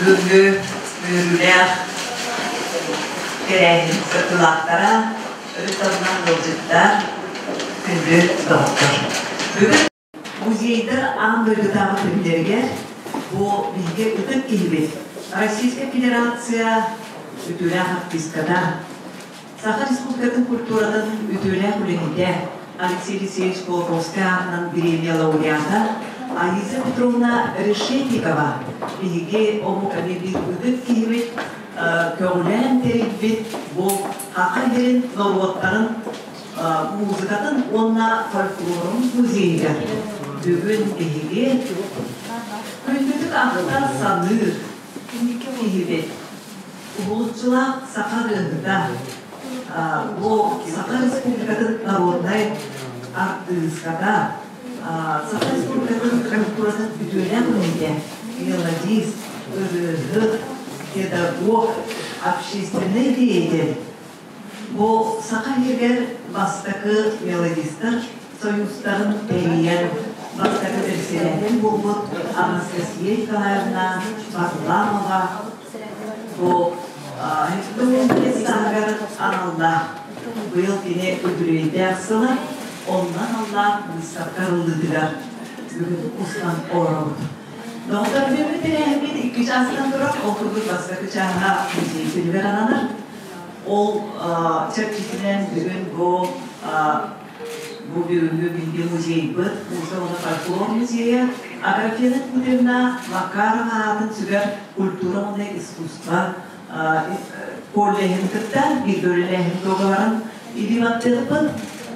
Бүгүҥҥү үөрүүлээх тэрээһин кыттыылаахтара, өрүт тылынан ыалдьыттар, күндү доҕоттор. Бүгүн музейдар аан дойдутааҕы күннэригэр бу биһиги ытык киһибит Российскай Федерация үтүөлээх артистката, Саха Республикатын культуратын үтүөлээх үлэһитэ Алексей Алексеевич Кулаковскай аатынан бириэмийэ лауреата Аиза Петровна Решетникова биһиги омук эмиэ биир ытык киһибит көҕүлээн тэрийбит бу Саха сирин норуоттарын музыкатын уонна фольклорун музейыгар бүгүн биһиги күндүтүк ахтар саныыр киһибит уһулуччулаах саха ырыаһыта, бу Саха Республикатын народнай артыыската, Саха Республикатын культуратын үтүөлээх үлэһитэ, мелодист, ырыаһыт, педагог, общественнай деятель. Бу Саха иһигэр бастакы мелодистар союзтарын тэрийэн бастакы председатель буолбут Анастасия Николаевна Варламова бу сааһыгар аналлаах быйыл кини үбүлүөйдээх сыла, онно аналлаах быыстапка арыллыытыгар бүгүн устан олоробут. Доҕоттор, бүгүҥҥү тэрээһиммит икки чаастан турар, ол курдук бастакы чааһа музей күнүгэр ананар. Ол чэрчитинэн бүгүн бу Бу бүгүҥҥү биһиги музейбыт, музей уонна фольклор музейа Аграфена Дмитриевна Макарова аатын сүгэр культура уонна искусство коллеһын кытта бииргэ үлэлээһин дуогабарын илии-баттыахпыт.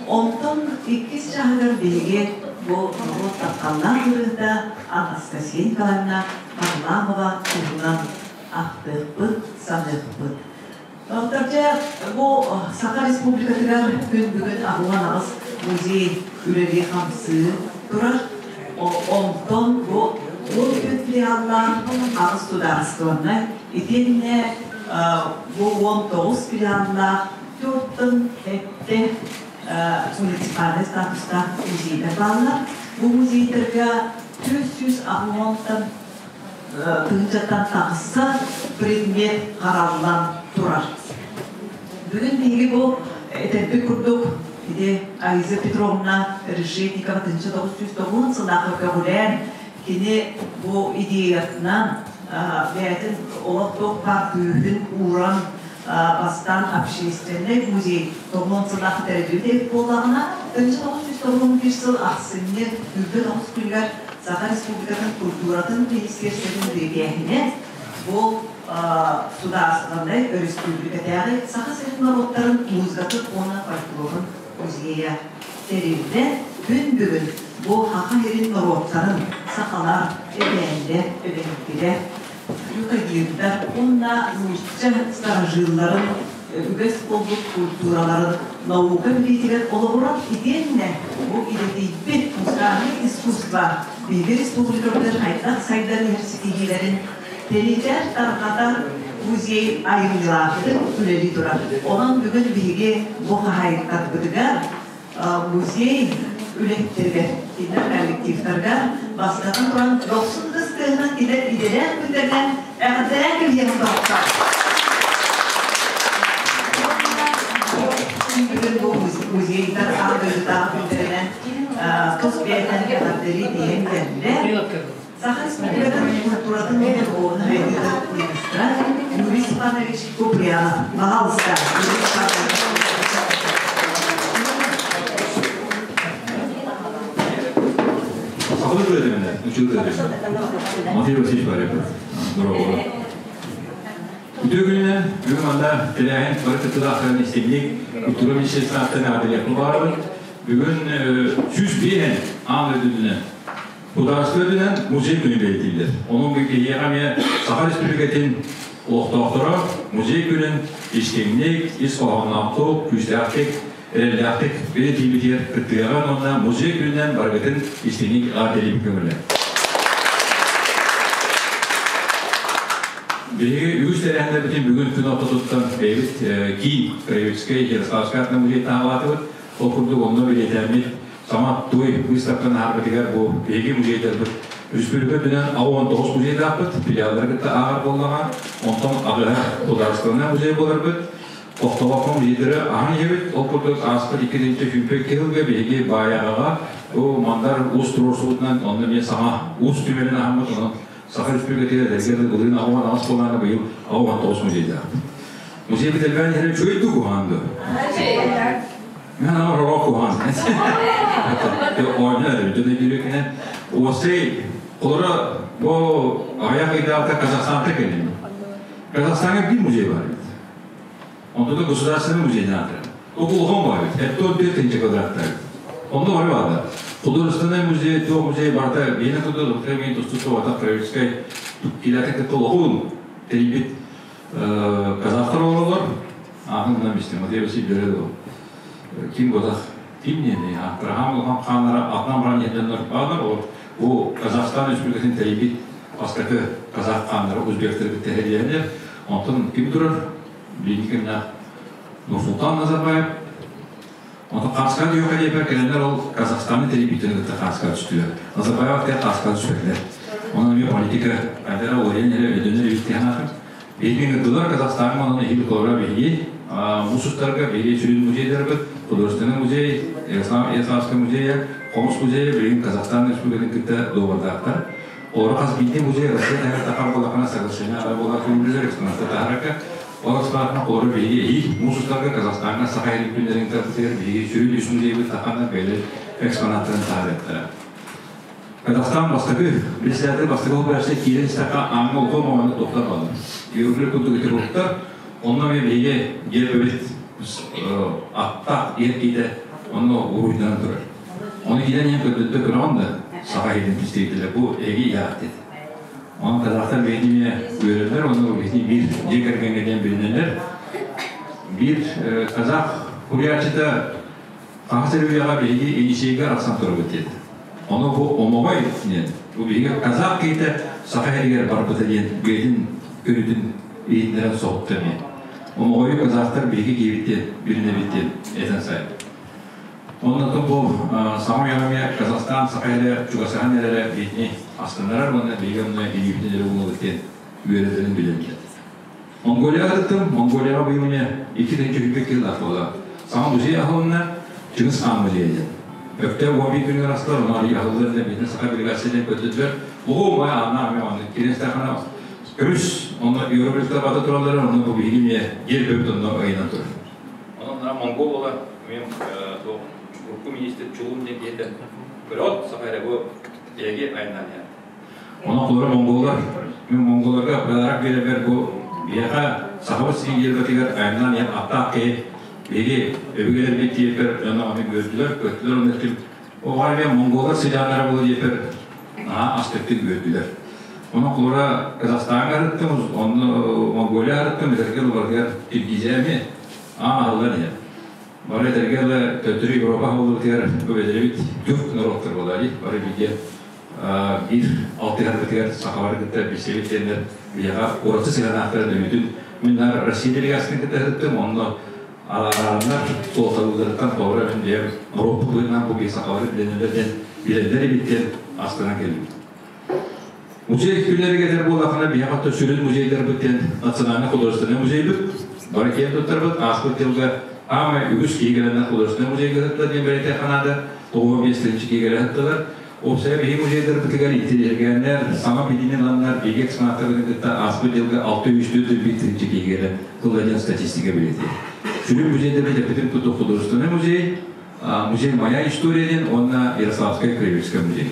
Онтон иккис чааһыгар биһиги бу норуот тапталлаах ырыата Анастасия Николаевна Варламова туһунан ахтыахпыт, саныахпыт. Дьэ, бу Саха Республикатыгар күн бүгүн 88 музей үлэлии-хамсыы турар. Онтон бу 14 филиаллаах аҕыс судаарыстыбаннай, итиэннэ бу 19 филиаллаах түөртэн сэттэ муниципальнай статустаах музейдар бааллар. Бу музейдарга 480-тан тыһыынчаттан тахса предмет хараллан турар. Бүгүн биһиги бу этэрбит курдук ити Аиза Петровна Решетникова 1990 сыллаахха көҕүлээн кини бу идеятынан бэйэтин олох туох баар күүһүн ууран бастаан общественнай музей тоҕуон сыллаах тэриллибит буоллаҕына 1991 сыл ахсынньы 29 күнүгэр Саха Республикатын культуратын министиэристибэтин бирикээһинэ бу судаарыстыбаннай өрөспүүбүлүкэтээҕи Саха сирин норуоттарын музыкатын уонна фольклорун музейа тэриллэ күн бүгүн бу Саха сирин норуоттарын сахалар, эбээннэр, эбэҥкилэр, юкагирдар уонна нуучча старожилларын үгэс буолбут культураларын наука билиитигэр олоҕуран итиэннэ бу идэтийбит музыкальнай искусство биһиги республикабытыгар хайдах сайдан иһэр ситиһиилэрин тэнитэр, тарҕатар музей айымньылаахтык үлэлии турар. Онон бүгүн биһиги бу хаһаайыттарбытыгар музей үлэһиттэригэр, кинилэр коллективтарга бастатан туран дохсун ытыс тыаһынан килэр идэлээх күннэринэн эҕэрдэлээн кэбиһиэххэ тоһоттор. Бүгүн бу музейдар аан дойдутааҕы күннэринэн тус бэйэтинэн эҕэрдэлии тиийэн кэллэ. Саха Республикатын культуратын духовнай сайдыытын министра Юрий Степанович Куприянов. Пожалуйста, Юрий Степанович. Сахалыы көрөтүмүнэ, учуут көрөтүмүнэ. Матвей Васильевич Бареков. Здорово. Үтүө күнүнэн, бүгүн манна тэрээһин бары кыттыылаахтарын истиҥник культура министерствотыттан эҕэрдэлиэхпин баҕарабын. Бүгүн 105 аан дойдутунан Судаарыстыба үрдүнэн музей күнү бэлиэтииллэр. Онон бу киһиэхэ эмиэ Саха Республикатын олохтоохторо музей күнүн истиҥник, ис хоһоонноохтук, күүстээхтик, эрэллээхтик бэлиэтиибитигэр кыттыаҕын уонна музей күнүнэн барыгытын истиҥник эҕэрдэлиибит көҥүлэ. Биһиги үгүс тэрээһиннэрбитин бүгүн күн ортотуттан бэйэбит киин Краеведческай Ярославскай атынан музейтан аҕалаатыбыт. Ол курдук онно бэлиэтээммит саҥа туой выставканы аһарбытыгар бу биһиги музейдарбыт. Республика үрдүнэн 69 музейдаахпыт, филиаллары кытта ааҕар буоллаҕа, онтон аҕыһа Судаарыстыбаннай музей буоларбыт. Тохтобокко музейдары аһан иһэбит. Ол курдук ааспыт 2022 сылга биһиги Баайаҕаҕа бу Мандар Уус туруорсубутунан онно эмиэ саҥа уус түмэлин аһаммыт. Онон Саха Республикатыгар эдэргэ былырыын 68 буолааны быйыл 69 музейдаахпыт. Музей битэлбээн иһэрэ үчүгэй дуу куһаҕан дуо? Мен ама ророо куһаҕан. Оонньоо эрэбит дьон өйдүүрүкүнэн. Уосай олоро бу аҕыйах ыйдаахта Казахстанта кэллим. Казахстаҥҥа биир музей бар эбит. Онтон да государственный музей аатырар. Окулуһун бар эбит. Эттон 4 квадраттар эбит. Онно бары бааллар. Художественный музей, туох музей барыта биһиэнэ курдук Доктор тустуу Атах Кравецкай килэтин кытта олохун тэрийбит казахтар олороллор. Аатын истим. Матвей Васильевич Дөрелов. Ким Годах ким диэни Абрахам улахан хааннара атынан баран иһэллэр бааллар. Ол бу Казахстан Республикатын тэрийбит бастакы казах хааннара узбектары кытта иһэллэр. Онтон ким турар? Билиҥҥи кэмнээх Нурсултан Назарбаев. Онтон Хааска диэххэ диэпэр кэлэннэр ол Казахстаны тэрийбиттэрин кытта Хааска түстүлэр. Назарбаев те Хааска түспэтилэр. Онон эмиэ политика айдара уларыйан эрэ өйдөнөр эбит диэн Биһиги ыҥырдылар Казахстаҥҥа онон эһиги толоро биһиги муус устарга биһиги сүрүн музейдарбыт художественный музей, Ярославскай музейа, Хомус музейа билигин Казахстан Республикатын кытта дуобардаахтар. Олору хас биирдии музей Россия таһыгар тахар буоллахына соглашение ара буолар күнүлэр экспонатта таһарарга ол экспонатына олору биһиги эһиил муус устарга Казахстаҥҥа Саха сирин күннэрин тартытыгар биһиги сүрүн үс музейбыт таханна бэйэлэр экспонаттарын таһаарыахтара. Казахстан бастакы председатель бастакы холбооччу киирэн истэххэ ааҥҥа улахан оҥону туохтар бааллар. Георгий курдук ити курдуктар. Онно эмиэ биһиги гербэбит аттаах иһэр киитэ онно уруйданан турар. Ону киирэн иһэн көрдөттө көрөҕүн да саха иһитин представителэ бу эги иһээх диэт. Онон казахтар бэйэтин эмиэ үөрэллэр, онно биһини биир дьиэ кэргэҥҥэ диэн билинэллэр. Биир казах суруйааччыта Хаһыс эрэ үйэҕэ биһиги Енисейгэ арахсан турабыт диэтэ. Ону бу омоҕой диэн, бу биһиги казах киһитэ саха сиригэр барбыта диэн бэйэтин көрүүтүн иһитиннэрэн соһутта эмиэ. Омоҕойу казахтар биһиги киһибит диэн, билинэбит диэн этэн сайын. Оннотон бу саҥа үйэҕэ эмиэ Казахстан саха сирэ чугасаһан эрэрэ биһини астыннарар уонна биһиги онно илиибитин эрэ уунабыт диэн үөрэтэрин билэллэр. Монголияҕа ыттым. Монголияҕа быйыл эмиэ 2 тыһыынча кило буола. Саҥа музей аһылынна, Чыҥыс Хаан музейа диэн. Өктөөп 11 күнүгэр астылар, ону арыйа аһыллар диэн биһиги саха делегация диэн көрдөрдүлэр. Улуу бай аанна эмиэ онно киирэн истэххинэ көмүс онно Европа бата тураллар, онно бу биһиги эмиэ дьиэ бөбүт онно ыйынан турар. Онон монгол буола эмиэ урукку министр Чулун диэн киһитэ көрөт саха эрэ бу эги айаннаан Онон холобура монголлар, мин монголларга подарок биэрэрбэр бу биһиэхэ Сахабыт сирин гербэтигэр айаннаан иһэн аттаах киһи биһиги өбүгэлэрбит диэппэр дьоно ону үөрдүлэр, көттүлэр уонна эттим оҕо эмиэ монголлар сыдьааннара буолуо диэппэр наһаа астыктык үөрдүлэр. Онон холобура Казахстаҥҥа арыттым, онно Монголия арыттым, этэргэ барытыгар Киргизия эмиэ аан аһыллан иһэр. Бары этэргэ дылы төттөрү Европа аһыллыбытыгар өбүгэлэрбит тюрк норуоттар буолла дии, бары бииргэ биир алтыһарбытыгар сахалары кытта билсэбит диэннэр биһиэхэ ураты сыһыанаахтарын өйүүтүн мин наар Россия делегациятын кытта сырыттым онно араараннар суолталыыларыттан холобура мин бэйэм норуоппут быһыытынан бу биир сахалары билэнэллэр диэн билэллэр эбит диэн астынан кэллим. Музей күннэригэр этэр буоллаххына биһиэхэ оттон сүрүн музейдарбыт диэн национальнай художественнай музейбыт бары киэн туттарбыт ааспыт дьылга аамай үгүс киһи кэлэннэр художественнай музейга сыттылар диэн бэлиэтиэххэ наада 95 тыһыынча киһи кэлэ сыттылар. Уопсайа биһиги музейдарбытыгар интеллигеннэр саҥа билиини ыланнар биһиги экспонаттарбытын кытта ааспыт дьылга 604 тыһыынча киһи кэлэн ылла диэн статистика бэлиэтиир. Сүрүн музейдарбыт эппитим курдук художественный музей, музей «Моя история» диэн уонна Ярославскай краеведческай музей.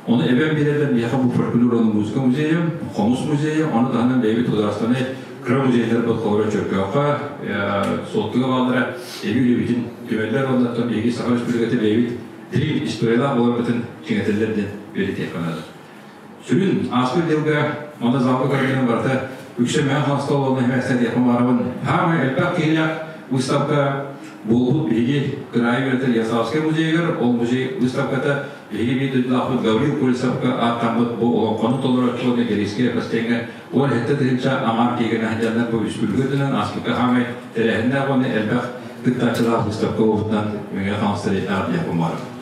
Ону эбэм биэрэллэр биһиэхэ бу фольклор уонна музыка музейа, хомус музейа, ону таһынан бэйэбит художественнай кыра музейдарбыт холобура Чөркөөххө, Суоттуга бааллара эбии үлэбитин түмэллэр уонна оттон биһиги Саха Республиката бэйэбит дириҥ историялаах буоларбытын чиҥэтэллэр диэн бэлиэтиэххэ наада. Сүрүн ааспыт дьылга манна залга көрдөрөн барыта үксэ мэҥэ хаҥаска уонна химэстэн диэхпин баҕарабын. Саамай элбэх киһилээх выставка буолбут биһиги кыраайы үөрэтэр Ярославскай музейыгар. Ол музей выставката биһиги биир дойдулаахпыт Гаврил Колесовка ааттаммыт бу олоҥхону толорооччу уонна Герийскэй Эпостеҥҥа 17 тыһыынча аҥаар киһигэнэ сылдьаннар бу үспүлүкэ үрдүнэн ааспыкка хаамай тэрээһиннээх уонна элбэх кыттааччылаах выставка буолбутунан Мэҥэ Хаҥалас диэхпин баҕарабын.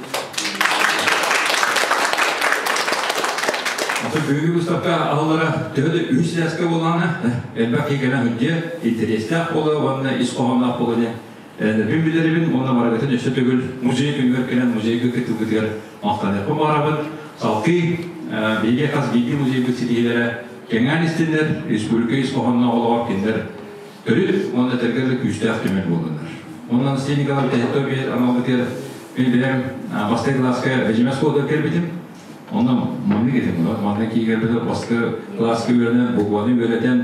Аты бүгүҥҥү быыстапка аһыллара төһө да үһүс сээскэ буоллаҕына, элбэх киһи кэлэн сылдьыа, интэриэстээх буолуо уонна ис хоһоонноох буолуо диэн эрэнэрбин билэрибин уонна барыгытын өссө төгүл музей күнүгэр кэлэн музейга кыттыылгытыгар махтаныахпын баҕарабын. Салгыы биһиги хас биирдии музейбыт ситиһиилэрэ кэҥээн истиннэр, республика ис хоһоонноох олоҕор кинилэр төрүт уонна этэргэ дылы күүстээх түмэл буоллуннар. Онон Анастасия Николаевна Тэһитто биэр аналбытыгар мин бэйэм бастакы кылааска Бэдьимэ оскуолатыгар кэлбитим. Онно маннык этим, манна киирбитэ бастакы кылааска үөрэнэн, букваны үөрэтэн,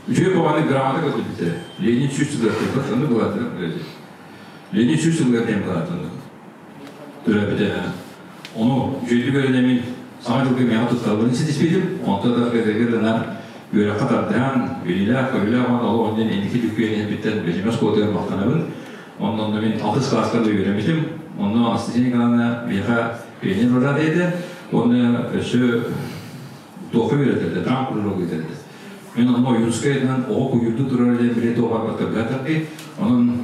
үчүгэй баҕаны грамота көтүлбүтэ. Ленин сүүс сылыгар тылбат, онно былаатына Ленин сүүс сылыгар диэн былаатына төрөөбүтэ. Ону үчүгэйдик үөрэнэммин саҥа дьылга миэхэ туттарбын ситиспитим. Онто да кытыгырынан үөрэххэ тардыһан, билиилээх-көрүүлээх уонна олох диэн инники дьүккүйэн иһэрбиттэн Бэдьимэ оскуолатыгар махтанабын. Онно мин алтыс кылааска да үөрэммитим. Онно Анастасия Николаевна миэхэ пионер вожатый этэ. Уонна өссө туохха үөрэтэрдэ, драм кружок ыытар этэ. Мин онно Ойуунскайынан оҕо куйуурду турар диэн билиэ туох барбаттарга тарди. Онон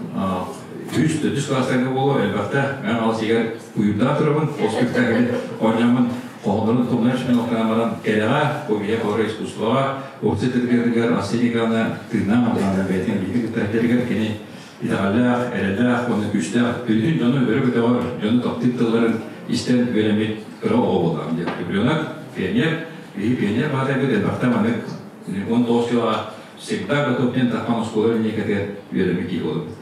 үс, төрдүс кылаастарга буолуо элбэхтэ мен алыс игэр куйуурдаах турабын. Ол спектакль оонньооммун хоһооннорун тумнар мен охтоон баран кэрэҕэ, кумия хора искусствоҕа, опция тыргыгар Анастасия Николаевна тыыннаах амтаана бэйэтин биһиги кытта этэригэр кини итэҕэллээх, эрэллээх уонна күүстээх бүтүн дьону өрө көтөҕөр, дьону таптыыр тылларын истэн үөрэммит кыра оҕо буоллаҕым диэн. Ребенок, пионер, биһи пионер баатайбыт элбэхтэ маннык 19 килоҕа всегда готов диэн таххан оскуола линейкатыгар үөрэммит киһи буолабыт.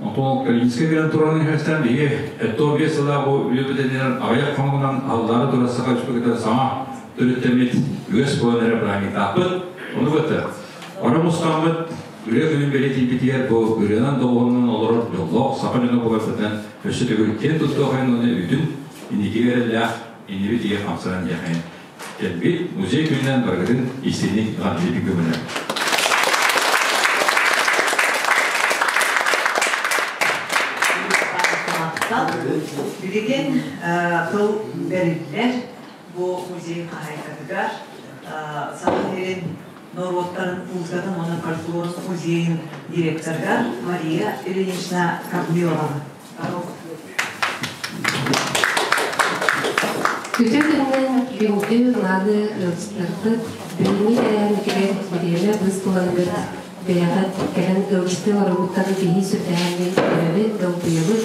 Онтон Калининскай кэлэн туран иһэстэн биһиги 75 сыллаах бу үлэбитинэн аҕыйах хонугунан аллара турар Саха Республиката саҥа төрүттэммит үгэс буолан эрэ бырааһынньыктаахпыт. Ону кытта ора мустаммыт Ырыа күнүн бэлиэтиирбитигэр бу ырыанан доҕуһуолунан олорор дьоллоох саха дьоно буоларбытынан өссө төгүл киэн туттуохайын уонна үтүн инникигэ эрэллээх иннибит ийэ хамсанан диэхайын кэлбит музей күнүнэн барыгытын истиҥник эҕэрдэлиибит көмөлөөн. Билигин тыл бэриллэр бу музей хаһаайкатыгар Саха сирин норуоттарын музыкатын уонна фольклорун музейын директорыгар Мария Ильинична Корнилова. Үтүө күнүнэн күндү мааны ыалдьыттарбыт, бүгүҥҥү тэрээһинигэр бириэмэ быыс булаҥҥыт бэйэҕит кэлэн ыалдьыттыы олорбуттан биһи сүрдээҕин үөрэбит, долгуйабыт.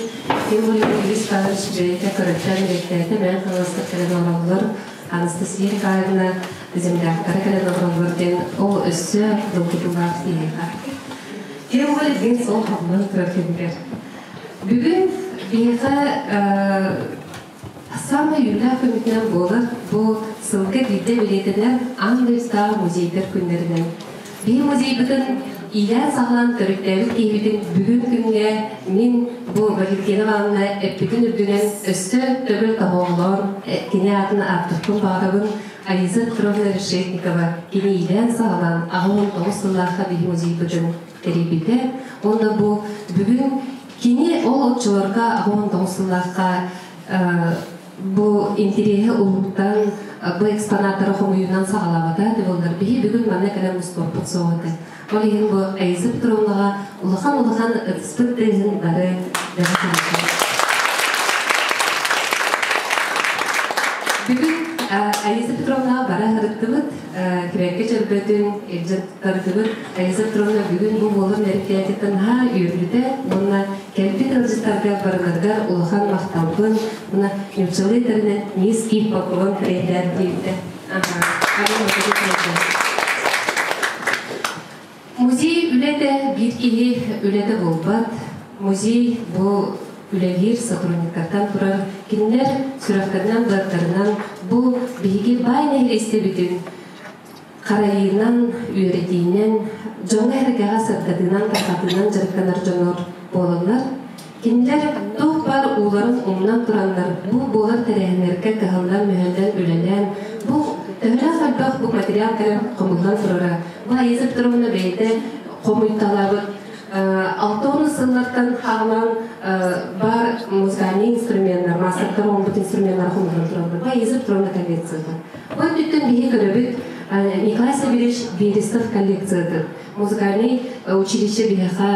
Тем более Юрий Павлович бэйэтэ көрөттөн үлэттээтэ, мээн хаҥастар кэлэн олороллор. Анастасия Николаевна земляктара кэлэн олороллор диэн ол өссө долгутуулаах киһиэхэ. Тем более день сол хомнон турар кэмигэр. Бүгүн биһиэхэ самый үөрүүлээх күммүтүнэн буолар бу сылга биирдэ бэлиэтэнэр аан дойдутааҕы музейдар күннэринэн. Биһи музейбытын иилээн-саҕалаан төрүттээбит киһибитин бүгүн күҥҥэ мин бу Валентина Ивановна эппитин үрдүнэн өссө төгүл тоһоҕолоон кини аатын ааттыахпын баҕарабын. Алиса Петровна Решетникова кини иилээн-саҕалаан 89 сыллаахха биһи музейбытын тэрийбитэ. Уонна бу бүгүн кини ол оччолорго 89 сыллаахха бу интириэһи уһуктан бу экспонаттары хомуйуунан саҕалаабата буоллар биһи бүгүн манна кэлэн мустуохпут суох этэ. Ол иһин бу Аиза Петровнаҕа улахан-улахан ытыспыт тыаһын бары Бүгүн Аиза Петровнаҕа бара сырыттыбыт, кибэкки чөрбөтүн илдьэ тардыбыт. Аиза Петровна бүгүн бу буолар мероприятиеттан наһаа үөрбүтэ уонна кэлбит ыалдьыттарга барыларыгар улахан махталбын уонна нууччалыы этэринэн низкий поклон передать диэбитэ. Музей үлэтэ биир киһи үлэтэ буолбат. Музей бу үлэлиир сотрудниктартан турар. Кинилэр сүрэхтэринэн, быаттарынан бу биһиги баай нэһилиэстибитин харайыынан, үөрэтиинэн, дьоҥҥо-сэргэҕэ сырдатыынан, тарҕатыынан дьарыктанар дьоннор буолаллар. Кинилэр туох баар ууларын умнан тураннар, бу буолар тэрээһиннэргэ кыһаллан-мүһэллэн үлэлээн, бу төһөлөөх элбэх бу материал кэлэн хомуллан турара. Бу Аиза Петровна бэйэтэ хомуйталаабыт 60 сыллартан хаалан бар музыкальный инструменнар, маастардар оҥорбут инструменнар хомуллан тураллар. Бу Аиза Петровна коллекцията. Бу өттүттэн биһи көрөбүт Николай Савельевич Берестов коллекцията. Музыкальный училище биһиэхэ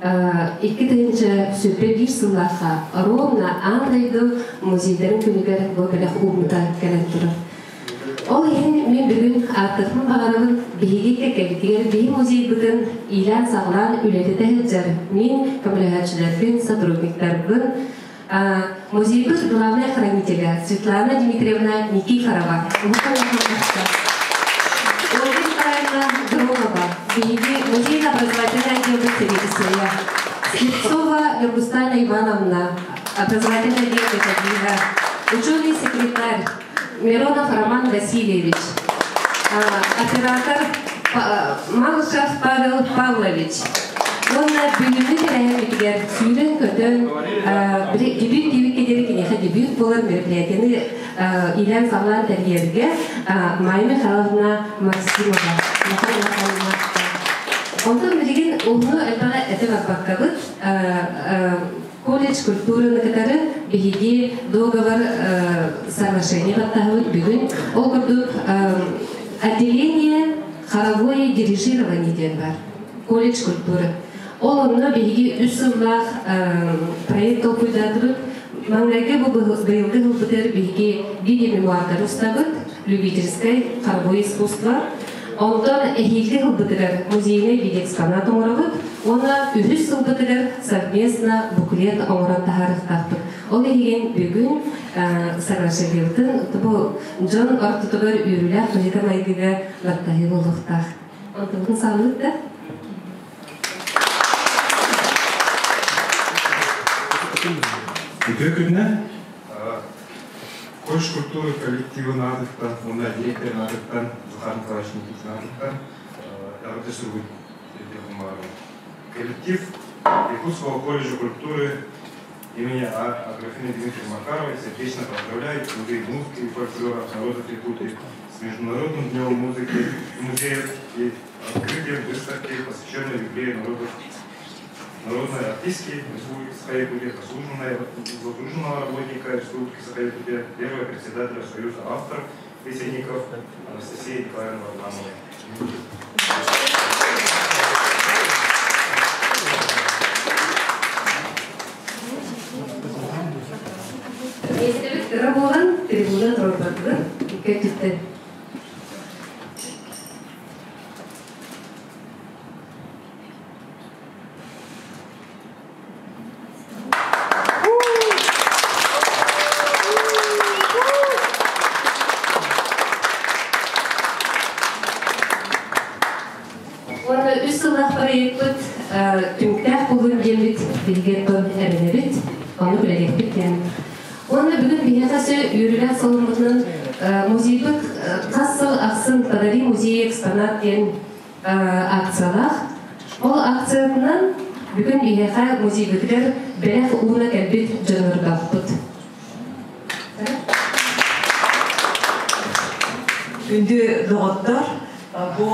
2021 сыллаахха ровно аан дойду музейдарын күнүгэр бу бэлэх ууммута кэлэн турар. Ол иһин мин бүгүн ааттыахпын баҕарабын биһиги кэккэбитигэр биһи музейбытын иилээн-саҕалаан үлэлэтэ сылдьар мин көмөлөһөөччүлэрбин, сотрудниктарбын, музейбыт главнай хранителя Светлана Дмитриевна Никифорова. Ольга Николаевна Громова, биһиги музейно-образовательный отделбыт сэбиэдиссэйэ. Слепцова Нюргустана Ивановна, образовательный отдел методига, ученый секретарь Миронов Роман Васильевич, оператор Малышев Павел Павлович. Уонна бүгүҥҥү тэрээһиммитигэр сүүрэн-көтөн дебют диэбиккэ диэри киниэхэ дебют буолар мероприятиены иилээн-саҕалаан тэрийэргэ Майя Михайловна Максимова. Онтон билигин уһуну элбэҕи этэ барбаккабыт колледж культураны кытары биһиги договор соглашение баттаһыбыт бүгүн. Ол курдук отделение хоровое дирижирование диэн бар. Колледж культуры. Ол онно биһиги үс сыллаах проект толкуйдаатыбыт. Маҥнайгы бу быйылгы сылбытыгар биһиги видео-мемуардары устабыт, любительское хоровое искусство. Онтон эһиилги сылбытыгар музейнай видеоэкспонат оҥоробут уонна үһүс сылбытыгар совместно буклет оҥорон таһаарыахтаахпыт. Ол иһин бүгүн соглашениебытын бу дьон ортотугар үөрүүлээх быһыыга-майгыга баттаһыы буолуохтаах. Онтубутун саҕалыыр да? Үтүө күннэ Колледж культуры коллективын аатыттан уонна директорын аатыттан Захар Николаевич Никитин аатыттан эҕэрдэ суругун тиэрдиэхпин баҕарабын. Коллектив Якутского колледжа культуры имени Аграфены Дмитриевны Макаровой сердечно поздравляет музей музыки и фольклора народов Якутии с Международным днем музыки и музеев и открытием выставки, посвященной юбилею народов народной артистки Республики Саха-Якутия, заслуженного работника Республики Саха-Якутия, первого председателя Союза авторов песенников Анастасии Николаевны Варламовой. Миэстэбит кыра буолан, трибуна туруорбатыбыт. Икки өттүттэн. Уонна үс сыллаах проекпыт түмүктээх буолуон диэммит биһиги эрэнэбит, ону үлэлиэхпит диэн. Уонна бүгүн биһиэхэ өссө үөрүүлээх соломмутунан музейбыт хас сыл ахсын «Подари музей экспонат» диэн акциялаах. Ол акциятынан бүгүн биһиэхэ музейбытыгар бэлэх ууна кэлбит дьоннордоохпут. Күндү доҕоттор, бу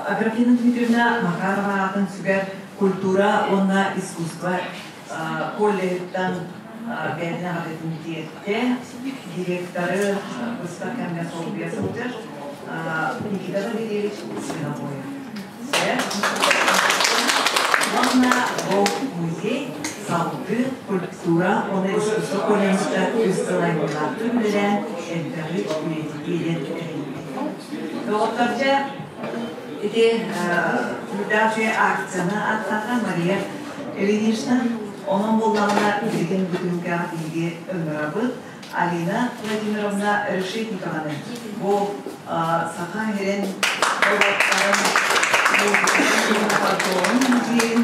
Аграфена Дмитриевна Макарова аатын сүгэр культура уонна искусство колледжыттан бэйэтин аҕатын тиэртэ, директоры быстах кэмҥэ солбуйа сылдьар Никита Валерьевич Свинобоев. Уонна бу музей салгыы культура уонна искусство колледжыта үс сыл аймалаахтык үлэлээн элбэҕи үйэтитиинэн тэрийбит. Доҕотторча ити Людаши акцияны аттаха Мария Ильинична, онон буоллаҕына билигин бүтүнкэҕэ биһиги ыҥырабыт Алина Владимировна Решетникованы бу Саха сирин норуоттарын музейын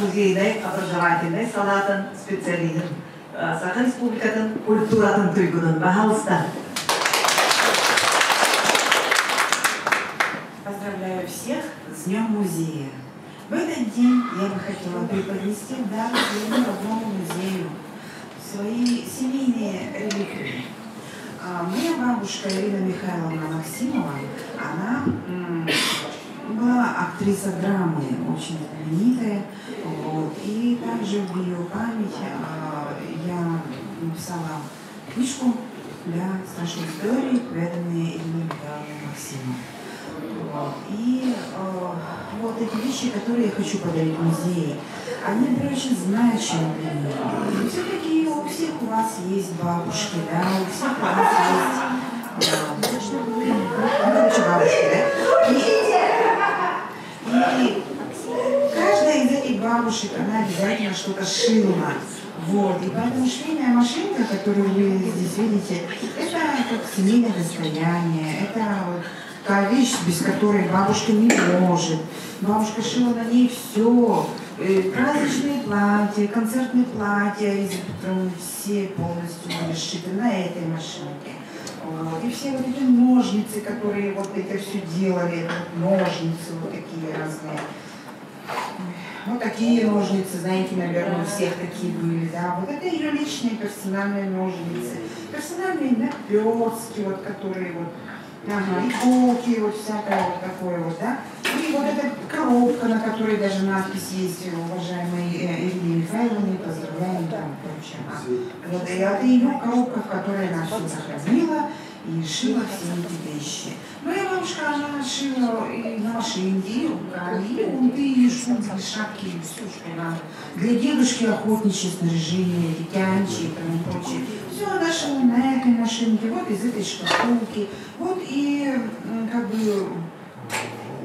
музейнай образовательнай салаатын специалиһын, Саха Республикатын культуратын туйгунун баһалыста. Поздравляю всех с Днем музея. В этот день я бы хотела преподнести в дар своему родному музею свои семейные реликвии. Моя бабушка Ирина Михайловна Максимова, она была актриса драмы, очень знаменитая. Вот. И также в ее память я написала книжку для страшной истории, поведанные Ириной Михайловной Максимовой. Вот. И вот эти вещи, которые я хочу подарить музею, они были очень значимы для меня. Все-таки у всех у вас есть бабушки, да, у всех у вас есть, короче, бабушки, да? И каждая из этих бабушек, она обязательно что-то шила. Вот, и поэтому швейная машинка, которую вы здесь видите, это как семейное достояние, это вот та вещь, без которой бабушка не может. Бабушка шила на ней все. Праздничные платья, концертные платья, все полностью были сшиты на этой машинке. Вот. И все вот эти ножницы, которые вот это все делали, это вот ножницы вот такие разные. Вот такие ножницы, знаете, наверное, у всех такие были, да. Вот это ее личные персональные ножницы. Персональные наперстки, вот, которые вот, ага, иголки, вот всякое вот такое вот, да. И вот эта коробка, на которой даже надпись есть, уважаемой Ирине Михайловне, поздравляем, там, прочее. Вот, и это ее коробка, в которой она все сохранила и шила все эти вещи. Моя бабушка, она шила и на машинке, и руками, и унты, и шубы, и шапки, и все, что надо. Для дедушки охотничье снаряжение, тянчи и тому прочее. Все она шила на этой машинке, вот из этой шкатулки. Вот и как бы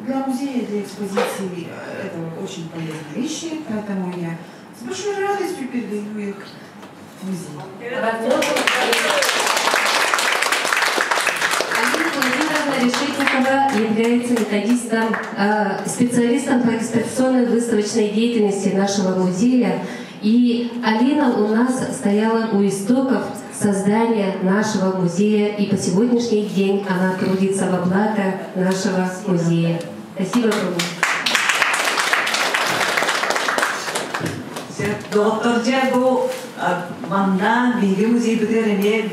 для музея, для экспозиции это очень полезные вещи, поэтому я с большой радостью передаю их в музей. Алина Владимировна Решетникова является методистом, специалистом по экспозиционной выставочной деятельности нашего музея. И Алина у нас стояла у истоков создания нашего музея, и по сегодняшний день она трудится во благо нашего музея. Спасибо огромное. Доктор Джабу манна биги музей битер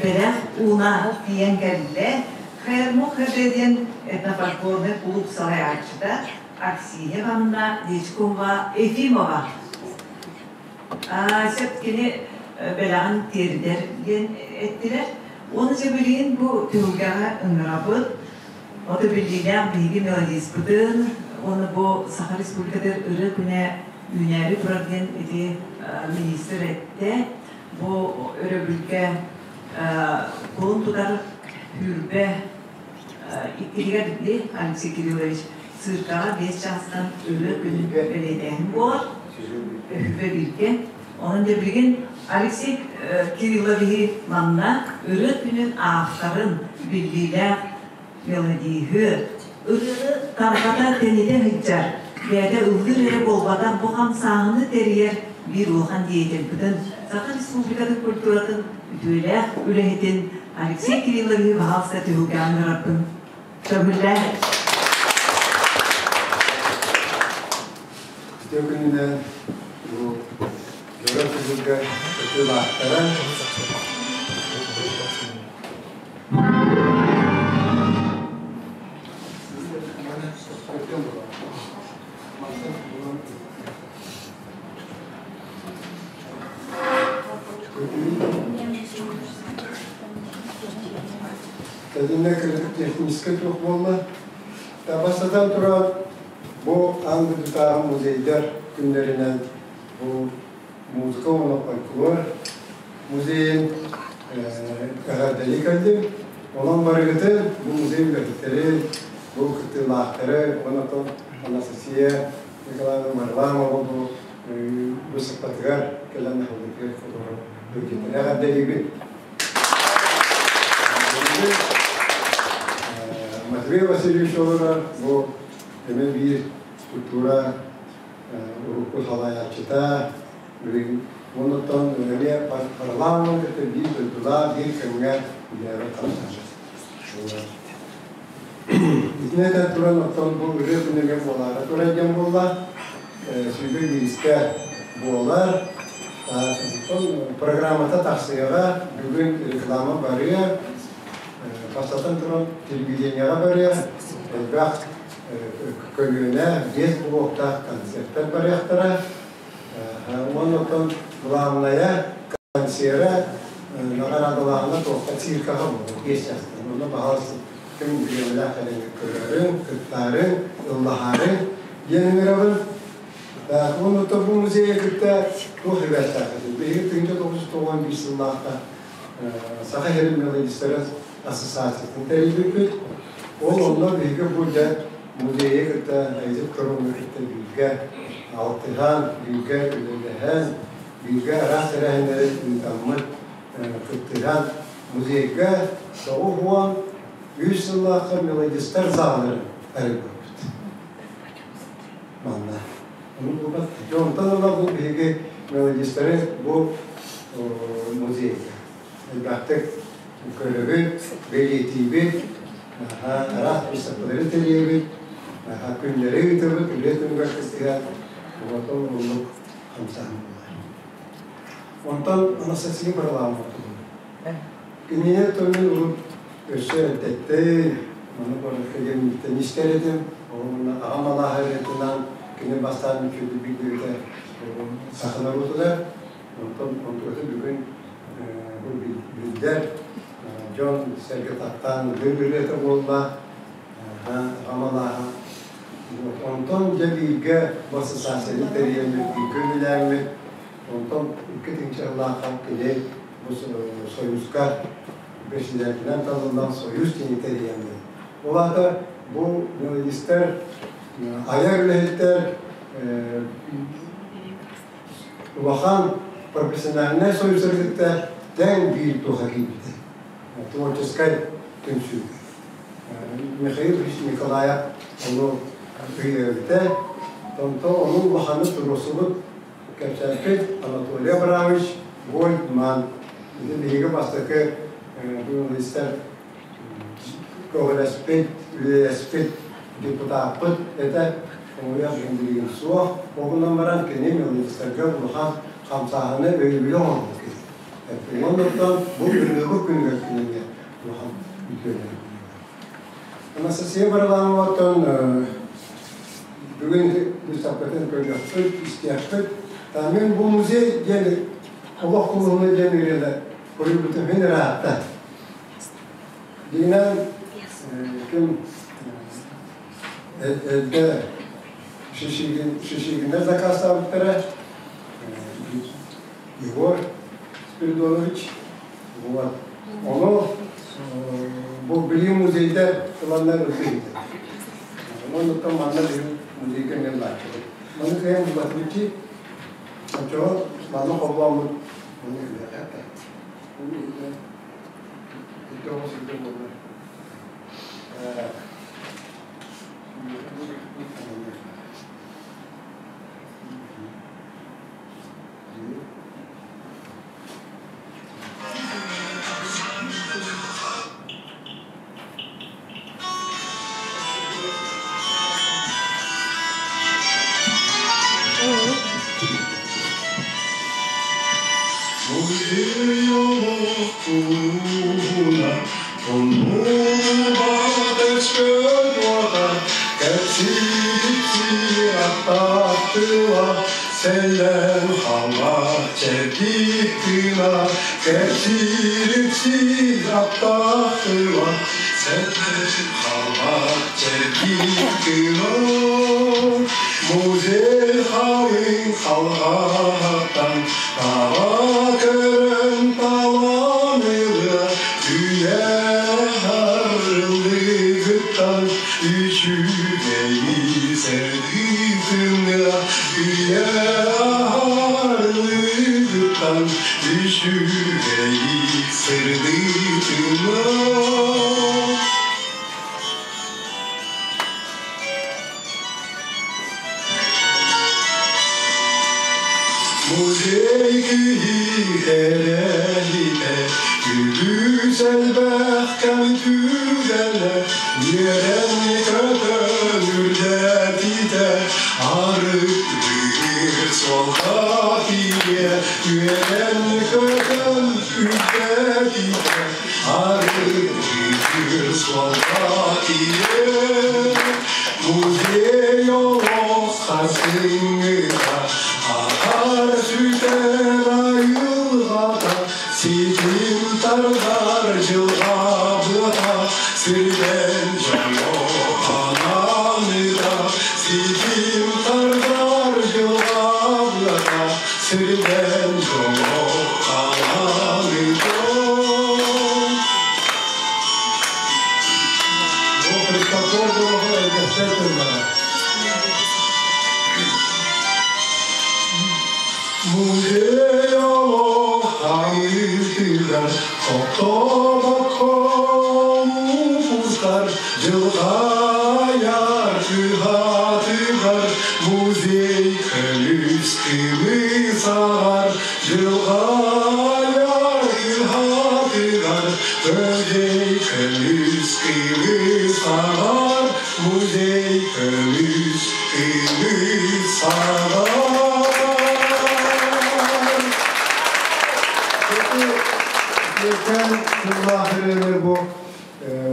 белэх уна тиен кэллэ Хермо херден этнофольклорный клуб сарайачыта Аксинья Ивановна Дичкова Ефимова. Сеткини беләгін тердер еттилер. Оны жебелейін бу түлгәгә ыңгырабыт. Оты билдиләр биги мелодист бутын. Оны бу Саха Республикадыр ыры күнә үнәри турарген иди министр этте. Бу өрөбүлкә колун тутар хүрбе иккилигер ди Алексей Кириллович циркага 5 частан ыры күнүн беледен бар. Хүрбе бирке. Onun da bilgin Алексей Кириллович манна ыры күнүн авторын билдилер мелодийы ырыны таргата тениде хыджар. Бәді ылгыр ыры болбадан бұғам сағыны терьер bir улхан деятель бүтін Саха Республикатын культуратын үтүөлээх үлэһитин Алексей Кириллович баһалса түһүгэн ыраппын. Көмүллээх. Күнүнэн бу дөрө күзүгө өтүлаахтара Тәдинне кырдык технический тух болла. Табасадан тура бу аңды тутагы музейдер күннәреннән бу музыка оны фольклор музейин кахардали калды. Онан барыгыты бу музей үләхиттери, бу кытылаахтары, онотон Анастасия Николаевна Варламова бу бу сыпатыгар келен халдыкы фотограф бөлгетере гадалигин. Матвей Васильевич олора бу эме бир культура урукку халаячыта, онотон эме парламент это бир дойдула, бир кемге үләре тапсар. Итинете туран оттон бу ыры күнүгө болара тура дем болла, сүйгө бириске болар. Программата тахсыяга бүгүн реклама барыя, Бастатан туран телевидениеға барыя, элбэх көлүнэ бес блокта концерттер барыяхтара. Онотон главная концерта нагарадалаана тоқта циркаға болу, бес жастан. Оны бағалысы Ким бириэмэлээх кэлэн көрөрүн, кыттаарын, ыллаһаарын диэн ыҥырабын. Уонна бу музейы кытта туох эбээттээхпитий? Биһиги 1991 сыллаахха Саха сирин мелодистара ассоциациятын тэрийбиппит. Ол онно биһиги бу дьэ музейы кытта Айзек Коровны кытта бииргэ алтыһан, бииргэ үлэлэһэн, бииргэ араас тэрээһиннэри ыытаммыт, кыттыһан музейга 93 сыллаахха мелодистар залларын арыйбыппыт. Манна. Дьэ онтон ыла бу биһиги мелодистары бу музейга элбэхтик көрөбүт, бэлиэтиибит, араас выставкалары тэрийэбит, күннэри ыытабыт, үлэ күнүгэр кыстыгар оҕотон оннук хамсааһын буолар. Онтон Анастасия Параламова туһунан. Кинини төннөн урут өссө эрдэттэн, маны куоракка диэн истэр этим. Уонна аҕам алааһа ырыатынан кини бастаан үчүгэйдик билбитэ саха норуотугар. Онтон онтуката бүгүн бу биллэр дьон сэргэ таптаан ыллыыр ырыата буолла. Аҕам алааһа. Онтон дьэ бииргэ бу ассоциацияны тэрийэммит, бииргэ үлэлээммит, онтон икки тыһыынча кини бу Союзка председателинэн талыллан Союз диэни тэрийэммит. Ол аата бу мелодистар, айар үлэһиттэр улахан профессиональнай союзтары кытта тэҥ биир туоха киирбитэ. Творческай түмсүүгэ. Михаил Ильич Николаев ону өйөөбүтэ. Онтон ону улаханнык туруорсубут кэпсээппит Анатолий Абрамович Гольдман. Ити биһиги бастакы журналистар көҕүлэспит, үлэлэспит депутаппыт этэ. Хомуйах билигин суох. Ол гынан баран кини мелодистарга улахан хамсааһыны өйөбүлү оҥорбут киһи. Оннуттан бу ырыабыт күнүгэр кинигэ улахан үтүөлээх. Анастасия Варламоваттан бүгүн выставкатын көрүөхпүт, истиэхпит. Мен бу музей диэн олох кулуһуна диэн ырыаны суруйбутум мин ыраатта. Дигинэн ким эрдэ Шишигиннэр заказтаабыттара Егор Спиридонович. Вот. Ону бу билии музейда ыланнар ылбыт. Оннуттан манна биһиги музейга эмиэ ылааччыбыт. Маны кыайан булбатыбыт оччоҕо манна холбооммут ону үлэлээтэ. Ити оҕо сылдьар буоллар. Сэллэн халлах чэрдик тыына, кэпсиир аптаах тыла, сэллэн халлах чэрдик тыына. Музей халын халҕаттан, таба көрөн таланыла, үйэ арыллыгыттан, үчүгэйи сэрдиитинэ, үйэ арыллыгыттан, үчүгэйи сэрдиитинэ. Музей киһи үгүс элбэх кэм түгэнэ, үөрэн көтөн үрдэтитэ, арык суолга тиийэ, үөрэн көтөн үрдэтитэ, арык суолга тиийэ. Музей олох хасыҥҥыта, ахар сүтэр айылҕата, ситим тардар дьылҕа быата, сирдэ Музей олох хаһыытыгар тохтобокко устар дьылҕайар кыһатыгар музей көмүс кымыс аҕар дьылҕайар кыһатыгар музей көмүс кымыс аҕар музей көмүс кымыс аҕар. Тыллаах бу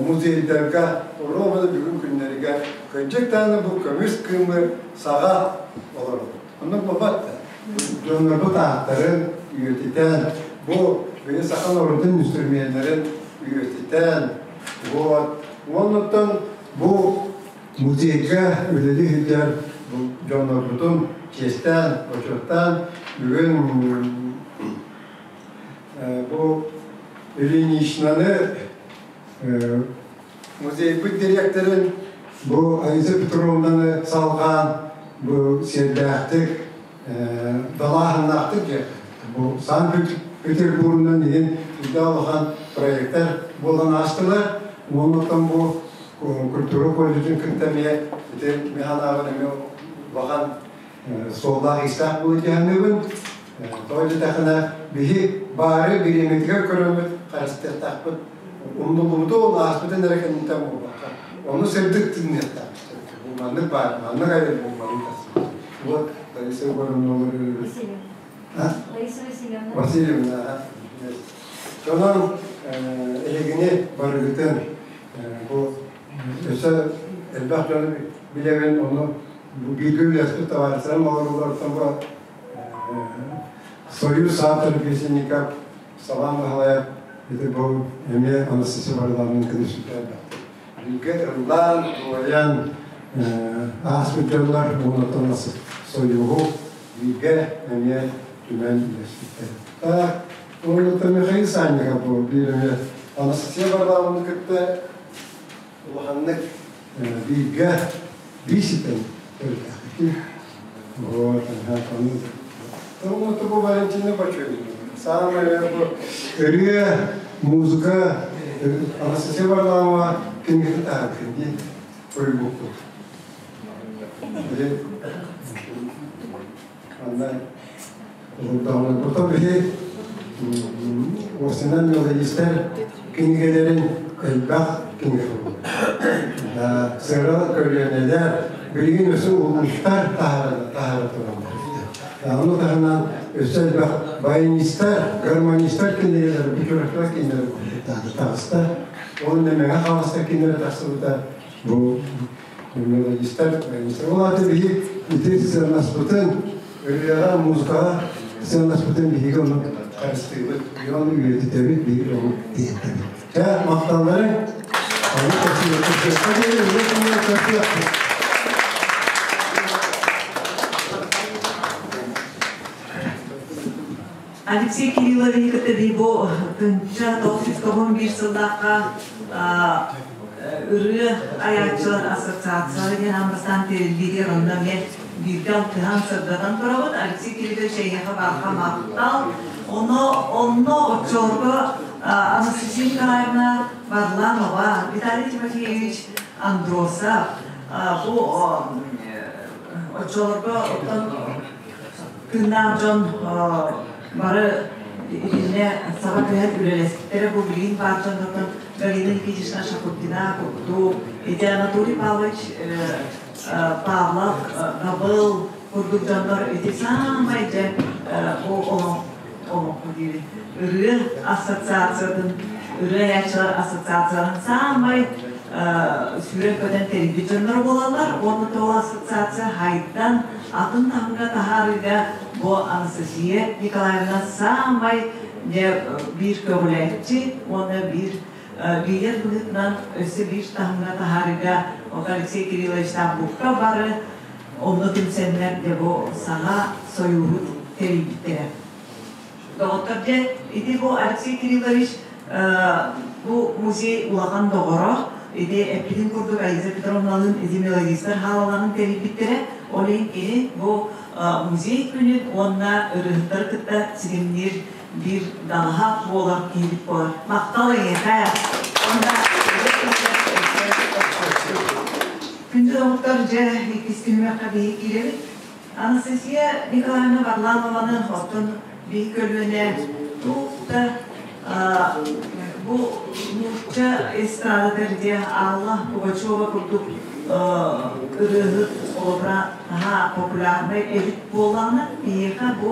музейдарга Романы бүгүн күннэригэр кырдьык даҕаны бу көмүс кыымы саҕа олоробут. Оннук буолбат да. Дьоннорбут ааттарын үйэтитэн, бу били саха норуотун инструменнарын үйэтитэн, вот. Оннуттан бу музейга үлэлии сылдьар дьоннорбутун чиэстээн, бочуоттаан бүгүн бу Ильиничнаны музейбыт дириэктэрин бу Аиза Петровнаны салҕаан бу сиэрдээхтик далааһыннаахтык бу Санкт-Петербургунан иһин үрдэ улахан проектар буолан аастылар. Оннуттан бу культура колледжын кытта эмиэ ити механааҕын эмиэ улахан суоллаах-иистээх буолуо диэханныыбын. Тоҕо диэтэххинэ биһи баары бириэмэтигэр көрөммүт харыстыахтаахпыт. Умнуллубуту ол ааспытын эрэ кэнниттэн буолбакка. Ону сырдык тыынныахтаахпыт. Бу маннык баар, маннык айар буолбанын тахсыбыт. Вот Лариса Егоровна олорор. Лариса Васильевна. Васильевна. Онон эһигини барыгытын бу өссө элбэх дьону билэбин, ону бу бииргэ үлэлэспит табаарыстарым олороллоруттан бу Союз автор песенников Салам Баһылаев ити бу эмиэ Анастасия Варламовна көнүсүтэ бииргэ ыллаан, туойан ааспыт дьоннор уоннаттан Союһу бииргэ эмиэ түмэн үлэспиттэр. Так, уоннаттан Михаил Санников бу биир эмиэ Анастасия Варламовна кытта улаханнык бииргэ биир ситэн төрүттээхтик. Вот, ага, бу Валентина Бочурина. Самая бу ырыа, музыка, Анастасия Варламова кинигэтин таһаарбыт дии көрбүппүт. Анда Потом биһи уопсайынан мелодистар кинигэлэрин элбэх кинигэ сыра көлүөнэлэр билигин өссө улуустар таһаара тураллар. Ону таһынан өссө элбэх баянистар, гармонистар кинигэлэр, бүтүрөхтөр кинилэр таҕыста. Уонна Мэҥэ Хаҥаластар кинилэр тахсыбыта. Бу мелодистар, баянистар. Ол аата биһи ити сыаннаспытын, ырыаҕа, музыкаҕа сыаннаспытын биһиги ону харыстыыбыт, биһиги ону үйэтитэбит, биһиги ону тиһиттэбит. Чэ, махталлары. Ону көрсүөхпүт. Алексей Кириллович кытта бу тынча 991 сыллаахха ырыа айааччылар ассоциациялара диэн аан бастаан тэриллиитигэр онно эмиэ бииргэ алтыһан сырдатан турабыт. Алексей Кириллович эйиэхэ барҕа махтал. Оно онно оччолорго Анастасия Николаевна Варламова, Виталий Тимофеевич Андросов бу оччолорго оттон тыыннаах дьон бары итиннэ саба түһэн үлэлэспиттэрэ. Бу билигин баар дьоннортон Галина Никитична Шакурдина курдук, ити Анатолий Павлович Павлов Дабыл курдук дьоннор ити саамай дьэ бу олоҥхо диибин ырыа ассоциациятын ырыа айааччылар ассоциацияларын саамай сүүрэн-көтөн тэрийбит дьоннор буолаллар. Уонна ол ассоциация хайдан атын таһымҥа таһаарыыга бу Анастасия Николаевна саамай дьэ биир көҕүлээччи уонна биир лидер быһыытынан өссө биир таһымҥа таһаарыыга вот Алексей Кирилловичтаах букка бары онно түмсэннэр дьэ бу саҥа союһу тэрийбиттэрэ. Доҕоттор дьэ ити бу Алексей Кириллович бу музей улахан доҕоро ити эппитин курдук Аиза Петровналыын ити мелодистар хаалаларын тэрийбиттэрэ. Ол иһин кини бу музей күнүн уонна ырыаһыттары кытта ситимниир биир далаһа буолар киһибит буолар. Махтал эйиэхэ! Уонна Күндү доҕоттор, дьэ, иккис түһүмэххэ биһи киирэбит. Анастасия Николаевна Варламованы оттон биһи көлүөнэ туох да бу нуучча эстрадатыгар дьэ Алла Пугачева курдук ырыаһыт холобура наһаа популярнай эбит буоллаҕына, биһиэхэ бу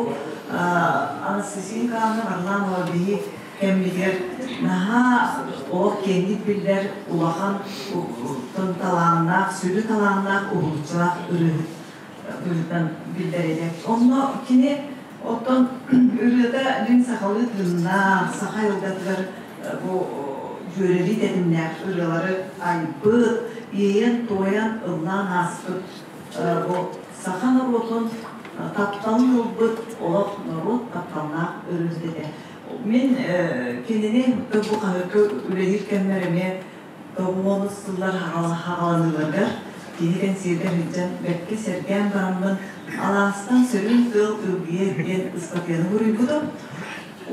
Анастасия Николаевна Варламова биһи кэммитигэр наһаа олох киэҥник биллэр улахан талааннаах, сүдү талааннаах уһулуччулаах ырыаһыт быһыытынан биллэр этэ. Онно кини оттон ырыата дьиҥ сахалыы тыыннаах, саха айылгатыгар бу дьүөрэлии тэтимнээх ырыалары айбыт, иэйэн-туойан ыллаан ааспыт бу саха норуотун тапталын ылбыт олох норуот тапталлаах ырыаһыт этэ. Мин кинини бу хаһыакка үлэлиир кэммэр эмиэ тоҕуонус сыллар хаҕаланыыларыгар кини кэнсиэргэ сылдьан бэркэ сэргээн бараммын алаастан сөрүүн тыал ылгыйа диэн ыстатыйаны суруйбутум.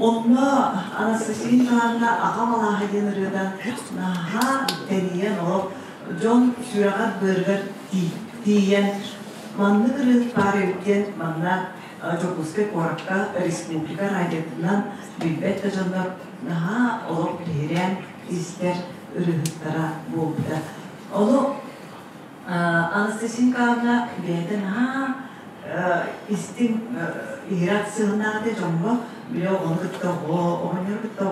Онно Анастасия Николаевна Аҕам алааһа диэн ырыата наһаа тэнийэн олох дьон сүрэҕэр-быарыгар тиийэн маннык ырыаһыт баар эбит диэн манна Дьокуускай куоракка республика радиотынан билбэт да дьоннор наһаа олох биһирээн истэр ырыаһыттара буолбута. Ону Анастасия Николаевна бэйэтэ наһаа истиҥ иһирэх сыһыаннаах этэ дьоҥҥо, били оҕону кытта оҕо, оҕонньору кытта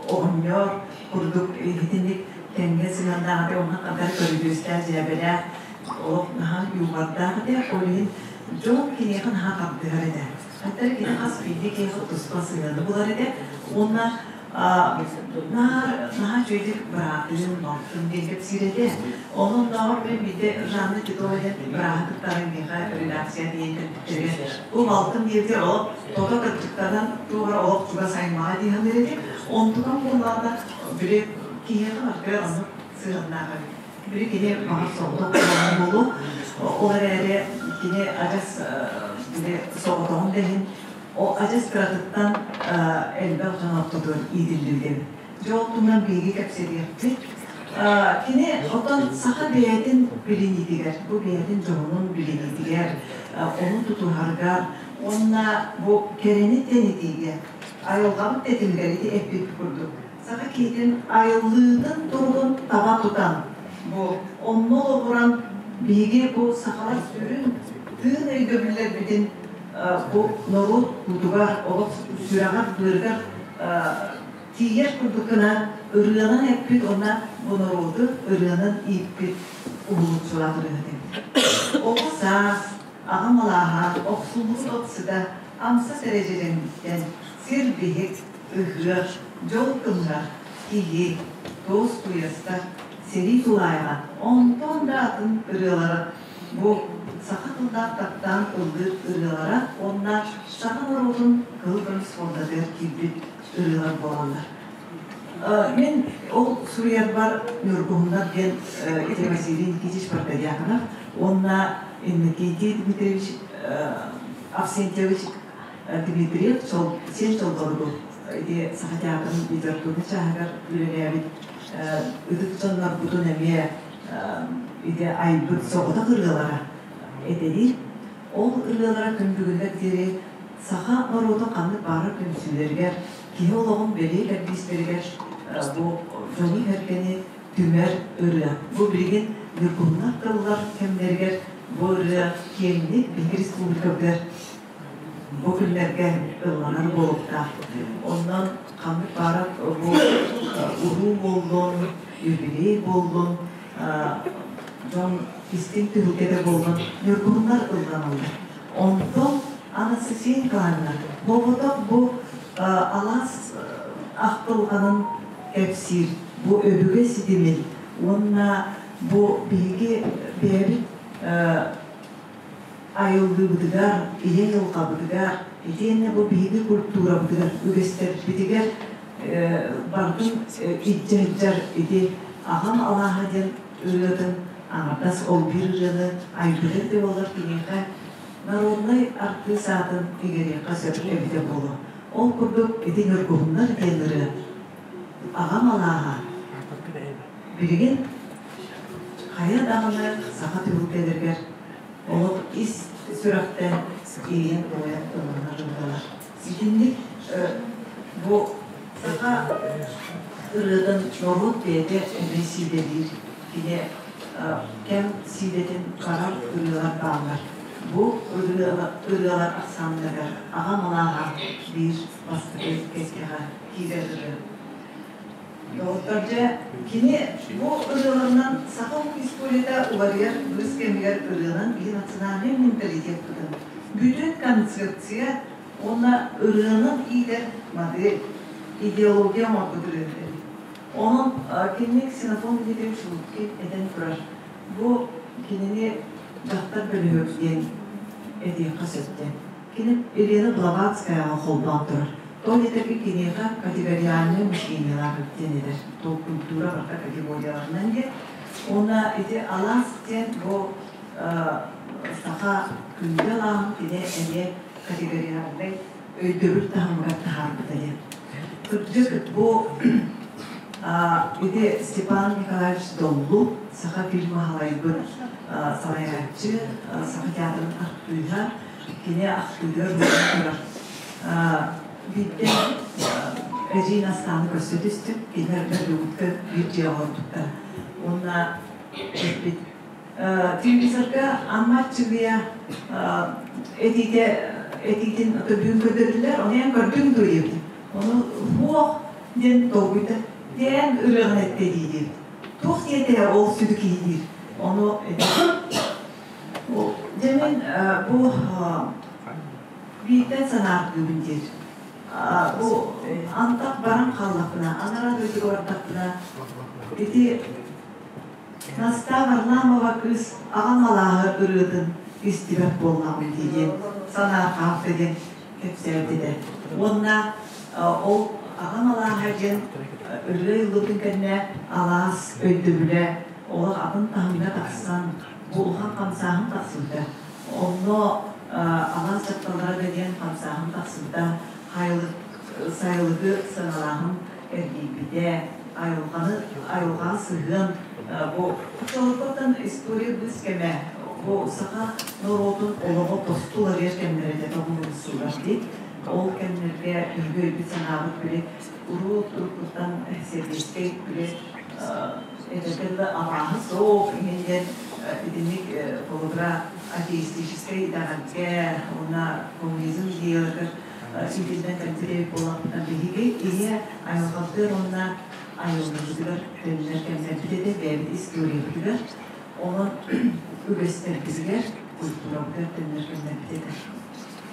оҕонньор курдук итинник тэҥҥэ сыһыаннаах этэ, онно ханна көрүдүөстээх, дьээбэлээх, олох наһаа юмордаах этэ. Ол иһин дьон киниэхэ наһаа тардыһар этэ. Хаттар кини хас биирдии киһиэхэ туспа сыһыаны булар этэ уонна наар наһаа үчүгэйдик быраатыын, балтын диэн кэпсиир этэ. Онон оннооҕор мин биирдэ Жанна Титова диэн бырааһы кыттарын миэхэ редакция тиийэн кэлбиттэригэр бу балтым диэбитигэр олох тото кырдьыктанан туох эрэ олох чугас аймаҕа дии саныыр этим. Онтукам буоллаҕына били киһиэхэ барытыгар оннук сыһыаннаах эбит. Били кини баҕар соҕотох буолан буолуо. Ол эрээри кини адьас били соҕотоҕун да иһин Ол адьас кыратыттан элбэх дьон ортотугар иитиллибит эбит. Дьэ ол туһунан биһиги кэпсэтиэхпит. Кини оттон саха бэйэтин билиниитигэр, бу бэйэтин дьоһунун билиниитигэр, ону тутуһарыгар уонна бу кэрэни тэнитиигэ, айылҕабыт тэтимигэр ити эппит курдук, саха киһитин айыллыытын туругун таба тутан, бу онно олоҕуран биһиги бу сахалар сүрүн тыын өйдөбүллэрбитин бу норуот кутугар, олох сүрэҕэр-быарыгар тиийэр курдук гына ырыанан эппит уонна бу норуоту ырыанан ииппит уһулуччулаах ырыаһыт эбит. Оҕо саас, аҕам алааһа, охсуллубут от сыта, амса сэрэдьэдьэҥиттэн, сир биһик, ыһыах, дьол тыллар, киһи, туос куйастар, сэрии тулаайаҕа, онтон да атын ырыалара Бу саха тыллаах таптаан ыллыыр ырыалара уонна саха норуотун кыһыл көмүс фондатыгар киирбит ырыалар буолаллар. Мин ол суруйарбар Ньургуһуннар диэн ити Василий Никитич Протодьяконов уонна Иннокентий Дмитриевич Авсентьевич Дмитриев сиэн Чолбонугу ити Саха театрын литературнай чааһыгар үлэлээбит ытык дьоннорбутун эмиэ ити айбыт соҕотох ырыалара этэлиир. Ол ырыалара күн бүгүнүгэр диэри саха норуотун ханнык баҕарар түмсүүлэригэр, киһи олоҕун бэлиэ кэрдиистэригэр бу дьону-сэргэни түмэр ырыа. Бу билигин ньургуһуннар тыллар кэмнэригэр бу ырыа киэҥник биһиги республикабытыгар бу күннэргэ ылланар буолуохтаах. Онон ханнык баҕарар бу уруу буоллун, юбилей буоллун, дьон истиҥ түһүлгэтэ буоллун, ньургуһуннар ылланаллар. Онтон Анастасия Николаевна буолбатах бу алаас ахтылҕанын кэпсиир бу өбүгэ ситимин уонна бу биһиги бэйэбит айыллыыбытыгар, ийэ айылҕабытыгар, итиэннэ бу биһиги культурабытыгар, үгэстэрбитигэр барытын илдьэ сылдьар ити аҕам алааһа диэн ырыатын Аҥардас ол биир ырыаны айбыт эбитэ буоллар киниэхэ народнай артыыс аатын иҥэриэххэ сөп эбитэ буолуо. Ол курдук ити Ньургуһуннар диэн ырыа аҕам алааһа билигин хайа даҕаны саха түһүлгэлэригэр олох ис сүрэхтэн иэйэн-туойан ылынар ырыалар. Итинник бу саха ырыатын норуот бэйэтэ эмиэ сиидэлиир. Кини кэм сиидэтин барар ырыалар бааллар. Бу ырыалар ахсааннарыгар аҕам алааһа биир бастакы кэккэҕэ киирэр ырыа. Доҕоттор, дьэ, кини бу ырыаларынан саха омук историята уларыйар быыс кэмигэр ырыанан биһи национальнай менталитеппытын, бүтүн концепция уонна ырыанан иитэр модель, идеология оҥорбут ырыаһыт эбит. Онон кини Ксенофонт Дмитриевич Луткин этэн турар, бу кинини дьахтар бөлүһүөк диэн этиэххэ сөп диэн. Кини Елена Блаватскаяҕа холбоон турар. Тоҕо диэтэргин киниэхэ категориальнай мышлениелаах эбит диэн этэр. Тол культура барыта категорияларынан диэн. Уонна ити алаас диэн бу саха күндү алааһын кини эмиэ категориальнай өйдөбүл таһымыгар таһаарбыта диэн. Кырдьык бу ити Степан Николаевич Доллу саха фильма салайбыт салайааччы, саха театрын артыыһа, Кини ахтыытыгар буолан турар. Биирдэ эдьиий Настааны көрсө түстүм. Кинилэр Бэрдугутка биир дьиэҕэ олорбуттар. Уонна эппит телевизорга Амма Аччыгыйа этиитэ этиитин бүгүн көрдөрдүлэр. Ону эн көрдүҥ дуо диэбитим. Ону суох диэн долгуйда. Диэн ырыаҕын эттэ дии диэбит. Туох диэтэ ол сүдү киһи диир. Ону Дьэ мин бу бииртэн санааргыыбын диир. Бу антах баран хааллахпына, анараа дойдуга бардахпына, ити Настаа Варламова кыыс аҕам алааһы ырыатын истибэт буоллаҕым дии диэн санаарҕаабыта диэн кэпсээбит этэ. Уонна ол аҕам алааһа диэн ырыа ыллыбытын кэннэ алаас өйдөбүлэ олох атын таһымҥа тахсан, бу улахан хамсааһын тахсыбыта. Онно алаас дьахталлара да диэн хамсааһын тахсыбыта, сайылыгы сыаналааһын эргийбитэ, айылҕаны айылҕаҕа сыһыан бу оччолортон история быыс кэмэ бу саха норуотун олоҕо тосту уларыйар кэмнэрэ этэ тоҕуһурсуулар дии. Ол кэмнэргэ биһиги өйбүт-санаабыт били уруут уруккуттан сэбиэскэй били этэргэ дылы абааһы суох иһин диэн итинник холобура атеистическай итэҕэлгэ уонна коммунизм идеяларыгар иитиллэн кэлбит эбит буоллахпытына биһиги ийэ айылҕабытыгар уонна айылҕабытыгар төннөр кэмнэрбит этэ бэйэбит историябытыгар онон үгэстэрбитигэр культурабытыгар төннөр кэмнэрбит этэ.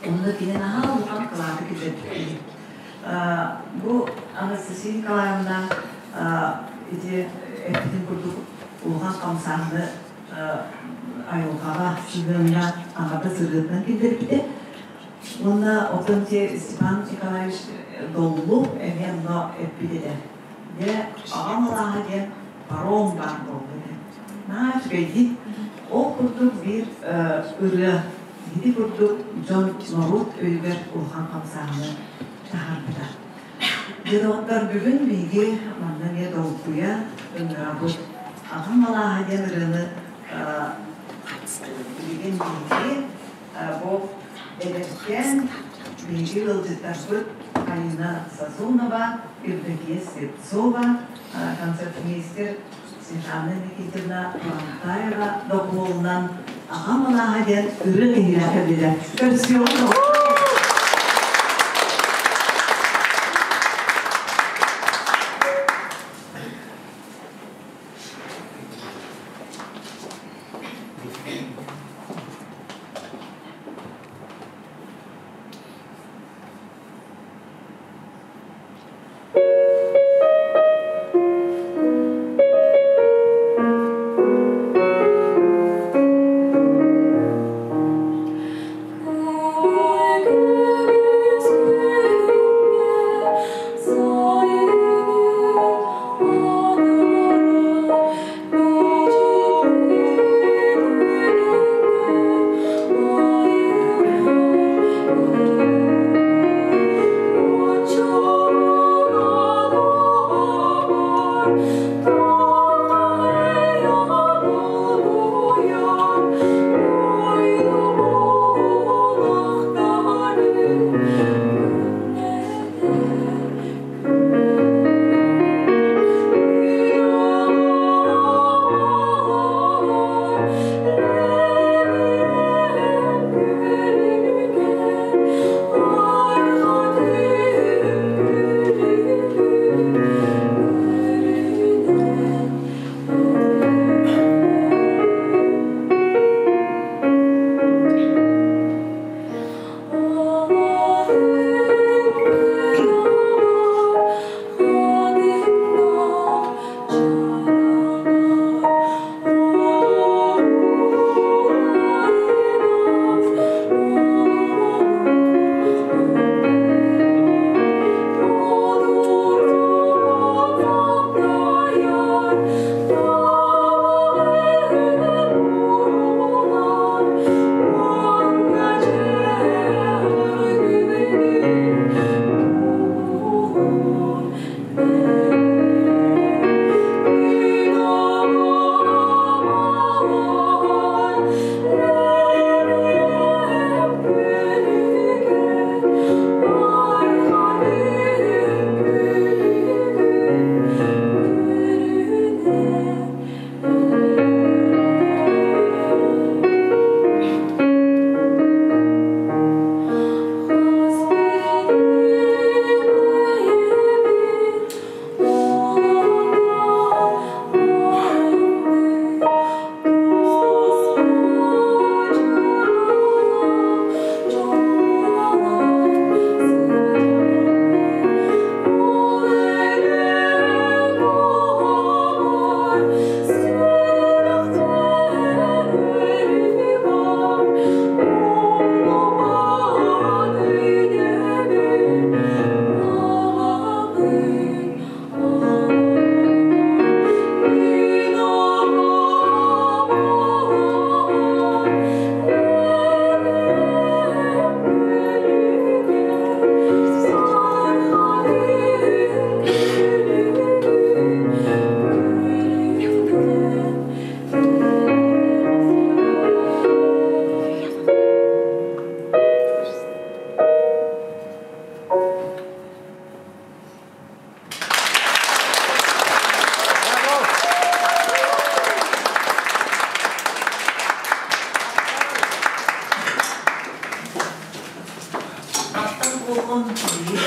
Онно кини наһаа улахан кылааты киллэрбит. Бу Анастасия Николаевна ити эппитин курдук улахан хамсааһыны айылҕаҕа сыһыаҥҥа аҕата сырыытынан киллэрбитэ. Уонна оттон ити Степан Николаевич Доллу эмиэ онно эппит этэ. Дьэ, аҕам алааһа диэн паром баар буолбут этэ. Наһаа үчүгэйдик. Ол курдук биир ырыа ити курдук дьон норуот өйүгэр улахан хамсааһыны таһаарбыта. Дьэ, доҕоттор, бүгүн биһиги манна эмиэ долгуйа ыҥырабыт. Аҕам алааһа диэн ырыаны билигин биһиги бу эдэркээн биһиги ыалдьыттарбыт Алина Сазонова, Евдокия Слепцова, концертмейстер Светлана Никитина Турантаева доҕуһуолунан Аҕам алааһа диэн ырыа киһилээх кэллилэр. Көрсүөҕүҥ!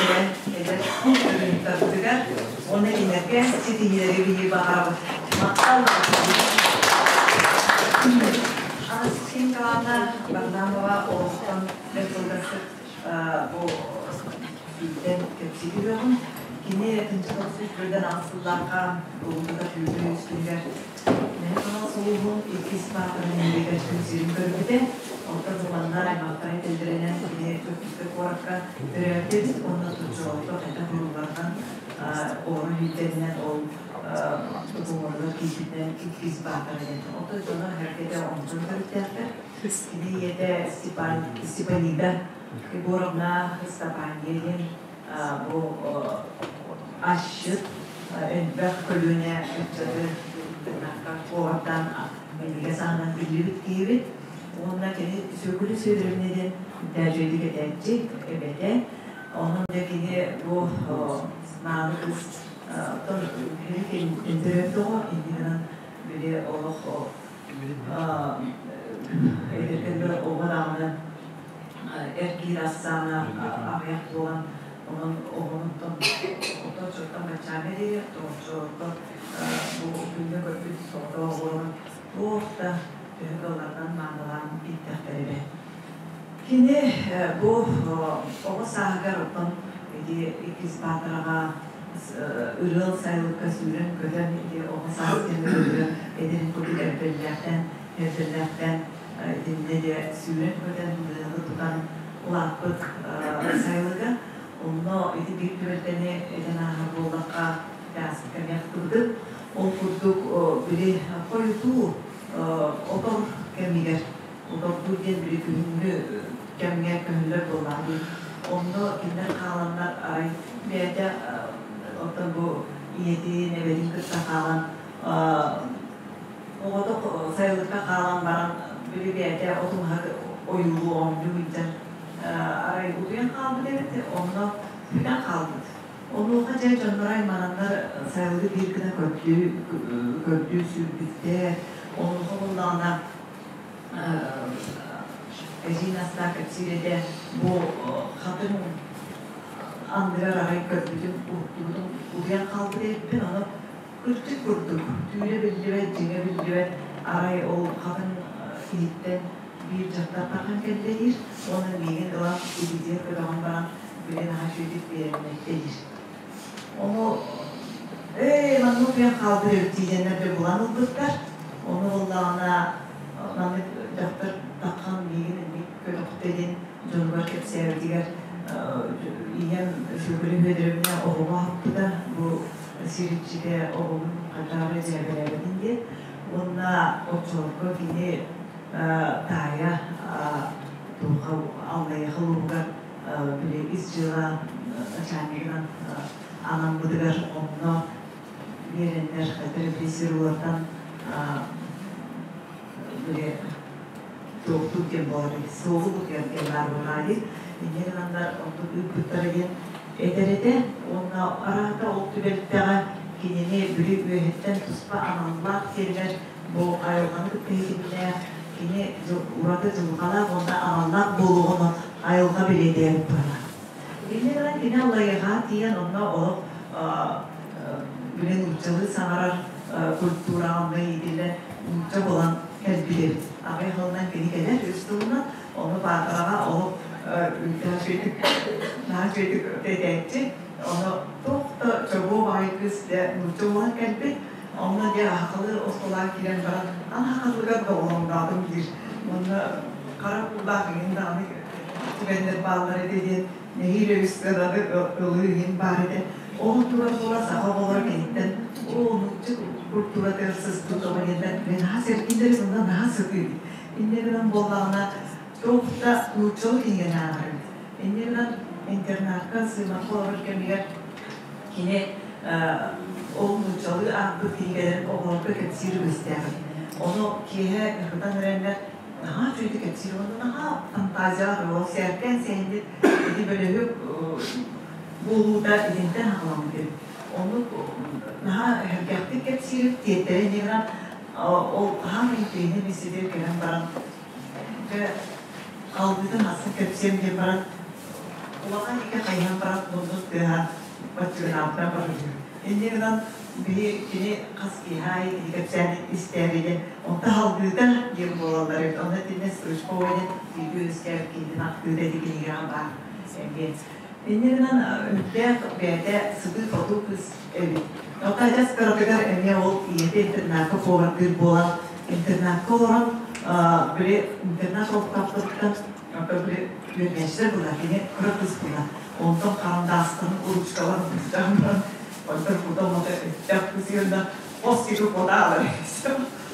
кэлэн эдэр ырыһыттарбытыгар уонна кинилэргэ ситиһиилэри биһиги баҕарабыт. Махтал! Анастасия Николаевна Варламова олохтон бэрт кылгастык бу биирдэн кэпсии түһүөҕүм. Кини 1998 сыллаахха Улуутута Түүрүү үстүнүгэр Мэҥэ Хаҥалас улууһун иккис баатарын нэһилиэгэр күн сирин көрбүтэ. Оттон бу манна аймахтара этэллэринэн кини Дьокуускай куоракка төрөөбүт эбит уонна Туччолорго хайдах урууларынан оҕону иһиттэринэн ол докумуонугар киирбитинэн иккис баатара диэн. Оттон дьоно эргэтэ онтон төрүттээхтэр. Кини ийэтэ Степан Степанида Егоровна Степания диэн бу асчыт элбэх көлүөнэ ыччаты куораттаан минньигэс аһынан биллибит киһибит. Уонна кини Сүөкүлэ Сүөдэрэбинэ диэн дьүөдүк этээччи эбэтэ. Онон дьэ кини бу мааны кыыс оттон төрөөбүт оҕо иннинэн били олох эдэркэллэр оҕо даҕаны эр киһи ахсаана аҕыйах буолан онон оҕонуттан отон-чоттон баччааҥҥа диэри тоҕоччолорго бу күҥҥэ көрбүт соҕотох оҕолорун туох да төһө кыалларынан маанылаан ииттэхтэринэ. Кини бу оҕо сааһыгар оттон ити иккис Баатараҕа ырыал сайылыкка сүүрэн-көтөн ити оҕо саас диэн ырыа эдэрин курдук эрбэллээхтэн эрбэллээхтэн итиннэ дьэ сүүрэн-көтөн тыаны тутан улааппыт сайылыга. Онно ити биир түбэлтэни этэн ааһар буоллахха, чааска эмиэ ахтыбытым. Ол курдук били хойутуу отор кэмигэр отордуу диэн били күһүҥҥү кэмҥэ көһүллэр буоллаҕа дии. Онно кинилэр хааланнар арай бэйэтэ оттон бу ийэтин, эбэтин кытта хаалан оҕото сайылыкка хаалан баран били бэйэтэ отумаһа ойуулуу оонньуу сылдьан арай утуйан хаалбыт эбит, онно бүтэн хаалбыт. Онуоха дьэ дьонноро аймананнар сайылыгы биир гына көрдүү көрдүү сүүрбүттэр. Онуоха буоллаҕына Эдьиий Настаа кэпсиир этэ, бу хатыҥ анныгар арай көрбүтүм, уһуктубутум утуйан хаалбыт эбиппин, ону кырдьык курдук, түүлэ биллибэт, дьиҥэ биллибэт, арай ол хатыҥ иһиттэн биир дьахтар таххан кэллэ диир уонна миигин ылан илиитигэр көтөҕөн баран били наһаа үчүгэйдик биэрэммэттэ диир. Ону ээ маннык утуйан хаалбыт эбит диэннэр дьэ булан ылбыттар. Ону буоллаҕына маннык дьахтар таххан миигин инник көтөхтө диэн дьонугар кэпсээбитигэр ийэм Сүөкүлэ Федоровна оҕоҕо аһаппыта бу сир иччитэ оҕобун хадьаары дьээбэлээбэтин диэн. Уонна оччолорго кини таайа туохха Аллайыаха улууһугар били ис дьыала начальнигынан анаммытыгар онно биэрэннэр репрессируолартан били туохтуур диэн буолар суолу утуйар диэн баар буоллаҕа дии инньэ гынаннар оннук ыыппыттара диэн этэр этэ уонна араата ол түбэлтэҕэ кинини били үөһэттэн туспа аналлаах сиригэр бу айылҕаны кытта ситимнээх кини ураты дьылҕалаах уонна аналлаах буолуоҕун айылҕа бэлиэтээбит быһыылаах. Инньэ гынан кини Аллайыаҕа тиийэн онно олох били нууччалыы саҥарар культураҕа онно иитиллэн нуучча буолан кэлбит эбит. Аҕыйах сылынан кини кэлэр үс сылынан, ону Баатараҕа олох наһаа үчүгэйдик наһаа үчүгэйдик этээччи. Ону туох да чобуо баҕайы кыыс дьэ нуучча буолан кэлбит. Онно дьэ аһахалыы остолоон киирэн баран аһахалыгар доҕолоҥноотум диир. Уонна хара кууллаах иҥин даҕаны түгэннэр бааллар этэ диэн нэһиилэ үс сыананы ылыы иһин баар этэ. Ол тура буола саха оҕолоро киниттэн оо нуучча культуратыгар сыспыт оҕо диэннэр мин наһаа сэргииллэр онно наһаа сытыы Инньэ гынан буоллаҕына туох да нууччалыы кинигэни ааҕар эбит. Инньэ гынан интернакка сыымахха олорор кэмигэр кини ол нууччалыы аахпыт кинигэлэрин оҕолорго кэпсиир үгэстээх эбит. Ону киэһэ ыһытан эрэннэр наһаа үчүгэйдик кэпсиир уонна наһаа фантазиялаах ол сээркээн сэһэнньит ити бөлөһүк буолуута итинтэн аҕаламмыт эбит. Оннук наһаа эһэргэхтик кэпсиир тиэттэрэ инньэ гынан ол хаһан интиини мисситигэр кэлэн баран дьэ халбытын астык кэпсиэм диэн баран. Улахан икки хайыһан баран муннун тыаһа баччыгынаабытынан барар. Инньэ гынан биһи кини хас киэһэ аайы кини кэпсээнин истээри диэн онто халгыыта диэн буолаллар эбит. Онно итиннэ Стручкова диэн бииргэ үөскээбит киһитин ахтыыта ити кинигэҕэ баар эмиэ. Инньэ гынан үрдээх бэйэтэ сытыы-хотуу кыыс эбит. Оттон адьас кыратыгар эмиэ ол ийэтэ интернакка повардыыр буолан, интернакка олорон, били интернат олохтоохторуттан били үөрэнээччилэр була, кини кыра кыыс була. Онтон харандаастарын, ручкаларын быстаан баран, онтон кута оҥото өттөх кыыс уонна хос киһи кутаалар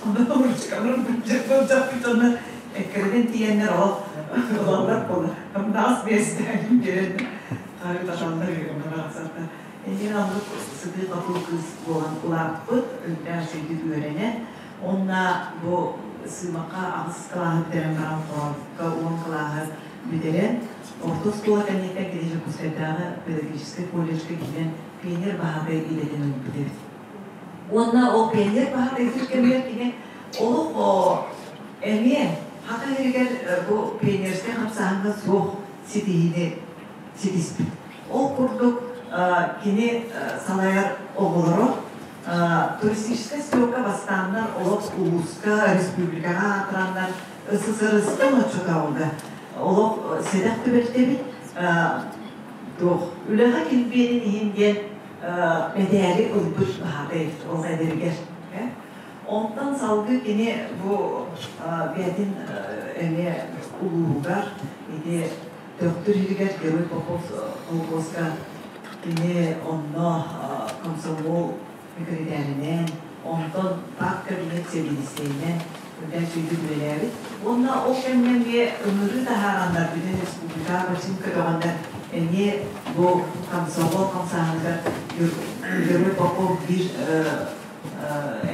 онно ручкаларын былдьаппыт онно эккирэтэн тиийэннэр ол ылаллар буолар. Хамнаас биэстээн биэрэн харытаталлар үөрэнэ барахсаттар. Эһиил оннук сытыы-хотуу кыыс буолан улааппыт, үрдээх үчүгэйдик үөрэнэн, уонна бу Сыымахха аҕыс кылааһы бүтэрэн баран Хорообукка 10 кылааһы бүтэрэн, орто оскуола кэнниттэн кини Дьокуускайдааҕы педагогическай колледжка киирэн пионер баһаатай идэтин ылбыт эбит. Уонна ол пионер баһаатайдыыр кэмигэр кини олох эмиэ Хата сиригэр бу пионерскай хамсааһыҥҥа суох ситиһиини ситиспит. Ол курдук кини салайар оҕолоро туристическай стрелка бастааннар олох улууска, республикаҕа аатыраннар СССР-ка оччотооҕуга олох сэдэх түбэлтэбит туох үлэҕэ килбиэнин иһин диэн мэдээли ылбыт баһаатай ол эдэригэр. Онтон салгыы кини бу бэйэтин эмиэ улууһугар ити Төхтүр иһигэр Герой Попов холкуоска кини онно комсомол секретаринэн, онтон парк кабинет сэбиэдиссэйинэн үрдээх сүүрдүк үлэлээбит. Уонна ол кэмҥэ эмиэ ыҥырыы таһаараннар бүтүн республикаҕа барсын көтөҕөннөр эмиэ бу комсомол хамсааһыныгар Герой Попов биир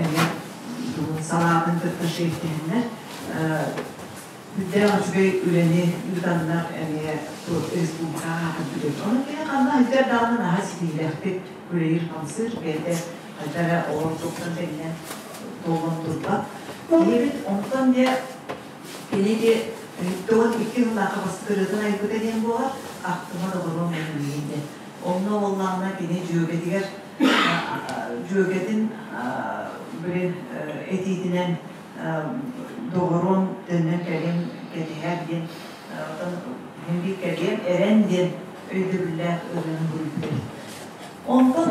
эмиэ салаатын кытта шефтиһэннэр Үрдээх үчүгэй үлэни ыытаннар эмиэ республикаҕа аатырдыбыт. Онон кини ханна сылдьар даҕаны наһаа ситиһиилээхтик үлэлиир-хамсыыр, бэйэтэ хайда эрэ олор туохтан тэҥинэн туолан турбат. Киһибит онтон дьэ кини ити 72 сыллаахха бастакы ырыатын айбыта диэн буолар, ахтыма доҕоруом миигин диэн. Онно буоллаҕына кини дьүөгэтигэр дьүөгэтин били этиитинэн доҕорун төннөн кэлиэм кэтэһэр диэн оттон мин биир кэлиэм эрэн диэн өйдөбүллээх ырыаны буруйбут. Онтон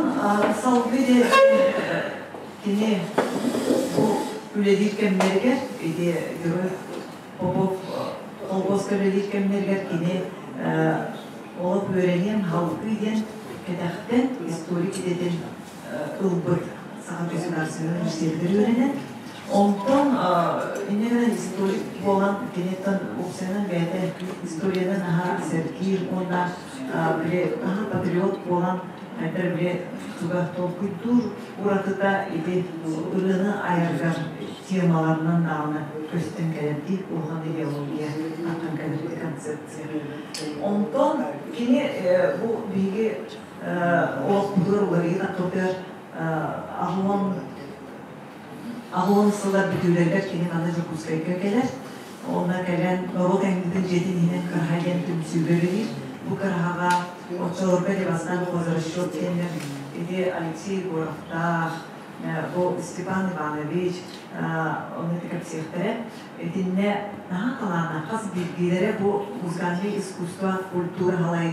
салгыы дьэ кини бу үлэлиир кэмнэригэр ити Герой Попов колхозка үлэлиир кэмнэригэр кини олох үөрэниэм халгыы диэн кэтэхтэн историк идэтин ылбыт Саха государственнай университетыгар үөрэнэн, онтон инньэ гынан историк буолан киниттэн уопсайынан бэйэтэ историяны наһаа сэргиир уонна били наһаа патриот буолан хайдах били туга толкуйдуур уратыта ити ырыаны айарыгар темаларынан даҕаны көстөн кэлэрдии улахан идеология аттан кэлэр концепция. Онтон кини бу биһиги олохпутугар уларыйыы таххытыгар аҕыон сыллар бүтүүлэригэр кини манна Дьокуускайга кэлэр. Онно кэлэн норуот айымньытын дьиэтин иһинэн Кыраһа диэн түмсүүгэ үлэлиир. Бу Кыраһаҕа оччолорго Левостан хозрасчет диэннэр ити Алексей Егоровтаах, бу Степан Иванович ону ити кэпсиэхтэрэ. Итиннэ наһаа талааннаах хас биирдиилэрэ бу музыкальнай искусство, культура халай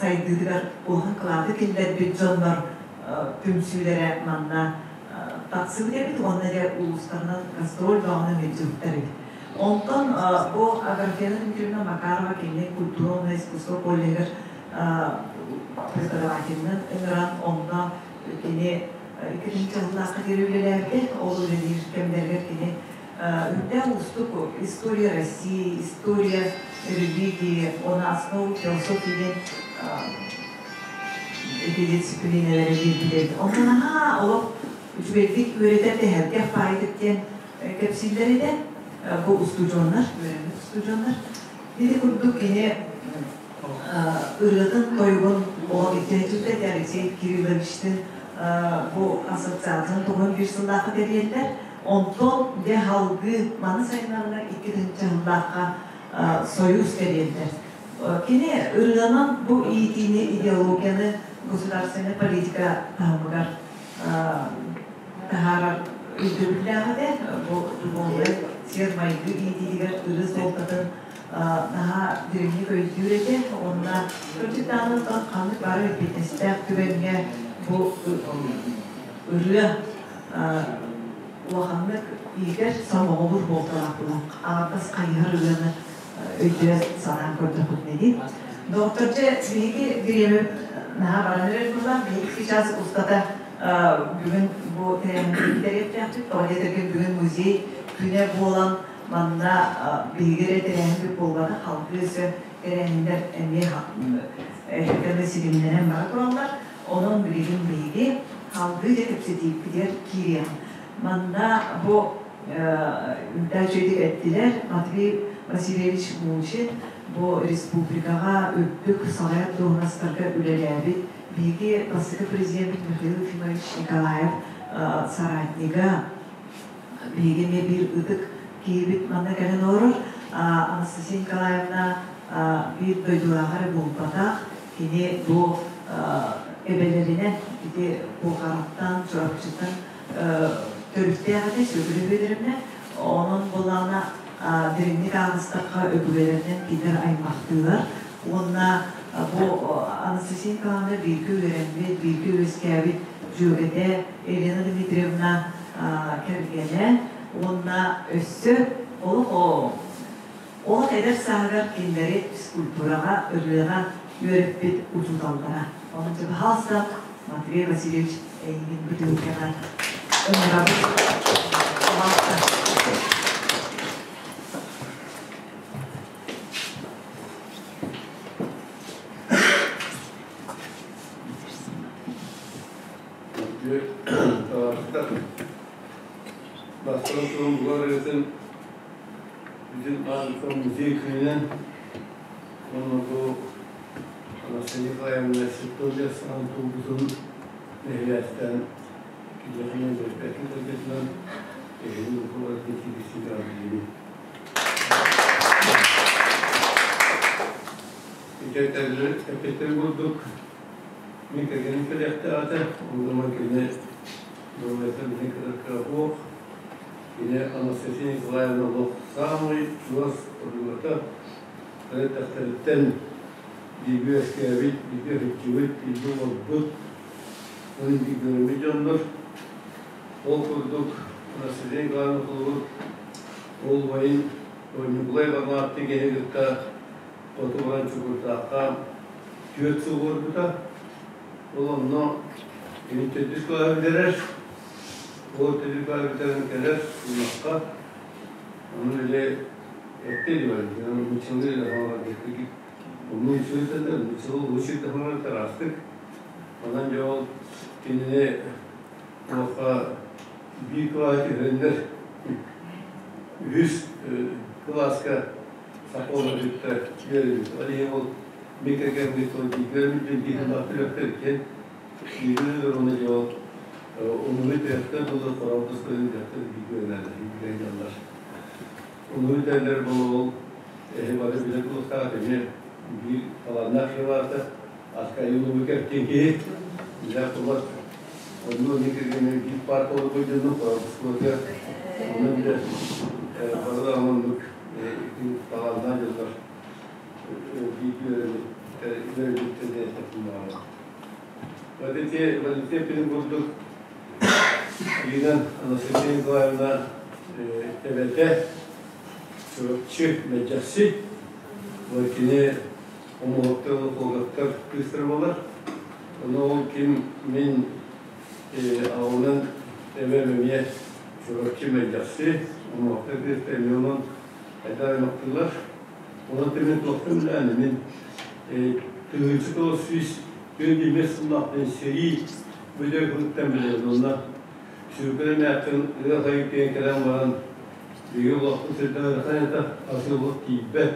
сайдыытыгар улахан кылааты киллэрбит дьоннор түмсүүлэрэ манна тахсыбыт эбит уонна дьэ улуустарынан гастроль бөҕөнү мүлдьүбүттэр эбит. Онтон бу Аграфена Дмитриевна Макарова кини культура уонна искусство коллеһыгар преподавателинэн ыҥыран онно кини 2 сыллаахха диэри үлэлээбитэ. Ол үлэлиир кэмнэригэр кини Үрдээх уустук история России, история религии, уонна основы философии диэн ити дисциплиналары биэрбит эбит. Онно наһаа олох үчүгэйдик үөрэтэр тэһэргэх баайдык диэн кэпсииллэр этэ. Бу устудьуоннар, үөрэммит устудьуоннар. Ити курдук кини ырыатын тойугун олох итинэн Алексей Кирилловичтын бу ассоциацияны туһунан биир сыллаахха тэрийэллэр. Онтон дьэ салгыы маны сайыннарынар 2000 сыллаахха Союз тэрийэллэр. Кини ырыанан бу иитиини идеологияны государственнай политика таһымыгар таһаарар өйдөбүллээх этэ. Бу духовнай сиэр-майгы иитиитигэр ырыа суолтатын наһаа дириҥник өйдүүр этэ. Уонна кырдьыктаанын ханнык бары эппиэтинэстээх түгэҥҥэ бу ырыа улаханнык иитэр сомоҕолуур буолталаах буолан аҥардас хайыһар ырыаны өйдөөн санаан көрдөхпүтүнэ дии. Доктор дьэ биһиги бириэмэ наһаа баран эрэр буоллаах. Биһиги сейчас устата бүгүн бу тэрээһин тэриэхтээхпит. Тоҕо диэтэргин бүгүн музей күнэ буолан манна биһиги эрэ тэрээһинбит буолбатах, халгыы өссө тэрээһиннэр эмиэ эһэтэни ситимнэнэн бара тураллар. Онон билигин биһиги халгыы дьэ кэпсэтииппитигэр киириэҕим. Манна бу үчүгэйдик эттилэр Матвей Васильевич Мучин бу республикаҕа үрдүк салайар дуоһунастарга үлэлээбит биһиги бастакы президеммит Михаил Ефимович Николаев соратнига, биһиги эмиэ биир ытык киһибит манна кэлэн олорор. Анастасия Николаевна биир дойдулааҕа эрэ буолбатах, кини бу эбэлэринэн ити Куохараттан, Чурапчыттан төрүттээх этэ, Сүөкүлэ Бүөдүрэмнэ. Онон буоллаҕына дириҥник ааҕыстахха өбүгэлэринэн кинилэр аймахтыылар. Уонна бу Анастасия Николаевна бииргэ үөрэммит, бииргэ үөскээбит дьүөгэтэ Елена Дмитриевна кэргэнэ уонна өссө олох олох эдэр сааһыгар кинилэри физкультураҕа, ырыаҕа үөрэппит учууталлара. Онон дьэ, пожалуйста, Матвей Васильевич, эйигин бытыылкаҕа ыҥырабыт. Пожалуйста. Бастан туран булар ырытын бүтүн аан музей күнүнэн уонна бу Анастасия Николаевна Светловия саҥа туолбутун нэһилиэктэн киһиэхэ бэрпэккэ кыргытынан эһигини букубарга киирсиигэ билиибин. Эппиттэрин курдук мин кэргэним кэлиэхтээх этэ, онно кини доруобуйата билин кытары суох. Кини Анастасия Николаевна олох саамай чугас подругата, эттэхтэриттэн бииргэ үөскээбит, бииргэ сылдьыбыт, бииргэ олорбут, оны бииргэ көрбүт дьоннор. Ол курдук Анастасия Николаевна холобур ол убайын Ньукулай Бармаатты киһи кытта хоту баран Чукурдаахха 4 сыл олорбута. Ол онно кини төрдүс кылааһы бүтэрэр. Ол төрдүс кылааһы бүтэрэн кэлэр Суннахха. Ону или этте диэн, нууччалыы илэ хаалар диэки. Онну үчүгэй нууччалыы лучше таһымар тараастык. Онон дьэ ол кинини туохха биир кылааһы түһэрэннэр үһүс кылааска сокуона бүттэ үөрэммит. Ол иһин ол мин кэргэммит ол бииргэ биир төрөттөр бииргэ уонна дьэ ол умуһу төрөттөр дылы хоробус көрүн дьахтар бииргэ үөрэнэллэр, бииргэ дьаллар. Умуһу төрөлөр буолу ол эһи бары билэ кулустаах эмиэ биир талааннаах киһи аска айыллыбы кэптин киһи билэр тулар онну мин кэргэммин биир парк олорбут дьону хоробускуга онно билэр бары да оннук талааннаах дьоннор биир үөрэммиттэр диэн баҕарабын. Вот эти вот эти пилин курдук Ирина Анастасия Николаевна эбэтэ Чурапчы Мэлдьэхси вот кини омуһуктар олохтоохтор кыыстара буолар. Ону ол ким мин аҕабынан эбэм эмиэ Чурапчы Мэлдьэхси омуһуктар кыыстара эмиэ онон хайдах аймахтыылар. Онон мин туохтан билээн мин 1941 сыллаахтан сэрии бүтэй кылыттан билэбин. Онно Сүркүн эмээхсин ыа хайы киэн кэлэн баран биһиги олохпут сирдэн ыарахан этэ, асыылык тиийбэт.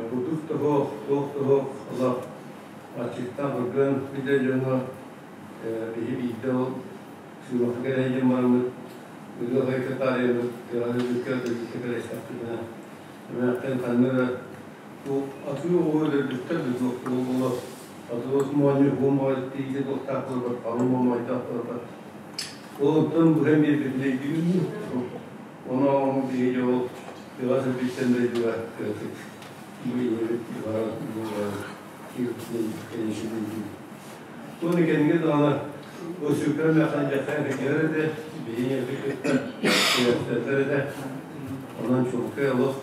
Бурдук да суох, туох да суох, олох аччыктаан кыргыан билэр дьоҥҥо биһи биирдэ ол сыылаха кэлэн диэн бараммыт ыа хайыкка таарыйаммыт тыаҕа өлбүккэ дойдута кэлэстэхпитинэ эмээхсин ханна эрэ Атыы оҕо өлөрбүттэр буолла. Атыы моонньу буомай тиийэ туохтаах буолбат, алын буомайдаах буолбат. Ол онтон быһан биэрбитин Оны ону биһиги ол тыа сирбиттэн дойдуга кыратык бу ийэбит Туону кэннигэ даҕаны Осюка мэхэн дьахтан кэлэр этэ, биһиги кытта күрэхтэллэр этэ. Онон чуолкай олох.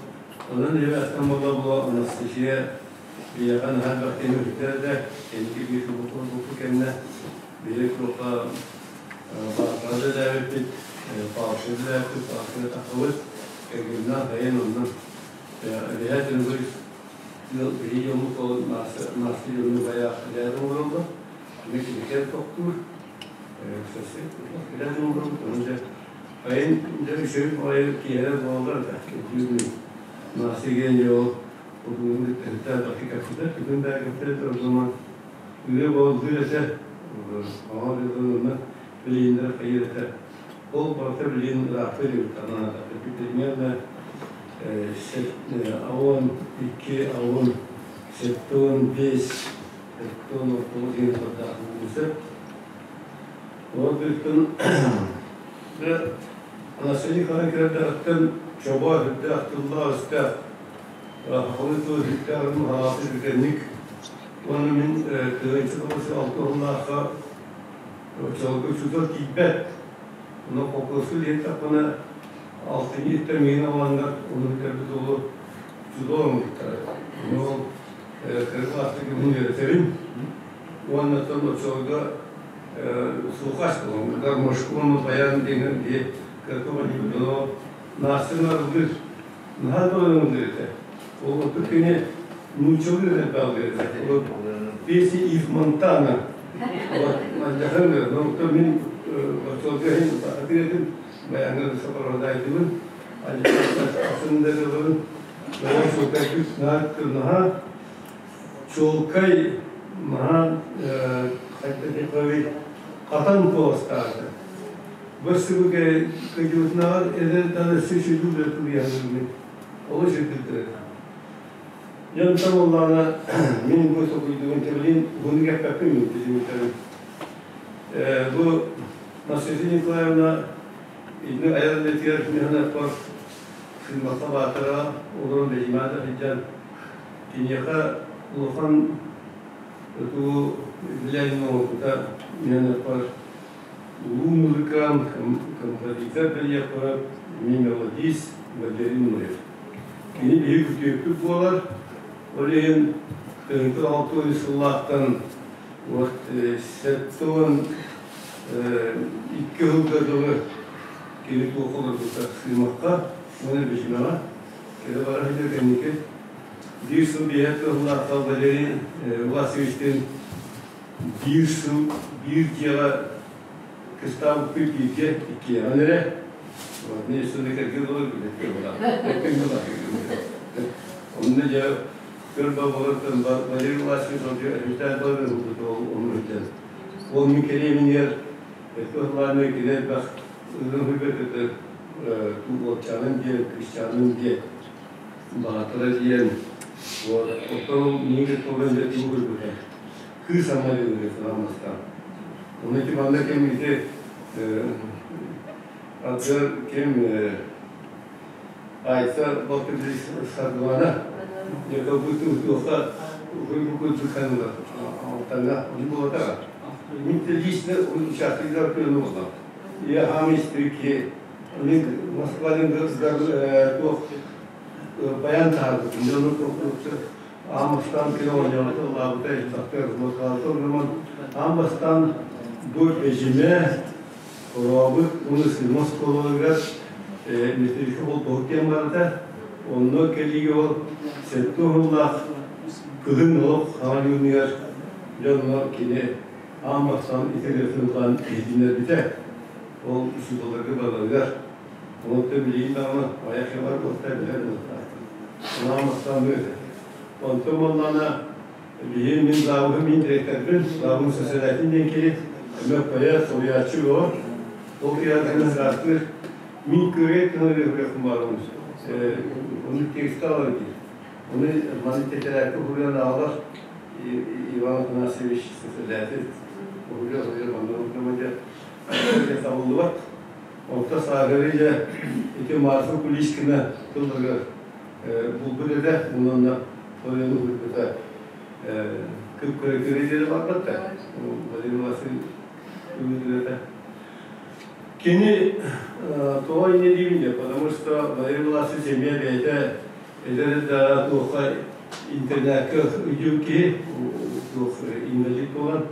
Онон астан буола буола Анастасия биһиэхэ наһаа элбэх кэми үтэр этэ. Кэнники биир субутун кэннэ биһиги туохха баартаҕа үлэлээбиппит, паапка үлэлээбиппит, паапканы таххабыт, кэргэннээх бэйэн онно обязательно биһиги дьоммут ол наасы дьону баяах үлэлээн оҥороллор. Аны киникэр тохтуур, үлэлээн оҥоробут, ону дьэ айын дьэ үчүгэй баҕайы киэһэ буолаллар да, наасы диэн ол удуун кытта бакы кэпсэтэр, бүгүн да кэпсэтэр ордума үлэ буолдур этэ, оҕо дылына билииннэр хайыр этэ. Ол барыта билиин ыраахта диэбит анаата. Примерно 82, 75, 79 диэн сылдаах буолуон Ол бүттүн Анастасия Николаевна кэрдэҕиттэн чобоо үрдээх тыллаах өстөөх сахалыы тыл үрдээҕин аҕааты бүтэнник уонна мин 1906 сыллаахха оччолорго учуутал тиийбэт. Онно холкуоска диэтэхпинэ алтынньы иттэн миигин аҕаланнар ону бүтэрбит уолу учуутал оҥорбуттара. Ону ол кыра кылааска мин үөрэтэбин. Уонна оттон оччолорго слухач буолан гармошку уонна баян диэн киһи кыракый ону Настя ыллыыр. Наһаа дуоһун ыллыыр этэ. Ол оттон кини нууччалыы элбэх этэ. Вот песни из Монтана. Вот мандьахан, но оттон мин оччолорго иһин атыытын баяҥҥа сопровождайдыбын. Атын да дылыбын. Баян чуолкай наһаа чуолкай наһаа хайдах хатан куоластаата. Бырсыбыга кыдьыбытынааҕар эдэр даны сүчүдүү да туруйаһын олус үрдүктэр. Дьонтон буоллаҕына мин бу толкуйдугун тэбилин уһуннук эппэппин мин билиммиттэрим. Бу Анастасия Николаевна итини айар үлэтигэр миһанаппар Сыымахха баатара олорон бэдьимаата сылдьан киниэхэ улахан тутуу билэн оҥорбута миһанаппар улуу музыкант, композитор диэххэ мелодист Валерий Ноев. Кини биһиги күтүөппүт буолар. Ол иһин тыһыынча 60 сыллаахтан вот 72 сылга дылы кини туох олорбута Сыымахха уонна Бэдьимэҕэ кэлэ бара сылдьар кэнники биир сыл биэһэ сыллаахха Валерий Власовичтыын биир сыл биир дьиэҕэ кыстаабыппыт бииргэ иккиэҕин эрэ. Вот мне что-то кэргэн буолар Онно дьэ көр бабалартан Валерий Власович үстээн баран онну үтэн. Ол мин кэлиэминигэр Этэ кини элбэх ырыһыгы уолчаанын диэн, кыысчаанын диэн, баатара диэн, вот, оттон миигин толон дьэ тугу көрбүтэ. Кыыс ама диэн санаамастаан. Оны ити манна кем ити ардыгар кем Айса Балтыбыз Сардылана якобы туха уһуйбукун алтанга не было. Мен лично участвовал в Я хам истрики мен Москвадан туох баян тарды. Амастан кино Амастан бу эжиме Оробут уну Москвалыгар метрика ол тоһуккен барыта онно кэлиигэ ол сэттэ уһуллаах кыһын олох хаҥа дьонно кини аан бастаан итигиртыллаан иһитиннэрбитэ. Ол учууталларга барыларыгар онтон билигин даҕаны айах бар буолта билэр буолта. Аан бастаан бу Онтон буоллаҕына биһи мин завуһум мин директорбын, завуһум соседатель диэн киһи, эмиэ поэт, суруйааччы буолар. Ол киһи ыраастыыр мин көрө тыһыгыахпын баарым. Ону текст алар диир. Оны маны тетэрээккэ уһуйан аҕалар Иван Афанасьевич председатель уһуйа уһуйа манна уһуйа дьэ табыллыбат. Онто сааһыры дьэ ити Марфа Куличкина тылларыгар булбут этэ, онно тойон уһуйбута кып-кыра диэри барбат да. Владимир Васильевич үгүтүгэтэ. Кини тоҕо инньэ диибин диэ, потому что Валерий Власович эмиэ бэйэтэ эдэр да туохха интернакка ыйдьыбыт киһи, туох инвалид буолан,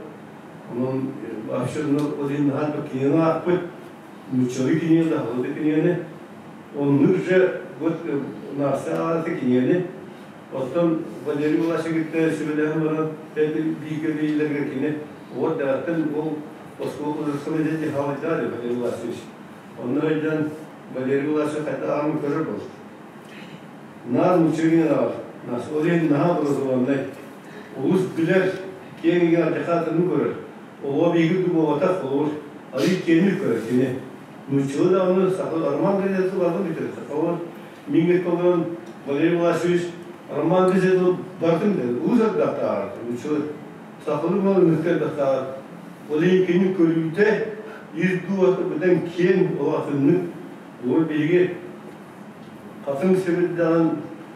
онон вообще ол иһин наһаа кинини аахпыт, нууччалыы кинигэ да, халыты кинигэни, оннук же вот Настя аата кинигэни, оттон Валерий Власович кытта сүбэлэһэн баран бииргэ биилэргэ кини вот дэҕэттэн ол оскуола художественнай дьэ хаалайдаа Валерий Власович. Онно өйдөөн Валерий Власович хайда аамын көрөр бол. Наар нууччалыы аҕар. Ол иһин наһаа образованнай. Олус билэр, киэҥ иҥэ алдьархаатыны көрөр. Оҕо биһиги буолбатах, олус арый киэҥник көрөр кини. Нууччалыы даҕаны саха Роман газетатын барытын бүтэрэр. Сахалар миҥҥэ толорон Валерий Власович Роман газетын барытын бүтэрэр. Улус элбэхтээҕэр нууччалыы. Сахалыы мал ынырык элбэхтээҕэр. Ол иһин кини көрүүтэ ис дууһата быдан киэҥ, улаатыннык. Ол биһиги хатыҥ сибирдэҕин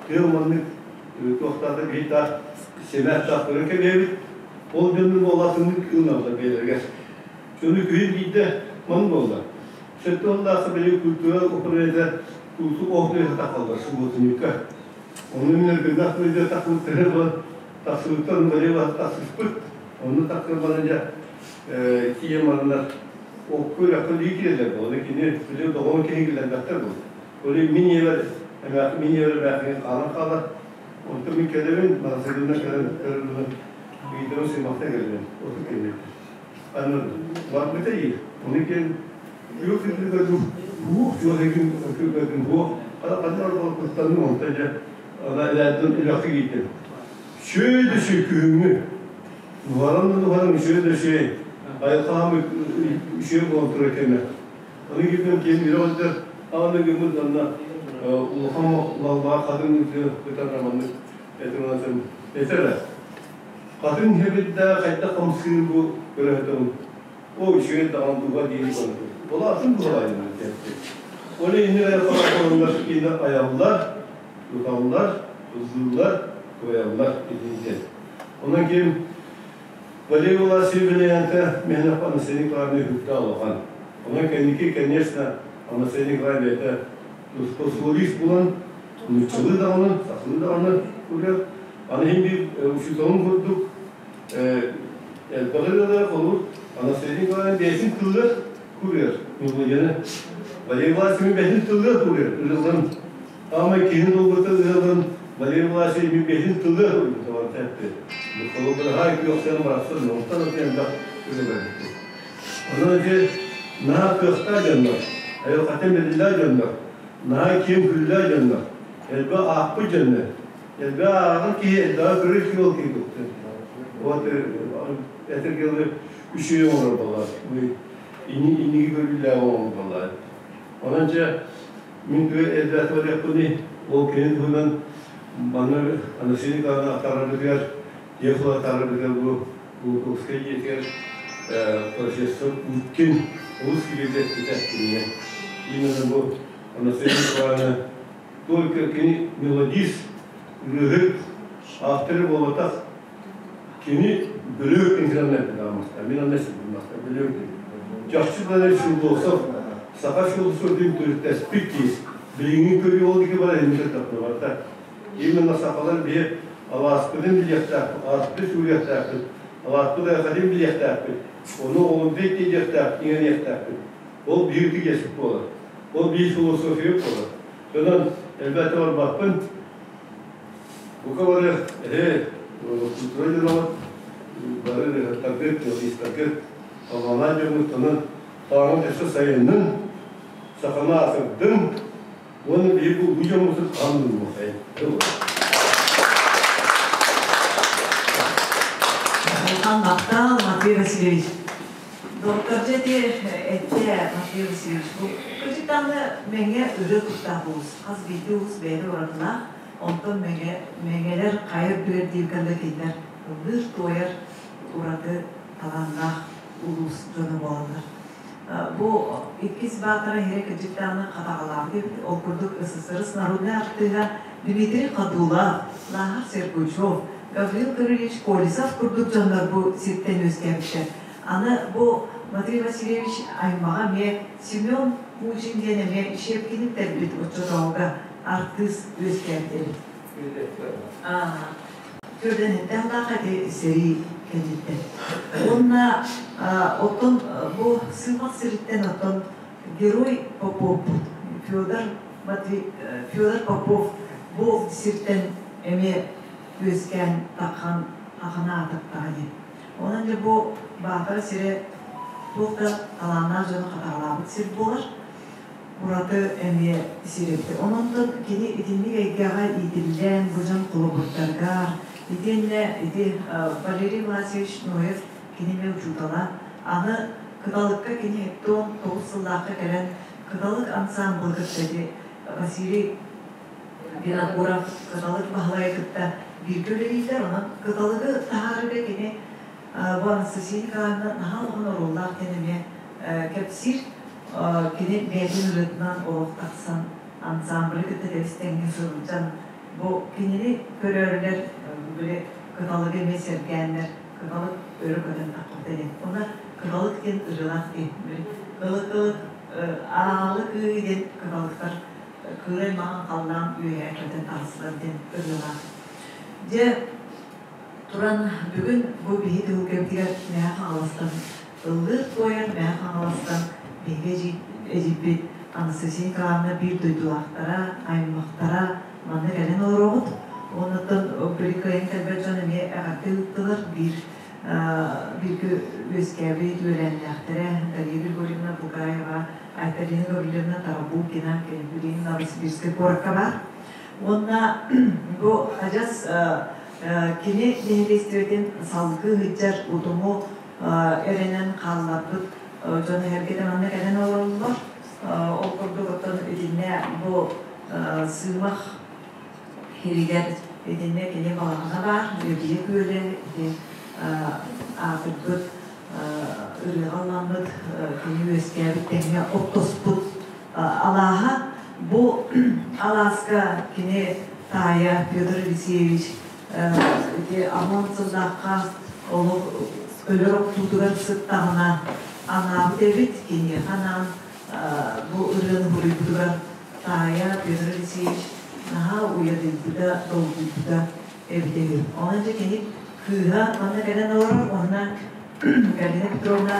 тыал маннык туохтаата биһи таах сэмээх таахтарын кэбиһэбит. Ол дьону буолаатыннык ылыналлар бэйэлэригэр. Дьону күһүн биирдэ ман буолла. Сөптө оллаахха били культура управлениета култуур оһуохтуйа тахаллар субботунньукка. Ону мин өргөннөх тылдьа тахсыбыттары буолан тахсыбыттар Мария тахсыспыт. Онно тахсар бана дьэ тиийэн бараннар окку үрэххэ лии киирэллэр буолла. Кини били доҕоон киһи киллэрбэттэр буолла. Ол мин ийэбэр эмээхсин мин ийэбэр эмээхсин хаалан хаалар. Онтон мин кэлэбин, маҕаһыынна кэлэн көрөн ыйытабын сыымахта кэлэбин. Отут кэлбит. Аны барбыта иир. Ону киэн күөх күндү буох туох эгин көрдүм буох ханна барбал куттанным онтон дьэ ана элээттэн үлэххэ киирдим. Шөй да шөй күһүҥҥү. Нуһаран да нуһаран үчүгэй да үчүгэй. Айылҕаһам үчүгэй буолан турар кэмэ. Аны киирдим киһим үөрэх өттө аны гыммыт манна улахан лаллаах хатыҥ кытар маннык этим этэрэ. Хатыҥ хэбит да хайдах хамсыыр бу көрөтөм. О үчүгэй даҕан туга диир барбыт. Ол атын буолайын теппит. Ол иннир айылҕалар киинэ айаллар, туталлар, ыллыыллар, туойаллар итинтэн. Онон ким Валерий Власьевич Михайлов Анастасия Николаевна үһүктэ улахан. Онон кэнники, конечно, Анастасия Николаевна бэйэтэ фольклорист булан, нууччалыы даҕаны, сахалыы даҕаны курдук. Аны иһин биир учууталым курдук элбэх ырыалары холуур Анастасия Николаевна бэйэтин тылыгар куруйар мелодияны. Валерий Власьевич бэйэтин тылыгар куруйар ырыаларын. Аамай киһини долгута ырыаларын Валерий Власьевич бэйэтин тылыгар куруйбута барыта эппит. Холобураһаай күөхсээн барахсан онтон атын элбэх ырыа барбыт. Онон ити наһаа кыахтаах дьоннор, айылҕаттан бэриллээх дьоннор, наһаа киэҥ күллээх дьоннор, элбэх аахпыт дьоннор, элбэх ааҕар киһи элбэҕи көрөр киһи ол киһи кыттар. Вот этэргэ үчүгэй оҥорор буоллар, инники көрүүлээх оҥорор буоллар. Онон дьэ мин тыа элбээтэ барыахпыный, ол кини туһунан манна Анастасия Николаевна атаарарбытыгар, Ехова атаарарбытыгар бу Глуховскай дьиэтигэр профессор Уткин олус киирдэ эппитэ кинигэ. Именно бу Анастасия Николаевна только кини мелодист, ырыаһыт, авторы буолбатах, кини бөлүөх интернет даамаста, мин анна сибилмаста, бөлүөх диэн. Чахчы бары философ, саха философын төрүттэспит киһи, билиҥҥи көрүү ол диэки барар инники тахсыбата. Именно сахалар биһи алааспытын билиэхтээхпит, ааспыты сүгүрүөхтээхпит, алааспыт айылҕатын билиэхтээхпит, ону олуҥтуй тиийиэхтээхпит, иҥэриэхтээхпит. Ол биир киэсик буолар. Ол биир философия буолар. Онон элбэхтэ барбаппын. Бука бары эһи культура дьоноҕут, бары ырыаһыттаргыт, мелодистаргыт, талааннаах дьоҥҥут онон талааҥҥыт өссө сайыннын, саханы аатырдын уонна биһиги бу дьоммутун хаан уурумуоххайын. Улахан махтал, Матвей Васильевич. Доктор дьэ эттэ Матвей Васильевич, бу кырдьыктааны мэҥэ ырыа куттаах улус. Хас биирдии улус бэйэтэ уратылаах. Онтон мэҥэлэр хайа үрдүгэр диир да кинилэр ыллыыр-туойар ураты талааннаах улуус дьоно буолаллар. Бу иккис Баатара иһирэ кырдьык даҕаны хатаҕалаабыт эбит. Ол курдук СССР народнай артыыһа Дмитрий Ходулов, Лааһар Сергучев, Гаврил Гаврильевич Колесов курдук дьоннор бу сиртэн үөскээбиттэр. Аны бу Матвей Васильевич аймаҕа эмиэ Семен Мучин диэн эмиэ Щепкини бүтэрбит оччотооҕуга артыыс үөскээбит эбит. Түрдэниттээх ити сэрии кэнниттэн. Уонна оттон бу Сыымах сириттэн оттон герой Поповпут Федор Матвей Федор Попов бу сиртэн эмиэ үөскээн таххан ахана аатыртаҕа диэн. Онон дьэ бу Баатара сирэ туох да талааннаах дьону хатаҕалаабыт сир буолар. Ураты эмиэ сир эбит. Онон кини итинник эйгэҕэ иитиллэн, бу дьон холобурдарыгар, итиэннэ ити Валерий Власьевич Ноев кини эмиэ учуутала. Аны Кыталыкка кини 79 сыллаахха кэлэн Кыталык ансаамбылы кытта ити Василий Винокуров Кыталык Баһылайы кытта бииргэ үлэлииллэр. Онон Кыталыгы таһаарыыга кини бу Анастасия Николаевна наһаа улахан оруоллаах диэн эмиэ кэпсиир. Кини бэйэтин ырыатынан олох тахсан ансаамбылы кытта тэбис-тэҥҥэ сылдьан бу кинини көрөөрүлэр били Кыталыгы эмиэ сэргээннэр Кыталык өрө көтөн таххыбыта диэн. Уонна Кыталык диэн ырыалаах диэн. Били кылык-кылык аалы кыы диэн кыталыктар кыырай маҥан халлаан үөһээ көтөн таҕыстылар диэн ырыалаах. Дьэ, туран бүгүн бу биһи түһүлгэбитигэр Мэҥэ Хаҥаластан ыллыыр-туойар Мэҥэ Хаҥаластан биһиги эдьиийбит Анастасия Николаевна биир дойдулаахтара, аймахтара манна кэлэн олороҕут. Оннуттан били кыайан кэлбэт дьон эмиэ эҕэрдэ ыыттылар. Биир бииргэ үөскээбит үөлээннээхтэрэ Дарья Григорьевна Бугаева, Айталина Гаврильевна Тарабукина, билигин Новосибирскай куоракка баар. Уонна бу адьас кини нэһилиэстибэтин салгыы сылдьар утуму эрэнэн хаалларбыт дьон эһэргэтэ манна кэлэн олороллор. Ол курдук оттон итиннэ бу Сыымах сиригэр итиннэ кини балаҕана баар, Үөдүйэ күөлэ ити аатырбыт ырыаҕа ылламмыт кини үөскээбит тэҥҥэ оттоспут алааһа. Бу алааска кини таайа Петр Алексеевич ити амон сыллаахха олох өлөр охтуутугар сыттаҕына анаабыт эбит. Киниэхэ анаан бу ырыаны суруйбутугар таайа Петр Алексеевич наһаа уйадыйбыта, долгуйбута эбитэ үһү. Онон дьэ кини кыыһа манна кэлэн олорор уонна Галина Петровна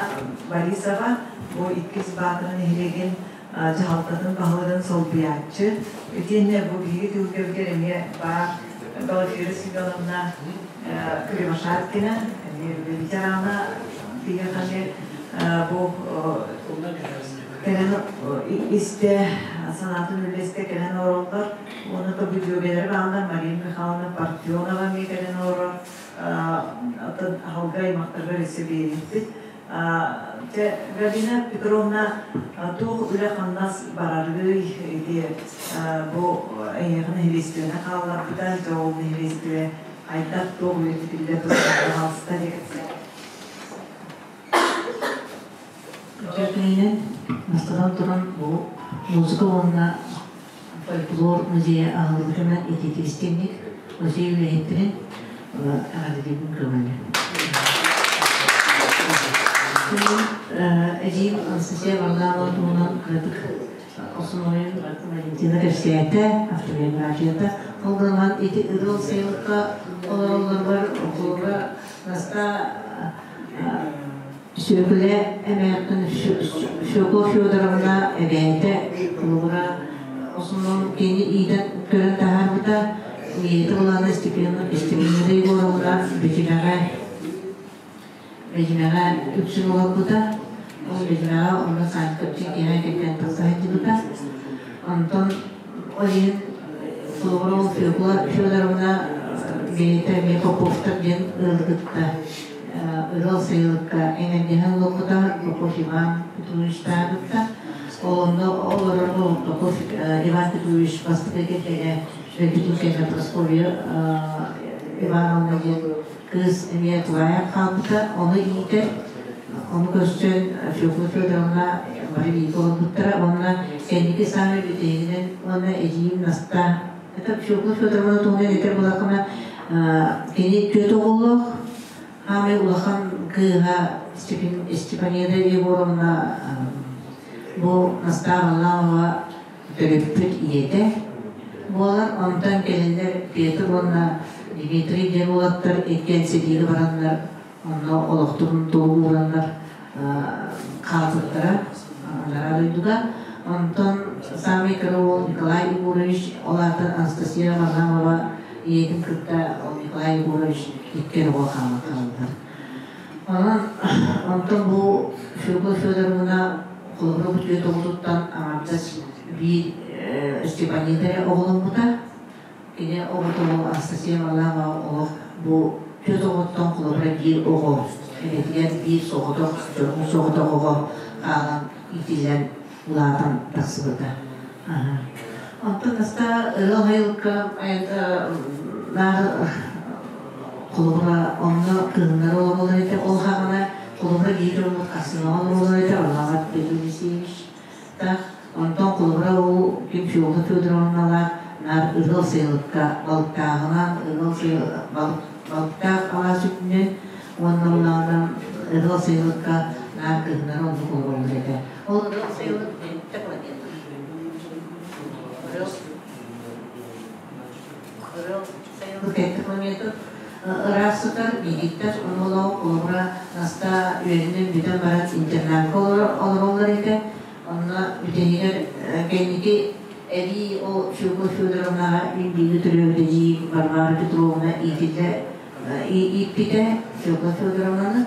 Борисова бу иккис Баатара нэһилиэгин дьаһалтатын баһылыгын солбуйааччы. Итиэннэ бу биһиги түһүлгэбитигэр эмиэ баар Глафира Семеновна Кривошапкина, эмиэ ветерана биһиэхэ эмиэ бу кэлэн истэ, санаатын үллэстэ кэлэн олороллор. Уонна то бу дьүөгэлэри бааллар Мария Михайловна Парфенова эмиэ кэлэн олорор. Оттон аһылга аймахтарга өссө биэриэхпит. Дьэ, Галина Петровна, туох үлэ-хамнас барарый ити бу эйиэхэ нэһилиэстибэни хаалларбыта, дьэ ол нэһилиэстибэ хайдах туох үйэтитиллэ турар диye Үтүөкүнүнэн бастатан туран бу музыка уонна фольклор музейа аһыллыбытынан итиитик музей үлэһиттэрин эҕэрдэлиибин көҥүллэ. Эдьиийим Анастасия Варламова туһунан кыратык основойун Валентина кэпсээтэ, автобиографията. Ол гынан ити ырыал сайылыкка олороллоругар оҕолоро Настаа Сүөкүлэ эмээххин Фёкла Федоровна эбээтэ холобура основном кини иитэн көрөн таһаарбыта. Ийэтэ Улаана Степановна Степанида Егоровна Бэдьимэҕэ Бэдьимэҕэ үксүн олорбута. Ол Бэдьимэҕэ онно Санька киэһэ кэргэн тахса сылдьыбыта. Онтон ол иһин холобура ол Фёкла Федоровна бэйэтэ эмиэ Поповтар диэн ыалы кытта Ырыал сайылыкка эҥэрдэһэн олорбута Попов Иван Петровичтаабытта. Ол онно олорор Попов Иван Петрович бастакы кэргэнэ. Өлбүтүн кэннэ Прасковья Ивановна диэн кыыс эмиэ тулаайах хаалбыта, ону иитэр, ону көрсөн Фёкла Федоровна бары бииргэ олорбуттара уонна кэнники саамай бүтэһигинэн уонна эдьиийим Настаа. Это Фёкла Федоровна туһунан этэр буоллаххына, кини түөрт оҕолоох, Хаамай улахан кыыһа Степанида Егоровна бу Настаа Варламова төрөппүт ийэтэ буолар. Онтон кэлиннэр Петр уонна Дмитрий диэн уолаттар иккиэн сэриигэ бараннар, онно олохторун толук уураннар хаалбыттара анараа дойдуга. Онтон саамай кыра уол Николай Егорович, ол аата Анастасия Варламова ийэтин кытта Николай Егорович икки оҕо хаалан хааллар. Онон онтон бу Фёкла Федоровна холобура бу түөрт оҕотуттан аҥардас биир Степанида эрэ оҕоломмута. Кини оҕото Анастасия Варламова олох бу түөрт оҕоттон холобура биир оҕо эбэтигэр биир соҕотох дьоһун соҕотох оҕо хаалан иитиллэн улаатан тахсыбыта. Онтон Настаа ыал айылка наар холобура онно кыһыннары олороллор этэ. Ол хаҕана холобура биир дьоммут Арсенаҕа олороллор этэ, Варламов Петр Елисеевич таах. Онтон холобура ол ким Фёкла Федоровналаах наар ыал сайылыкка балыктааҕынан ыал балыктаах алаас үрдүнэн уонна улаҕанан ыал сайылыкка наар кыһыннары оннук олороллор этэ. Ол ыал сайылык сэттэ километр. Ырыал сайылык сэттэ километр ыраах сытар биһиктэр онолоох холобура Настаа үөрэнэн бүтэн баран интернакка олороллор этэ. Онно бүтэһигэр кэнники эбии ол Фёкла Федоровнаҕа мин бииргэ төрөөбүт эдьиийим Варвара Петровна иитиллэ ииппитэ Фёкла Федоровнаны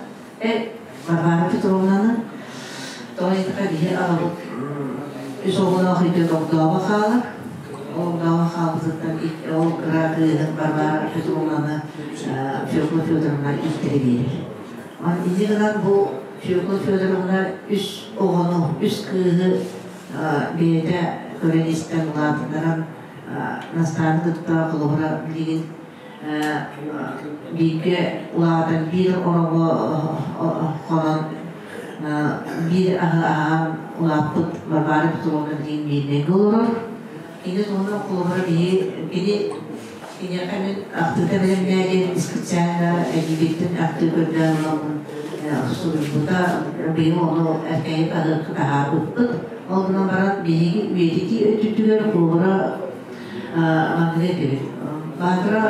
Варвара Петровнаны тоҕо диэтэххэ биһи аҕабыт үс оҕолоох үйдэ огдообо хаалар. Ол огдообо хаалбытыттан ол кыра кыыһын Варвара Петровнаны Фёкла Федоровна ииттэрэ биэрэр. Инньэ гынан бу Фёкла Федоровна үс оҕону, үс кыыһы бэйэтэ көрөн-истэн улаатыннаран Настааны кытта холобура билигин бииргэ улаатан биир ороҕо хонон биир аһы аһаан улааппыт Варвара Петровна билигин Миирнэйгэ олорор. Кини туһунан холобура биһи кини киниэхэ мин ахтыыта бэлэмнээ диэн специально эдьиийбиттэн ахтыы көрдөөн ыламмын суруйбута быйыл ону эркээйи хаһыакка таһаарбыппыт. Ол гынан баран биһиги үйэтитии өттүтүгэр холобура маннык этибит. Баатара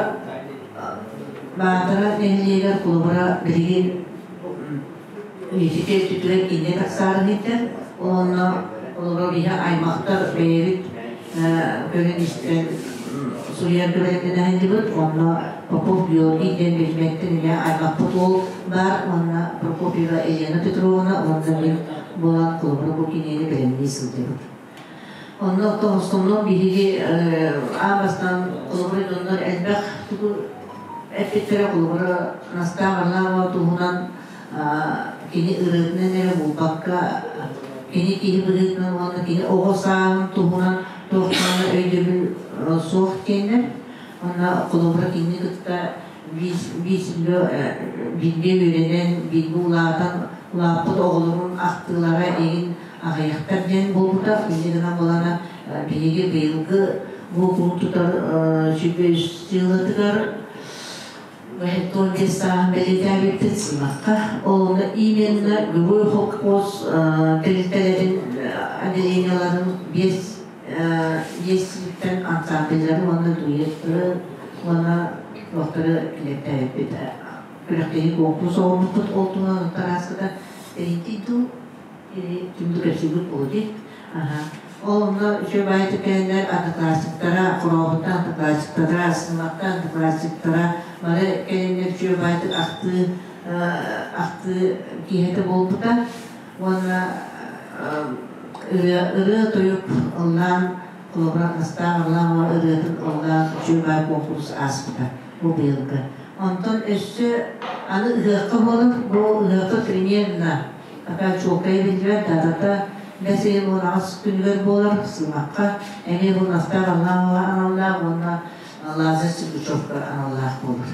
Баатара нэһилиэгэр холобура билигин үйэтитии өттүтүгэр киинэ тахсаары иһиттэр. Онно олорор иһэ аймахтар бэйэбит көрөн-истэн суруйар бэлэмнэнэһиннибит. Онно Попов Георгий диэн бэдьимэттэн эмиэ аймахпыт уол баар уонна Прокопьева Елена Петровна уонна мин буолан холобура бу кинигэни бэлэмнии сылдьабыт. Онно тоһустумнум биһиги аан бастаан холобура дьоннор элбэх тугу эппиттэрэ холобура Настаа Варламова туһунан кини ырыатынан эрэ буолбакка кини киһи быһыытынан уонна кини оҕо сааһын туһунан туох даҕаны өйдөбүл суох диэннэр. Уонна холобура кинини кытта бииргэ үөрэнэн, бииргэ улаатан улааппыт оҕолорун ахтыылара игин аҕыйахтар диэн буолбута. Инньэ гынан буолана биһиги быйылгы бу кулун тутар сүбэ сыалатыгар Тонкий сааһын бэлиэтээбиппит сымахха. Ол именно Герой холкуос тэрилтэлэрин отделениеларын биэс биэс ансамбллары уонна дуэттары уонна туохтары килэттээбиппит. Күрэхтэһии конкурс оҥорбуппут ол туһунан тараската тэрийдий дуу или түмдү кэпсиибит буолуо Ол онно үчүгэй баайы түкээннэр одноклассниктара, Хорообуттан одноклассниктара, Сымахтан одноклассниктара бары кэлиннэр үчүгэй баайдык ахтыы ахтыы киэһэтэ буолбута уонна ырыа ырыа-тойук ыллаан холобура Настаа Варламова ырыатын ыллаан үчүгэй баай куонкурус ааспыта бу быйылгы. Онтон өссө аны ыһыахха буолар, бу ыһыахха примерно пока чуолкай биллибэт датата. Бэс ыйын 18 күнүгэр буолар Сыымахха эмиэ бу Настаа Варламова аналлаах уонна Лазарь Сергучевка аналлаах буолар.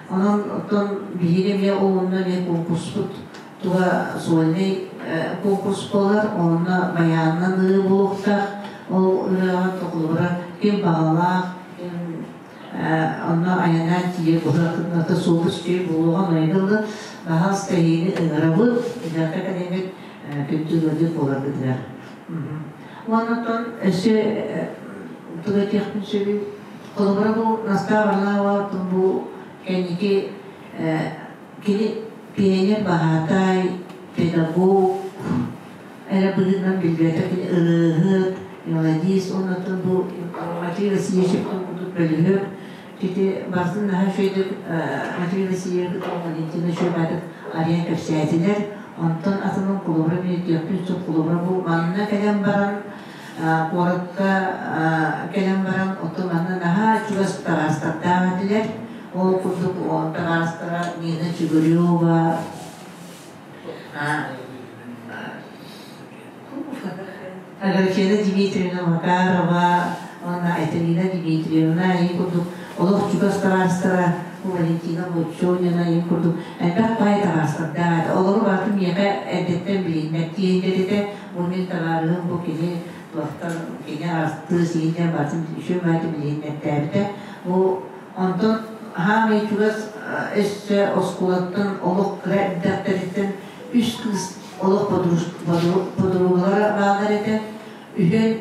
Онон оттон биһиги эмиэ ол онно эмиэ конкурспут туга сольнай конкурс буолар, онно байаанынан ырыа буолуохтаах. Ол ырыаҕа тохулура ким баҕалаах, ким онно айанаан тиийэ быһа суолу сүтүө буолуоҕа майгылы баһаас тэһиини ыҥырабыт, идэхэ кэлиҥҥит күндү ыалдьыт буоларгытыгар. Уонна оттон өссө тугу этиэхпин сөбүй? Холобура бу Настаа Варламова бу кэнники кини пионер баһаатай, педагог эрэ быһыытынан билбэтэ кини ырыаһыт, мелодист, уонна бу Матвей Васильевич курдук бөлүһүөк ити барытын наһаа үчүгэйдик Матвей Васильевич Валентина Үчүгэйбаатык арыйан кэпсээтилэр. Онтон атынын холобура билиэтиэхпин сөп холобура бу манна кэлэн баран куоракка кэлэн баран оттон манна наһаа чугас табаарыстардаах этилэр. Ол курдук табаарыстара Нина Чугурева, Аграфена Дмитриевна Макарова уонна Айталина Дмитриевна ийин курдук олох чугас табаарыстара Валентина Бочонина ийин курдук элбэх баай табаарыстардаах этэ. Олору барытын миэхэ эрдэттэн билиннэр тиэйдэр этэ. Бу мин табаарыһым бу кини туохтан кини артыыс иһинэн барытын үчүгэй баайдык билиһиннэртээбитэ. Бу онтон хаамай чугас өссө оскуолаттан олох кыра эрдэхтэриттэн үс кыыс олох подругалара бааллар этэ. Үһүөн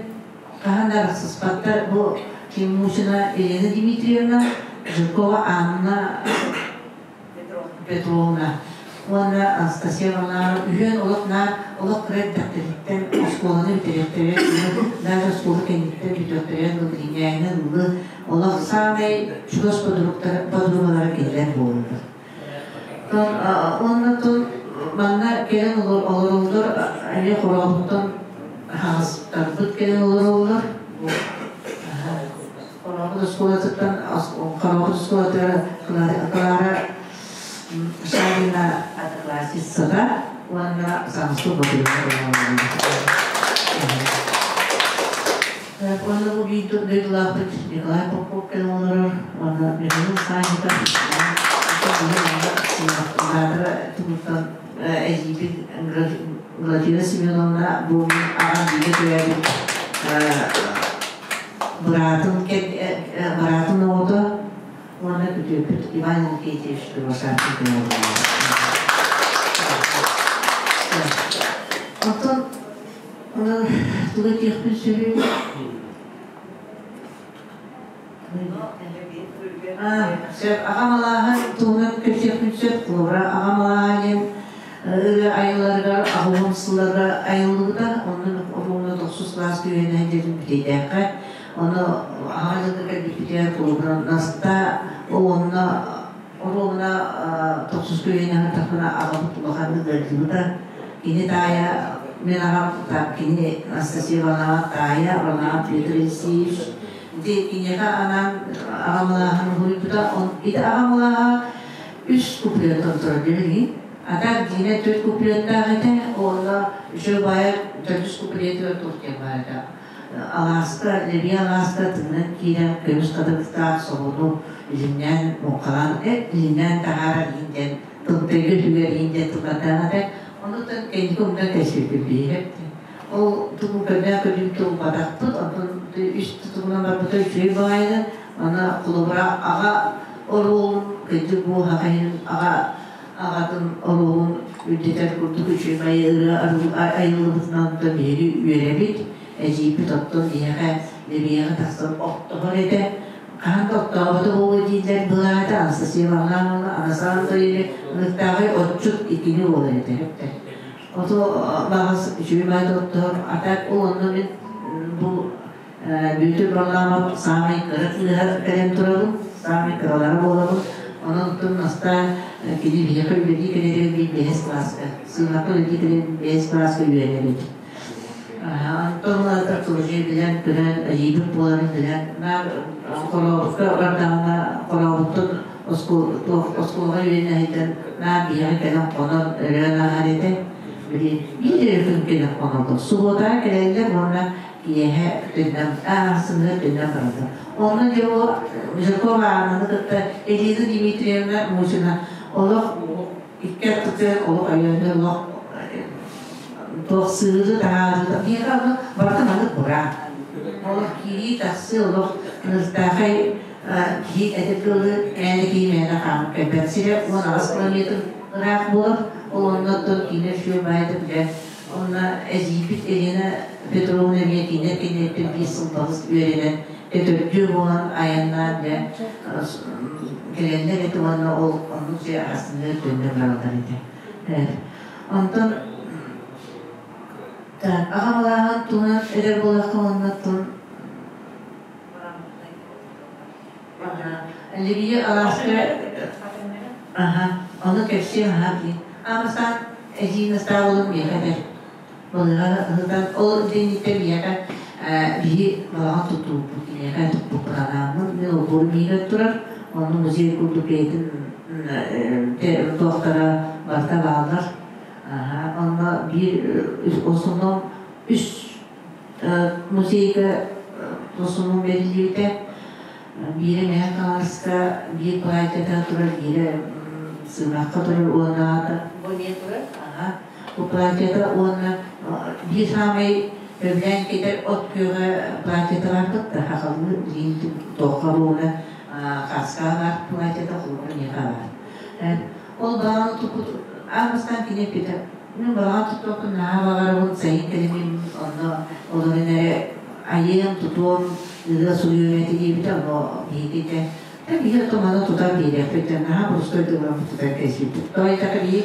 хаһан да арахсыспаттар. Бу Тимушина Елена Дмитриевна, Жиркова Анна Петровна уонна Анастасия Ивановна үһүөн олох наар олох кыра эрдэхтэриттэн оскуоланы бүтэриэхтэрэ даже оскуола кэнниттэн бүтүөхтэрэ ылы ылы олох саамай чугас подругалара кинилэр буолаллар. Уонна тон манна кэлэн олороллор эмиэ хорообуттан хаҕыстарбыт кэлэн олороллор. Хорообут оскуолатыттан Хорообут оскуолатыгар Клара Шарина одноклассницаҕа уонна Самсу Батырина олороллор. Уонна бу биир дойдулаахпыт Николай Попов кэлэн олорор уонна Михаил Санников тугуттан эдьиийбит Глафира Семеновна бу аҕам бииргэ төрөөбүт быраатын быраатын оҕото уонна күтүөппүт Иван Никитич Кривошапкин кэлэн олорор. Оттон тугу этиэхпин сөбүй? Сөп, аҕам алааһын туһунан кэпсиэхпин сөп. Холобура, аҕам алааһа диэн ырыа айылларыгар аҕыһын сылларга айыллыбыта. Онно оруолуна тохсус кылааска үөрэнэ сылдьан бүтейдээххэ. Ону аҕа дьылга кэлбиппитигэр холобура Настаа онно оруолуна тохсуска үөрэнэ сырыттахпына аҕабыт улаханнык ыалдьыбыта. Кини таайа мин аҕам кини Анастасия Иванова таайа Роман Петр Алексеевич ити киниэхэ анаан аҕам алааһын уһуйбута. Ити аҕам алааһа үс куплеттан турар билигин. А так Дина төрт куплеттаах этэ, онно үчүгэй баайа төрдүс куплетыгар туох диэн баар этэ. Алааска, Лебия алааска тыынан киирэн көмүс хатырыктаах собону илимнээн муҥхалаан илимнээн таһаарар иһин диэн тымтайга үһүгэр иһин диэн тыллардаах этэ. Оннуттан кэнники умнан кэпсиирбин биһиги. Ол тугу көрдөөх көрдүүм тулбатахпыт, онтон үс тутугунан барбыта үчүгэй баҕайыны. Аны холобура аҕа оруолун кырдьык бу хахайын аҕа аҕатын оруолун үрдэтэр курдук үчүгэй ырыа айыллыбытынан да биһиги үөрэбит. Эдьиийбит оттон биһиэхэ Лебиэҕэ тахсан оттоһор этэ. Хаһан да оттообото буолуо дииллэр былаата Анастасия Варламовна, Анастасия Анатольевна ынырыктааҕы отчут иккини буолар этэ. Ото баҕас үчүгэй баайда оттоһор. А так ол онно мин бу Бүөтүр Варламов саамай кыра кыыһа кэлэн турабын, саамай кыралара буолабын. Онон оттон Настаа кини биһиэхэ үлэлии кэлэригэр мин бэһис кылааска, сыыһакка үлэлии кэлэн бэһис кылааска үөрэнэбит. Антон Лаатар тоже билэн, көрөн, эдьиийбит буоларын билэн, наар Хорообукка бардаҕына Хорообуттан оскуолаҕа үөрэнэ сылдьан наар биһиэхэ кэлэн хонон, өрөөн ааһар этэ. Били биир эрэ күн кэлэн хоноллор. Субуотаҕа кэлэллэр уонна киэһэ төннөн, аахсыныгар төннөн бараллар. Онно дьэ ол Жиркова Аннаны кытта Элина Дмитриевна Мусина олох икки аттытыгар олох өйөөнөр олох туох сыыры таһаарыыта биһиэхэ ону барыта маннык бураан. Олох киирии-тахсыы олох ыныртаахай киһи этэр тылы мээнэ киһи мээнэ хаамып кэлбэт сирэ 18 километр ыраах буолар. Ол онно оттон киинэ үчүгэй баайда билэр. Онно эдьиийбит Елена Петровна эмиэ киинэ киниэттэн биир сыл балыс үөрэнэн өтөрдүү буолан айаннаан дьэ кэлэллэр этэ уонна ол оннук дьэ астыныар төннөн бараллар этэ. Онтон так аҕам алааһын туһунан эдэр буоллахха уонна тун Лилия алааска аха ону кэпсиэм аха дии. Аамастаан эдьиий настаабылын миэхэ этэр. Балыыһа ыһытан ол диэниттэн миэхэ биһи балаҕан туттубуппут киниэхэ туппуппут анааммын мин олбуорум иһигэр турар онно музей курдук бэйэтин туохтара барыта бааллар. Онно биир основном үс музейга тосумун бэриллибитэ. Биирэ Мэһэ Хаҥаласка биир платьета турар, биирэ Сыымахха турар уонна бу эмиэ турар. Аха. Бу платьета уонна биир саамай сөбүлээн кэтэр от күөҕэ платьета баарбыт да хахалыы билигин туохха буолла хаска баар платьета холобура миэхэ баар. Ол баҕаны туппут аан бастаан кини эппитэ Мин баҕа тутуохпун наһаа баҕарабын, сайын кэлимин онно олорон эрэ айыам, тутуом, ырыа суруйуом этэ диэбитэ, ону биһиги дьэ биһи оттон маны тутан биэриэхпит дьэ наһаа боростуой тылынан тутан кэпсиирбит. Тоҕо диэтэххэ биһи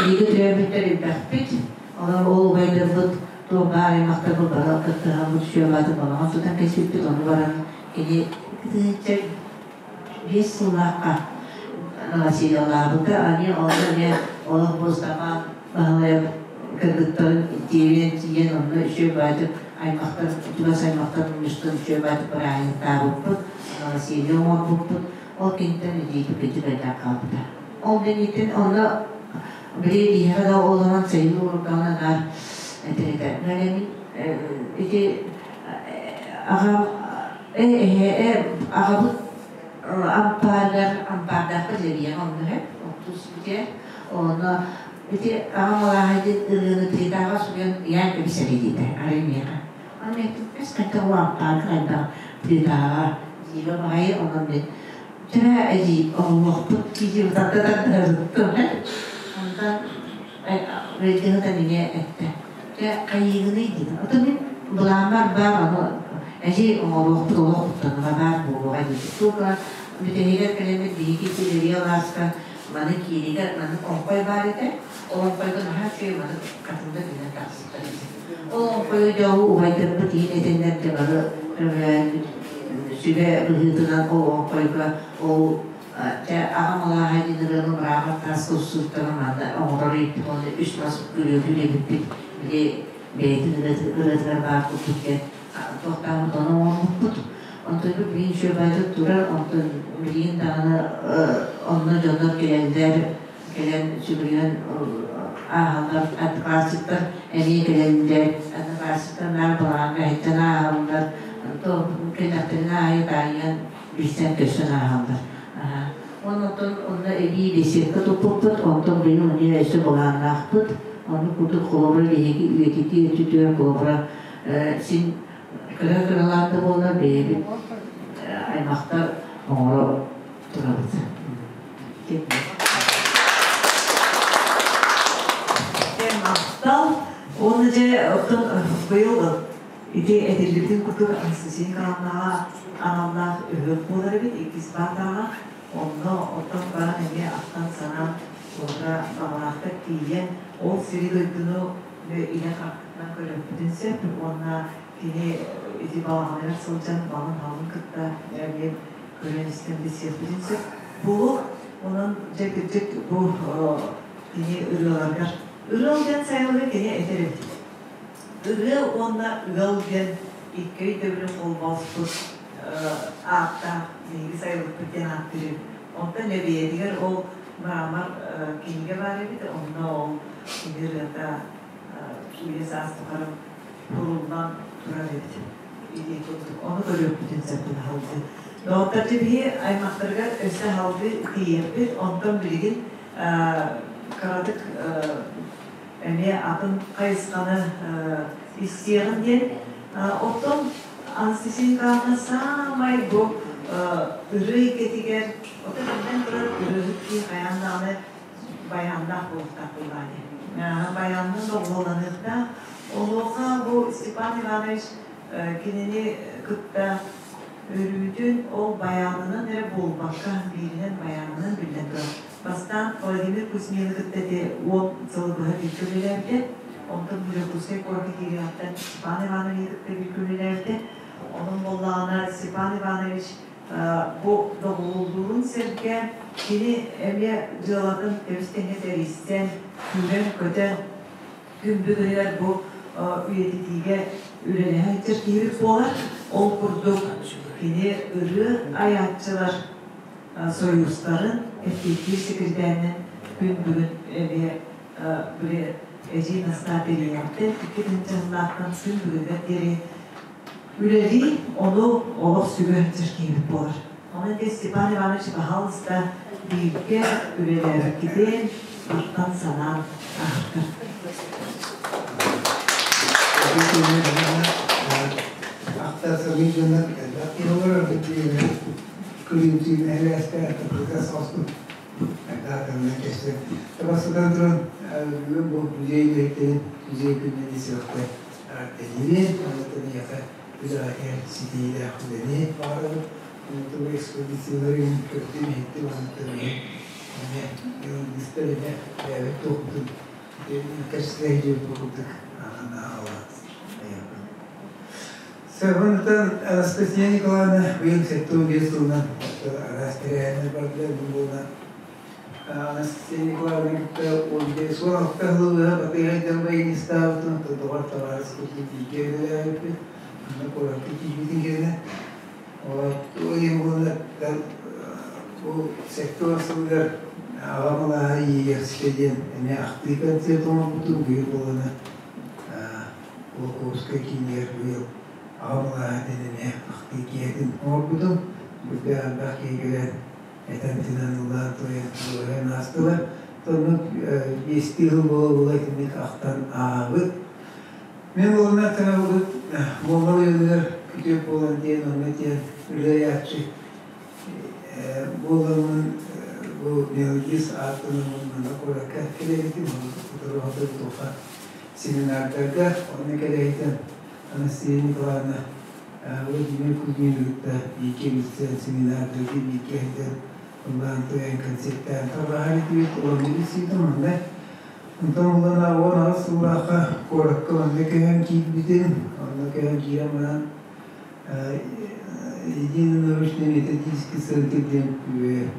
биһиги төрөөбүттэр элбэхпит, онон ол убайдарбыт туох баар аймахтарбыт бары кыттыһаммыт сүөбаатын балаҕан тутан кэпсиирбит, ону баран кини 1005 сыллаахха Васильевлаабыта, ани онно эмиэ олох бу Ыстапаан Баһылайап кыргыттарын тиэйэн тиийэн онно үчүгэй баайдык аймахтар чугас аймахтар мунньустан үчүгэй баайдык бырааһынньыктаабыппыт, новоселье оҥорбуппут, ол киниттэн эдьиийбит кырдьык элбэх хаалбыта. Ол кэнниттэн онно били биһиэхэ да олорон сайын олордоҕуна наар этэр этэ. Мин ити аҕам эһээ аҕабыт ампаарыгар ампаардаахха дьэбийэҕэ онно үһү оттус бүтэ онно ити аҕам алааһа диэн ырыаны плитаҕа суруйан ыйаан кэбисэрэ диэтэ арай миэхэ аны эттим эс хайдах ол ампаарга хайдах плитаҕа дьиибэ баҕайы онон мин төрөө эдьиий оҕолуохпут дии тарда тардыһарыттым онтон Рейдиһытан эмиэ эттэ дьэ хайыыгыный диэн ото мин былааммар баар ону эдьиий оҥоруохпут олох куттаныма баар буолуоҕа диэбит туга бүтэһигэр кэлэммит биһиги силэрия алааска маны кииригэр маннык оҥхой баар этэ ол оҥхойго наһаа үчүгэй маннык хатыҥда түнэн тахсыбыттар этэ ол оҥхойу дьэ ол убайдарбыт иһин этэннэр дьэ бары көмөлөөн сүбэ быһыытынан ол оҥхойго ол Чэ, аҕам алааһа диэн ырыаны мрамор тааска устубуттарын манна оҥорор эбиппит уонна үс мас күрүөлүүр эбиппит. Били бэйэтин ырыатыгар баар курдук диэн туохтаабыт ону оҥорбуппут. Онтон билигин үчүгэй турар, онтон билигин даҕаны онно дьоннор кэлэллэр, кэлэн сүгүрүйэн ааһаллар, одноклассниктар эмиэ кэлэллэр, одноклассниктар наар балаҕаҥҥа иһиттэн ааһаллар, кэллэхтэринэ аайы таайан билсэн көрсөн ааһаллар. Онтон онно эбии беседка туппуппут, онтон быйыл эмиэ өссө былааннаахпыт. Оннук курдук холобура биһиги үйэтитии өттүтүгэр холобура син кыра-кыралаан да буоллар бэйэбит аймахтар оҥоро турабыт. Махтал. Уонна дьэ оттон быйыл Ити этиллибитин курдук Анастасия Николаевнаҕа аналлаах ыһыах буолар эбит иккис баатаҕа. Онно оттон баран эмиэ ахтан-санаан уонна баҕалаахтар тиийэн ол сири-дойдуну илэ харахтан көрүөхпүтүн сөп уонна кини ити балаҕаныгар сылдьан малын-малын кытта эмиэ көрөн-истэн билсиэхпитин сөп буолуо. Онон дьэ кырдьык бу кини ырыаларыгар ырыал диэн сайылыгы кини этэр эбит. Ырыа уонна ыал диэн икки өйдөбүлү холбооспут ааттаах биһиги сайылыкпыт диэн ааттыыр. Онтон Лэбийэтигэр ол мрамор кинигэ баар эбит, онно ол кини ырыата үйэ саас тухары куруллан турар эбит. Ити курдук ону көрүөхпүтүн сөп халгы. Доҕоттор биһи аймактарыгар өссө халгы тиийиэхпит, онтон билигин кыратык эмиэ атын хайысханы истиэҕин диэн. Оттон Анастасия Николаевна саамай бу ырыа эйгэтигэр, оттон биллэн турар ырыаһыт киһи хайаан даҕаны баяннаах буолуохтаах буоллаҕа дии. Баяннын доҕуһуолланыахтаах. Онуоха бу Степан Иванович кинини кытта өрүүтүн ол баянынан эрэ буолбакка, бииринэн баянынан биллэн турар. Бастаан Владимир Кузьмины кытта ити 10 сылы быһа бииргэ үлэлээбитэ. Онтон Дьокуускай куоракка киириэҕиттэн Степан Ивановиһы кытта бииргэ үлэлээбитэ. Онон буоллаҕына Степан Иванович бу доҕуһуоллуурун сэргэ кини эмиэ дьыалатын тэбис-тэҥҥэ тэрийсэн, сүүрэн-көтөн күн бүгүнүгэр бу үйэтитиигэ үлэлэһэ сылдьар киһибит буолар. Ол курдук кини ырыа айааччылар Союзтарын эппиэттиир секретарынан күн бүгүн эмиэ били Эдьиий Настаа тэрийиэҕиттэн 2 сыллаахтан күн бүгүнүгэр диэри үлэлии, ону олох сүгэ сылдьар киһибит буолар. Онон ити Степан Иванович баһаалыста бииргэ үлэлээбиккитин махтан санаан ааһыттар. Ахта сылын дьоннор элбэх киһи олорор күлүмтүүн эһэлээстээх кыргыз соҕуспут элбэх кэсте. Бастатан туран бүгүн бу музей үлэһиттэрин музей күнүнэн исиэхтэ эҕэрдэлиибин, онтон эйиэхэ үлэҕэ ситиилээх үлэни баҕарабыт. Онтон экспозицияларын көрдүм, иһиттим, онтон эмиэ мелодистар эмиэ бэйэбит туохпутун кэпсэтэ сылдьыбыт курдук ааҕан ааҕалаат Сабынтан Анастасия Николаевна быйыл 75 сылынан араас тэрээһиннэр бардылар буолла. Анастасия Николаевна кытта 15-16 сылы Батыйайдан баянистаабытын, доҕор табаарыс курдук бииргэ үлэлээбиппит. Онно куоракка киирбитин кэннэ ол иһин буолла бу 70 сылыгар аҕам алааһа Иэйэхситэ диэн эмиэ ахтыы концерт оҥорбутум быйыл буолана Кулаковскай киинигэр быйыл аҕам алааһа диэн эмиэ ахтыы киэһэтин оҥорбутум. Үрдээх элбэх киһи кэлэн этэн-тыынан ыллаан туойан дуоһуйан аастылар. Оннук биэстии сыл буола-буола итинник ахтан ааһабыт. Мин буолунар тыҥабыт Муома оройуонугар күтүөт буолан диэн онно диэн үлэ айааччы буоламмын бу мелодист ааттанаммын манна куоракка кэлэбитим сотору туохха семинардарга онно кэлэһитэн Анастасия Николаевна Владимир Кузьмины кытта бииргэ билсэн семинардарга бииргэ сылдьан ыллаан туойан концертаан тарҕаһар этибит онно билсибитим онно онтон ыллана 18 сыллаахха куоракка онно көһөн киирбитим онно көһөн киирэн баран Единый научный методический центр диэн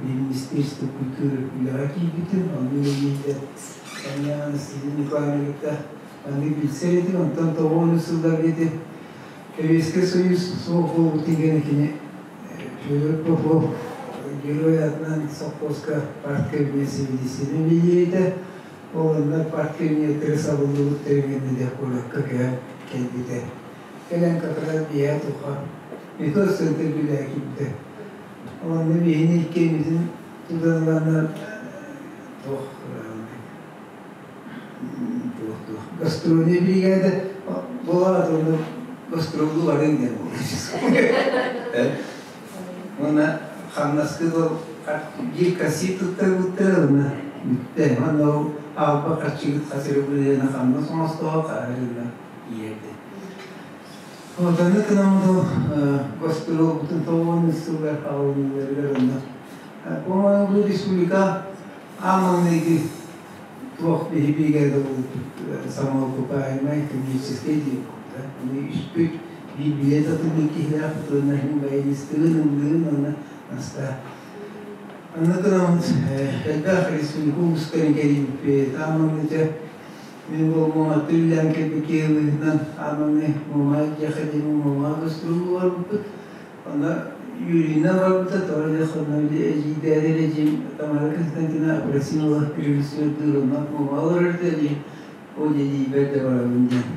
Министерство культуры үлэҕэ киирбитим онно үлэлиирдэ Эмиэ Анастасия Николаевна кытта маннык билсэр этим, онтон 90 сылларга ити Советский Союз суох буолбут кэннэ кини Федор Попов герой аатынан совхозка парткабинет сэбиэдиссэйинэн үлэлиир Ол онно парткабинеттэрэ сабыллыбыт тэрилгэннэ куоракка көһөн кэлбитэ. Кэлэн как раз биһиэхэ туха метод центр үлэҕэ киирбитэ. Онно биһини иккиэммитин тутан ыланнар туох туох гастрольнай биригээдэ буолаат уонна гастроллуу барыҥ диэн буолар. Уонна хамнаскы ол биир кассир туттарбыттара уонна бүттэ. Уонна ол алба харчыгыт хас эрэ бырыһыана хамнас оҥостоҕо хаһарыына иэрдэ. Отаны кынаммытыл гастролбутун тоҕуон сыллар хаалыныларыгар онно по-моему республика аан маҥнайгы туох биһи биигэ буолбут самоокупаемай коммерческий диэн да аны үспүт биир билет атыылыыр киһилээх уонна иһин баянистыын ыллыын уонна наста анна кынаммыт элбэх республика улуустарын кэрийбиппит аан маҥнай дьэ мин буолмуом аттыы үлэлээн кэлбит киһи быһыытынан аан маҥнай Муома дьиэхэ диэн Муомаҕа гастроллуу барбыппыт онно. Үөрүүнэн барбыта, тоҕо диэххэ эдьиийдээри эдьиийим Тамара Константиновна Абросимова режиссердыыр онно олорор этэ дии, ол эдьиийбэр да барабын диэн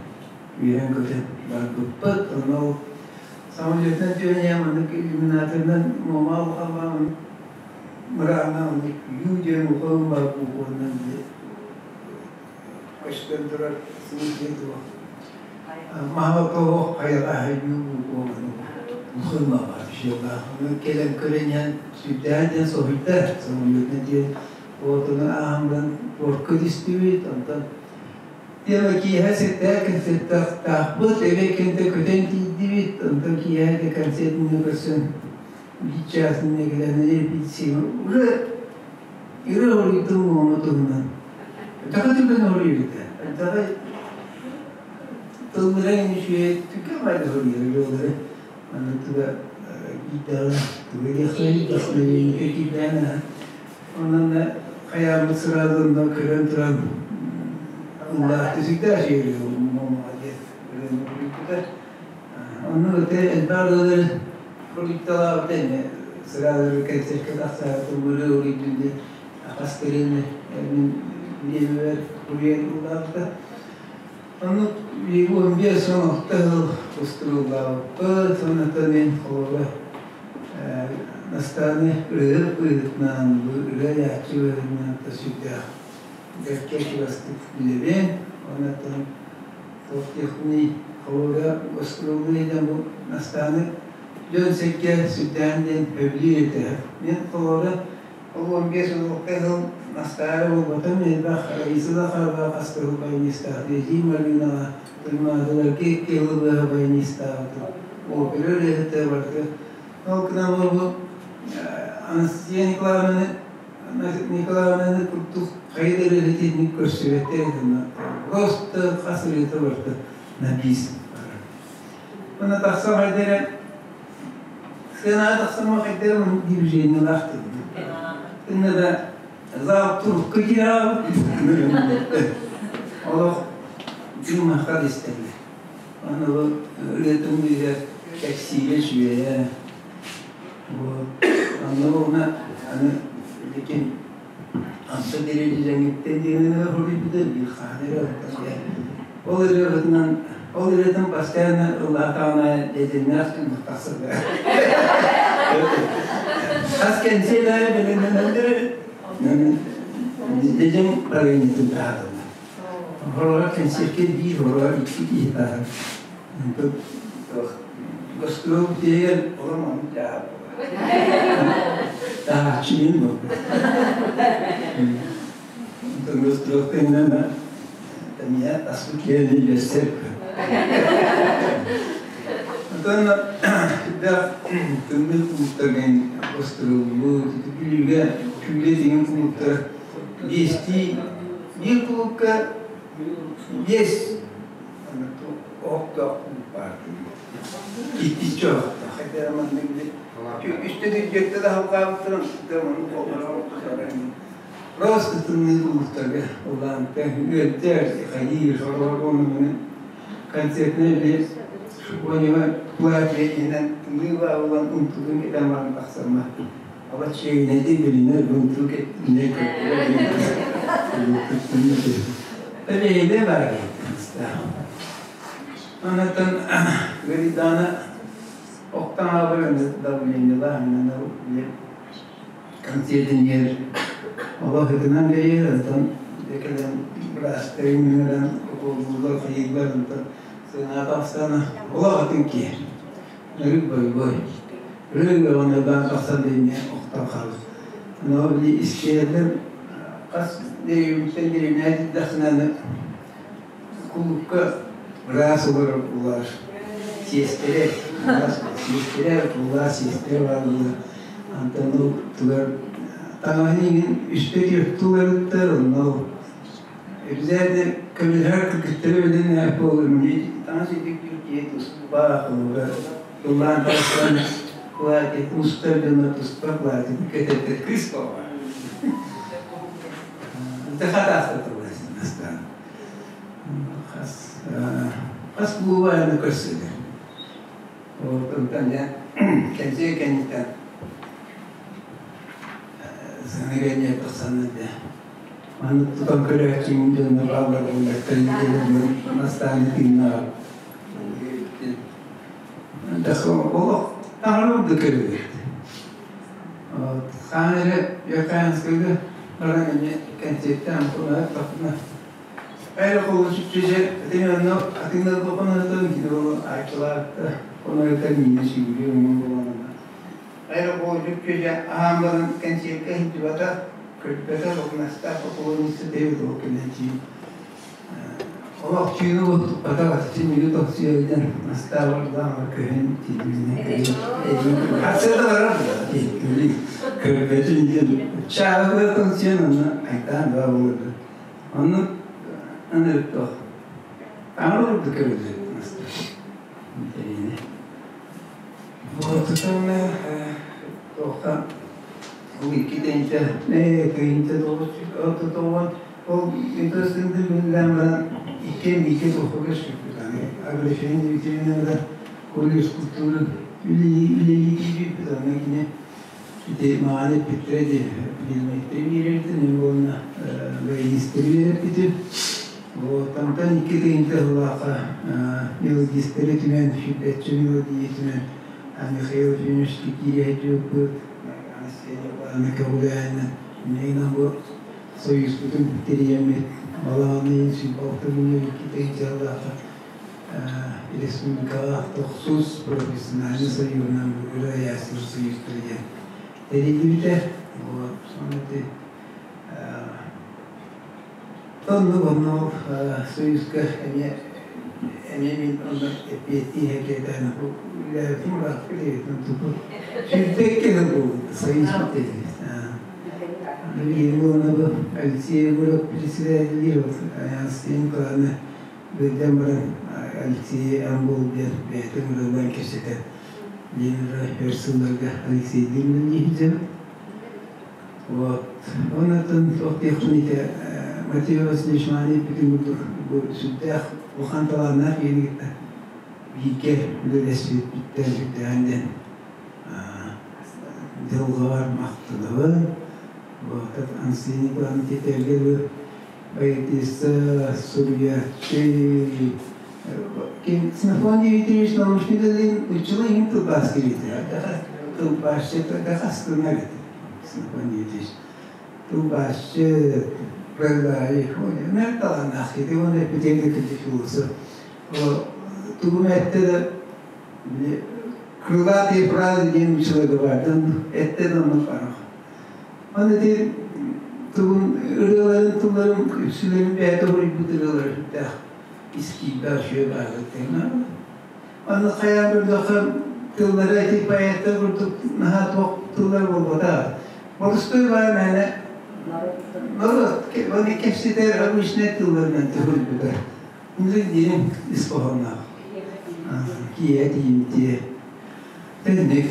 үөрэн-көтөн барбыппыт. Онно ол самолетынан түһэн иһэн маннык иллюминаторынан Муома халлаан мырааҥҥа оннук юу диэн ухаҕым баар буолуоннан көстөн турар сыыс дьиэ туох Маһа хайаҕа Кэлэн көрөн иһэн сүрдээх диэн соһуйда, самолетна диэн уотуну ааһан баран портка түстүбүт, онтон тема киэһэ сэттээх концерттаахпыт, эбэ кэнтэ көтөн тиийдибит, онтон киэһэ де концертины көрсөн биир чаасын кэлэн репетиция уже ырыа хоруйдум уома туһунан. Таха түргэн хоруйбута. Таха тыллара үчүгэй түкэ байды хоруйар жоллары. Аны туга киирдэҕин туга диэхтэрий вдохновение киирдээн онон хайаабыт сыраадында көрөн туран ыллаах всегда жири диэн Онно өтө элбэх ырыалары хоруйталаабыта эмиэ сыраалары концертка тахсаабыта ырыа уруйдун диэн хас кэлиэнэ мин бириэмэбэр суруйан ыллаабыта. Оннук 15-16 сыл устурууллаабыппыт. Соннотон мин холобура Настааны ырыаһыт быһыытынан, ырыа айааччы быһыытынан да сүрдээх бэркэ чугастык билэбин. Оннуттан туох диэхпиний, холобура гастроллуу диэн бу Настааны дьон-сэргэ сүрдээн диэн сөбүлүүр этэ. Мин холобура ол 15-16 сыл Настаары буолбатым, элбэх Раиса Захарова хас да сыл баянистаах, Режим Маргинаҕа Туймаадаларга икки сылы быһа баянистаабытым. Опера ырыаһыта барыта. Ол гынан бу Анастасия Николаевнаны Николаевнаны курдук хайа да ырыаһыт итинник көрсүбэттэр этэ. Просто хас ырыата барыта на бис барар. Уонна тахсан хайда эрэ сценаҕа тахсан хайда эрэ движениелаах Инна да зал турукка киирээҕит. Олох дьиҥ-махха истэллэр. Аны бу ырыатын быыһа кэпсиирэ үчүгэйэ. Вот. Аны уонна аны лекин Анта дириэдьэҥҥиттэн диэни хоруйбута биир хаан эрэ оттон ол ырыабытынан ол ырыатын постоянно ыллаатаҕына дьэдьэннээх түннүк тахсарга. Хас кэнсиэр аайы бэлэмнэнэллэр эбит. Дьэдьэн правлениетын таһаараллар. Хоролор кэнсиэркэ биир хоролор икки киһи таһар. Гастрол тиһигэр олом ону дьаһар Таһааччы мин буолбут. Гастрол кэннэ эмиэ аспыт киһини үөссэр. Онтон сүрдээх тымныы кулууптарга гастроллуу, Бүлүүгэ Күүлэ диэн кулууптара биэстии биир кулуупка биэс оһохтоох кулууп баар. Иккиччи оһохтоох. Хотя маннык үстэ дүрдүөттэ да халҕаабыттарын Просто тымныы кулууптарга улаанта үөрдэр, хайыы, сорох концертнай бир Шупонева платье иһинэн тымныы бааллан унтугун кэтэн баран тахсарма. Ала чиэгинэйди билинэр унтуу кэттинэ көрдөрөр. Бэйдэ бар Онтон Гридана октан аабыр давлениелаах концертинер олох ытынан бэйэр онтон кэлэн быраастарын ыҥыран укуоллууллар хайыыллар онтон сыанаҕа тахсана олох атын киһи өрүк бойбой өрүк бөҕөнө тахсан дэҥҥэ охтон хаалар но били истиэллэр хас дэриэбиттэн дэриэбинэ тиийдэххинэ кулуупка быраас олорор улаар сиэстэрэ сиэстэрэ улаар сиэстэрэ баар буолар антон ол тугар таҥаһын иҥин үстэ түөртүү уларыттар онно обязательно көмөлөһөр кыргыттары билэн буолар таҥас итик киһи туспа холобура ыллаан тахсан платье устар дьоно туспа платье кэтэрдэр кыыс буолар Хатаахта турбастан. Хас хас кулуба аны көрсүлэр. Онтон дьэ Кэнсиэ кэнниттэн сыаныгыанньа тахсанна дэ. Маны тутан көрөөччүҥ дьоннор бааллар буоллар настааны тыыннаҕар. Олох таҥара да көрүллэр. Хаан эрэ Верхоянскайга баран эмиэ кэнсиэртээн тахна. Эйр холусуччу итини онно атыҥнарга хонотон кини ол айчылаатта хонойта миини сүгүрү оҥон буоланна. Эйр холусуччу аһаан баран кэнсиэркэ сылдьыбата, көрбөтө, локунастаах поклонница Дэвид ол кэннэ Олох чыыны туппатах син тохсуйан настаабардаан көһөн Арсыда барар көрбөтүн диэн чаабыга тохсуйан онно айтаан баа болду. Онно аны тох. Аны урду көрүлү наста. Отутанна тоха ол икки тенче тыйынча тоҕус ол методистын биллэн баран иккиэн икки тохуга сүппүт Аграфена Викторовна да колледж культуры үлэлии киирбиппит аны кини ити маҕан эппиттэрэ ди билмэттери биэрэртин уонна баянистары биэрэрбитин вот тамтан икки тыйынча сыллаахха мелодистары түмэн сүүрбэччэ мелодия түмэн Михаил Ефимович киириэһдьиэппыт Анастасия Николаевна көҕүлээнэ иннинэ бу союзпутун тэрийэммит балаҕан ыйын сүүрбэ күнү икки тыһыынча сыллаахха республикаҕа тохсус профессиональный союһунан ырыа союзтара диэн тэриллибитэ. Вот, сонно Оннук онно союзка эмиэ эмиэ мин онно эппиэттии хэкэтээн үлээбитим ырааппыт эбитин тупу сүүрбэккэ сыл буолбут союз Билигин уонна бу Алексей Егоров председателлиир Анастасия Николаевна быйдан баран Алексей Амбол диэн бэйэтин ырыалаан кэпсэтэн диэн өр сылларга Алексейдыын үлэлии Вот. Оннуттан туох диэхпин ити Матвей Васильевич Маанин бүтүн курдук бу сүрдээх улахан талааннаах киһини кытта бииргэ үлэлэспиппиттэн сүрдээҕин диэн дьылҕабар махтанабын. Вот Анастасия Николаевна Титэргэ бу поэтесса, суруйааччы, Ксенофонт Дмитриевич Наушникалыын уччула иһин тылбаас кириитэ. Тылбаасчы хастынар этэ. Ксенофонт Дмитриевич. Тылбаасчы, прозаик, нэр талааннаах киһи, уонна эппитиэн кырдьык философ. Тугум этте да крылатые фразы диэн училага баардан этте да оннук барах. Аны ити тугун ырыаларын тылларын үксүлэрин бэйэтэ хоруйбут ырыалара сүрдээх ис киирбэх үчүгэй баалыктыына. Аны хайаан көрдөххө тыллара ити поэттар курдук наһаа туох тыллар буолбатах. Боростуой баар мээнэ норуот оны кэпсэтэр обычнай тылларынан төгүлбүтэ. Инник дириҥ ис хоһоонноох. Киэ тиийимтиэ. Тэнник.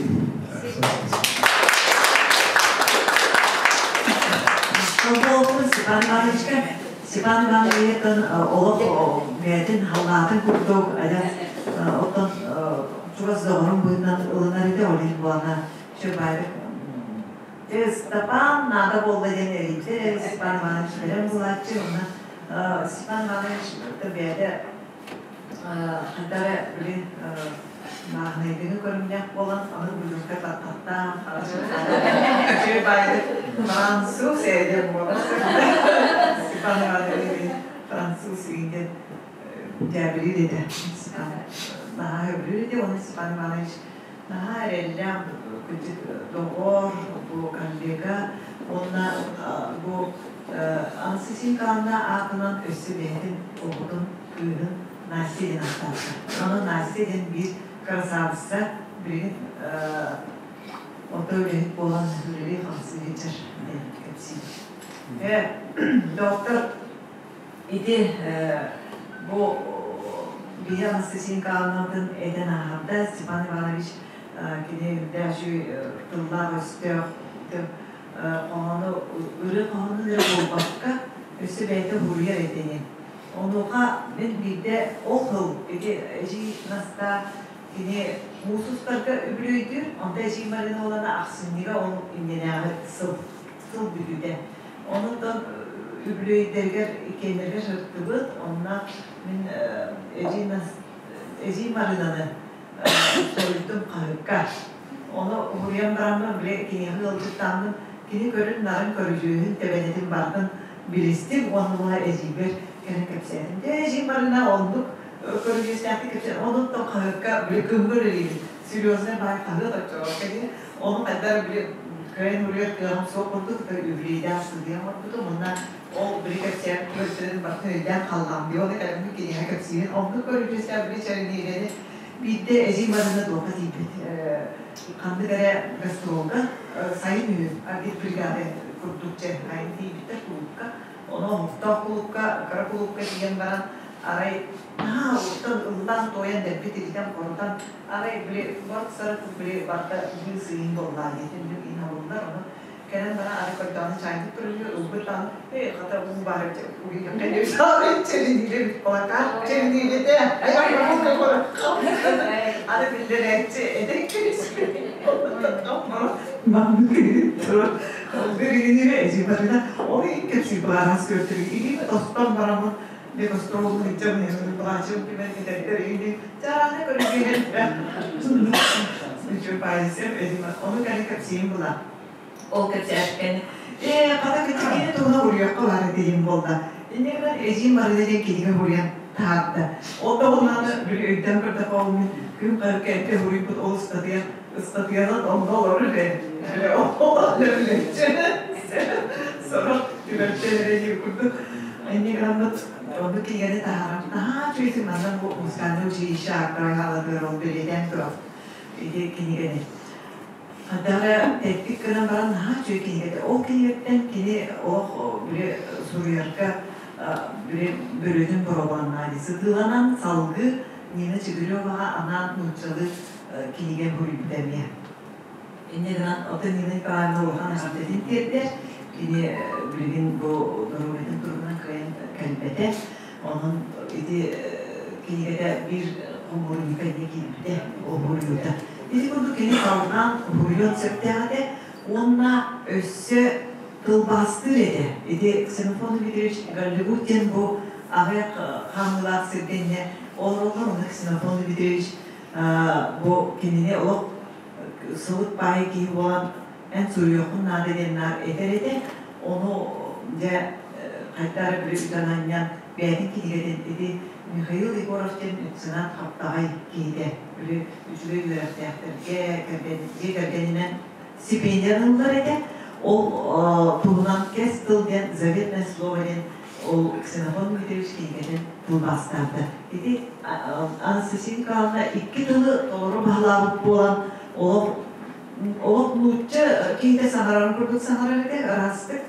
Степан Ивановичка Степан Ивановичтан олох бэйэтин халаатын курдук адьас оттон чугас доҕорун быһыытынан ылынар этэ ол иһин буолана Чөбаев Степан наада буолла диэн эрийдэ Степан Иванович бэлэм буолааччы уонна Степан Иванович бэйэтэ хантара били мааһынайдыҥы көрүҥнээх буолан аны блюзка таттахтаах үчүгэй баайдык француз ээ буолар Степан Иванович француз иҥден дьээбилиир этэ Степан наһаа сөбүлүүр этэ уонна Степан Иванович наһаа эрэллээх кырдьык доҕор бу коллега уонна бу Анастасия Николаевна аатынан өссө бэйэтин оҕотун кыыһын Настя диэн ааттаабыта. Ону Настя диэн биир красавица билигин орто үлэһит буолан үлэлии-хамсыы сылдьар диэн кэпсиир. Доктор ити бу биһи Анастасия Николаевнатын этэн ааһарда Степан Иванович кини үрдээх үчүгэй тыллаах-өстөөх хоһоону ырыа хоһоонун эрэ буолбакка өссө бэйэтэ суруйар этэ диэн. Онуоха мин биирдэ ол сыл ити эдьиий Настаа Кини муус устарга үбүлүөйдүүр, онто Эдьиий Марина уолана ахсынньыга ол иннинээҕи сыл, сыл бүтүүтэ. Онон үбүлүөйдэригэр иккиэннэригэр сырыттыбыт, онно мин Эдьиий Эдьиий Маринаны соруйдум хаһыакка. Ону уһуйан бараммын, били киниэхэ ыалдьыттааммын, кини көрүн-нарын, көрүдьүөһүн, тэбэнэтин барытын билистим уонна була эдьиийбэр кэлэн кэпсээтим. Дьэ, эдьиий Марина оннук көрүдьүөстээхтик кэпсээн, онуттан хаһыакка били кыһыҥҥы үлэлиибин. Серьезный баай хаһыат оччоҕо кэлин. Ону хайдах били кыайан уруйар кыаҕым суох курдук, үбүлүөйдээх сылдьыам оҥорбутум. Уонна ол били кэпсээн көрсөрүн барытын өйдөөн халлаам дии. Оны кэлэммин киниэхэ кэпсиибин. Оннук көрүдьүөстээх били чэрэниилэни биирдэ эдьиий Марина туохха тиийбит. Ханнык эрэ гастролга сайын үһү агитбригада курдук дьэ айан тиийбиттэр кулуупка. Ону оһохтоох кулуупка, кыра кулуупка тиийэн баран арай наһаа уттан ыллаан-туойан дэлби тиритэн-хорутан арай били барт-сарыт били барыта быыс-ыйын буоллаа диэтин иһин ону кэлэн баран ары көрдөҕүнэ чайник көрүллү ылбыт даҕаны ээ хата уу баар чэриниилэ плакат чэриниилэтэ аны биллэрээччи эдэр ол кэпсиир баарас көрдөрү илиим тостон бараммын Декостролун иччэм плачем кимэн этэрдэр ини чаана көрүгүһэн ону кэлин кэпсиим була ол кэпсээппин ээ хата кичигини туһуна уруйахха баар этиһим буолла инньэ гынан эдьиим барыта диэн кинигэ уруйан таһаарда ол да буоллаҕына били өйдөөн көрдөххө ол мин күн харыкка эрдэ уруйбут ол ыстатыйа ыстатыйанан онно олорор ээ сорох түбэлтэлэрэ диир курдук инньэ гынаммыт оннук кинигэни таһааран наһаа үчүгэй манна бу музыкальнай училище ааттара хаалатыгар ол бэлиэтээн турар ити кинигэни Хадара тэттик гынан баран наһаа үчүгэй кинигэтэ. Ол кинигэттэн кини олох били суруйарга били бөрүөтүн боробуоннаа дии сытыыланан салгыы Нина Чигиреваҕа анаан нууччалыы кинигэ суруйбута эмиэ. Инньэ гынан оттон Нина Николаевна улахан эҕэрдэтин тиэрдэр. Кини билигин бу доруобуйатын туругунан кыайан кэлбэтэ. Онон ити кинигэтэ биир хомуурунньукка эмиэ киирбитэ, уһуруйуута. Ити курдук кини салҕаан уһуруйуон сөптөөх этэ уонна өссө тылбаастыыр этэ. Ити Ксенофонт Дмитриевич Голливуд диэн бу аҕыйах хаамыылаах сиргэ инньэ олороллор. Онно Ксенофонт Дмитриевич бу кинини олох сылыт баайы киһи буолан эн суруйуоххун наада диэн наар этэр этэ. Ону дьэ хайдах эрэ били үтэн анньан бэйэтин кинигэтин ити Михаил Егоров диэн меценат хаптаҕай киһитэ били үчүгэй үөрэхтээхтэргэ кэргэн дьиэ кэргэнинэн стипендия ылыллар этэ. Ол туһунан кэс тыл диэн заветное слово диэн ол Ксенофонт Дмитриевич кинигэтин тылбаастаабыта. Ити Анастасия Николаевна икки тылы толору баһылаабыт буолан олох олох нуучча киһитэ саҥарарын курдук саҥарар этэ, ыраастык.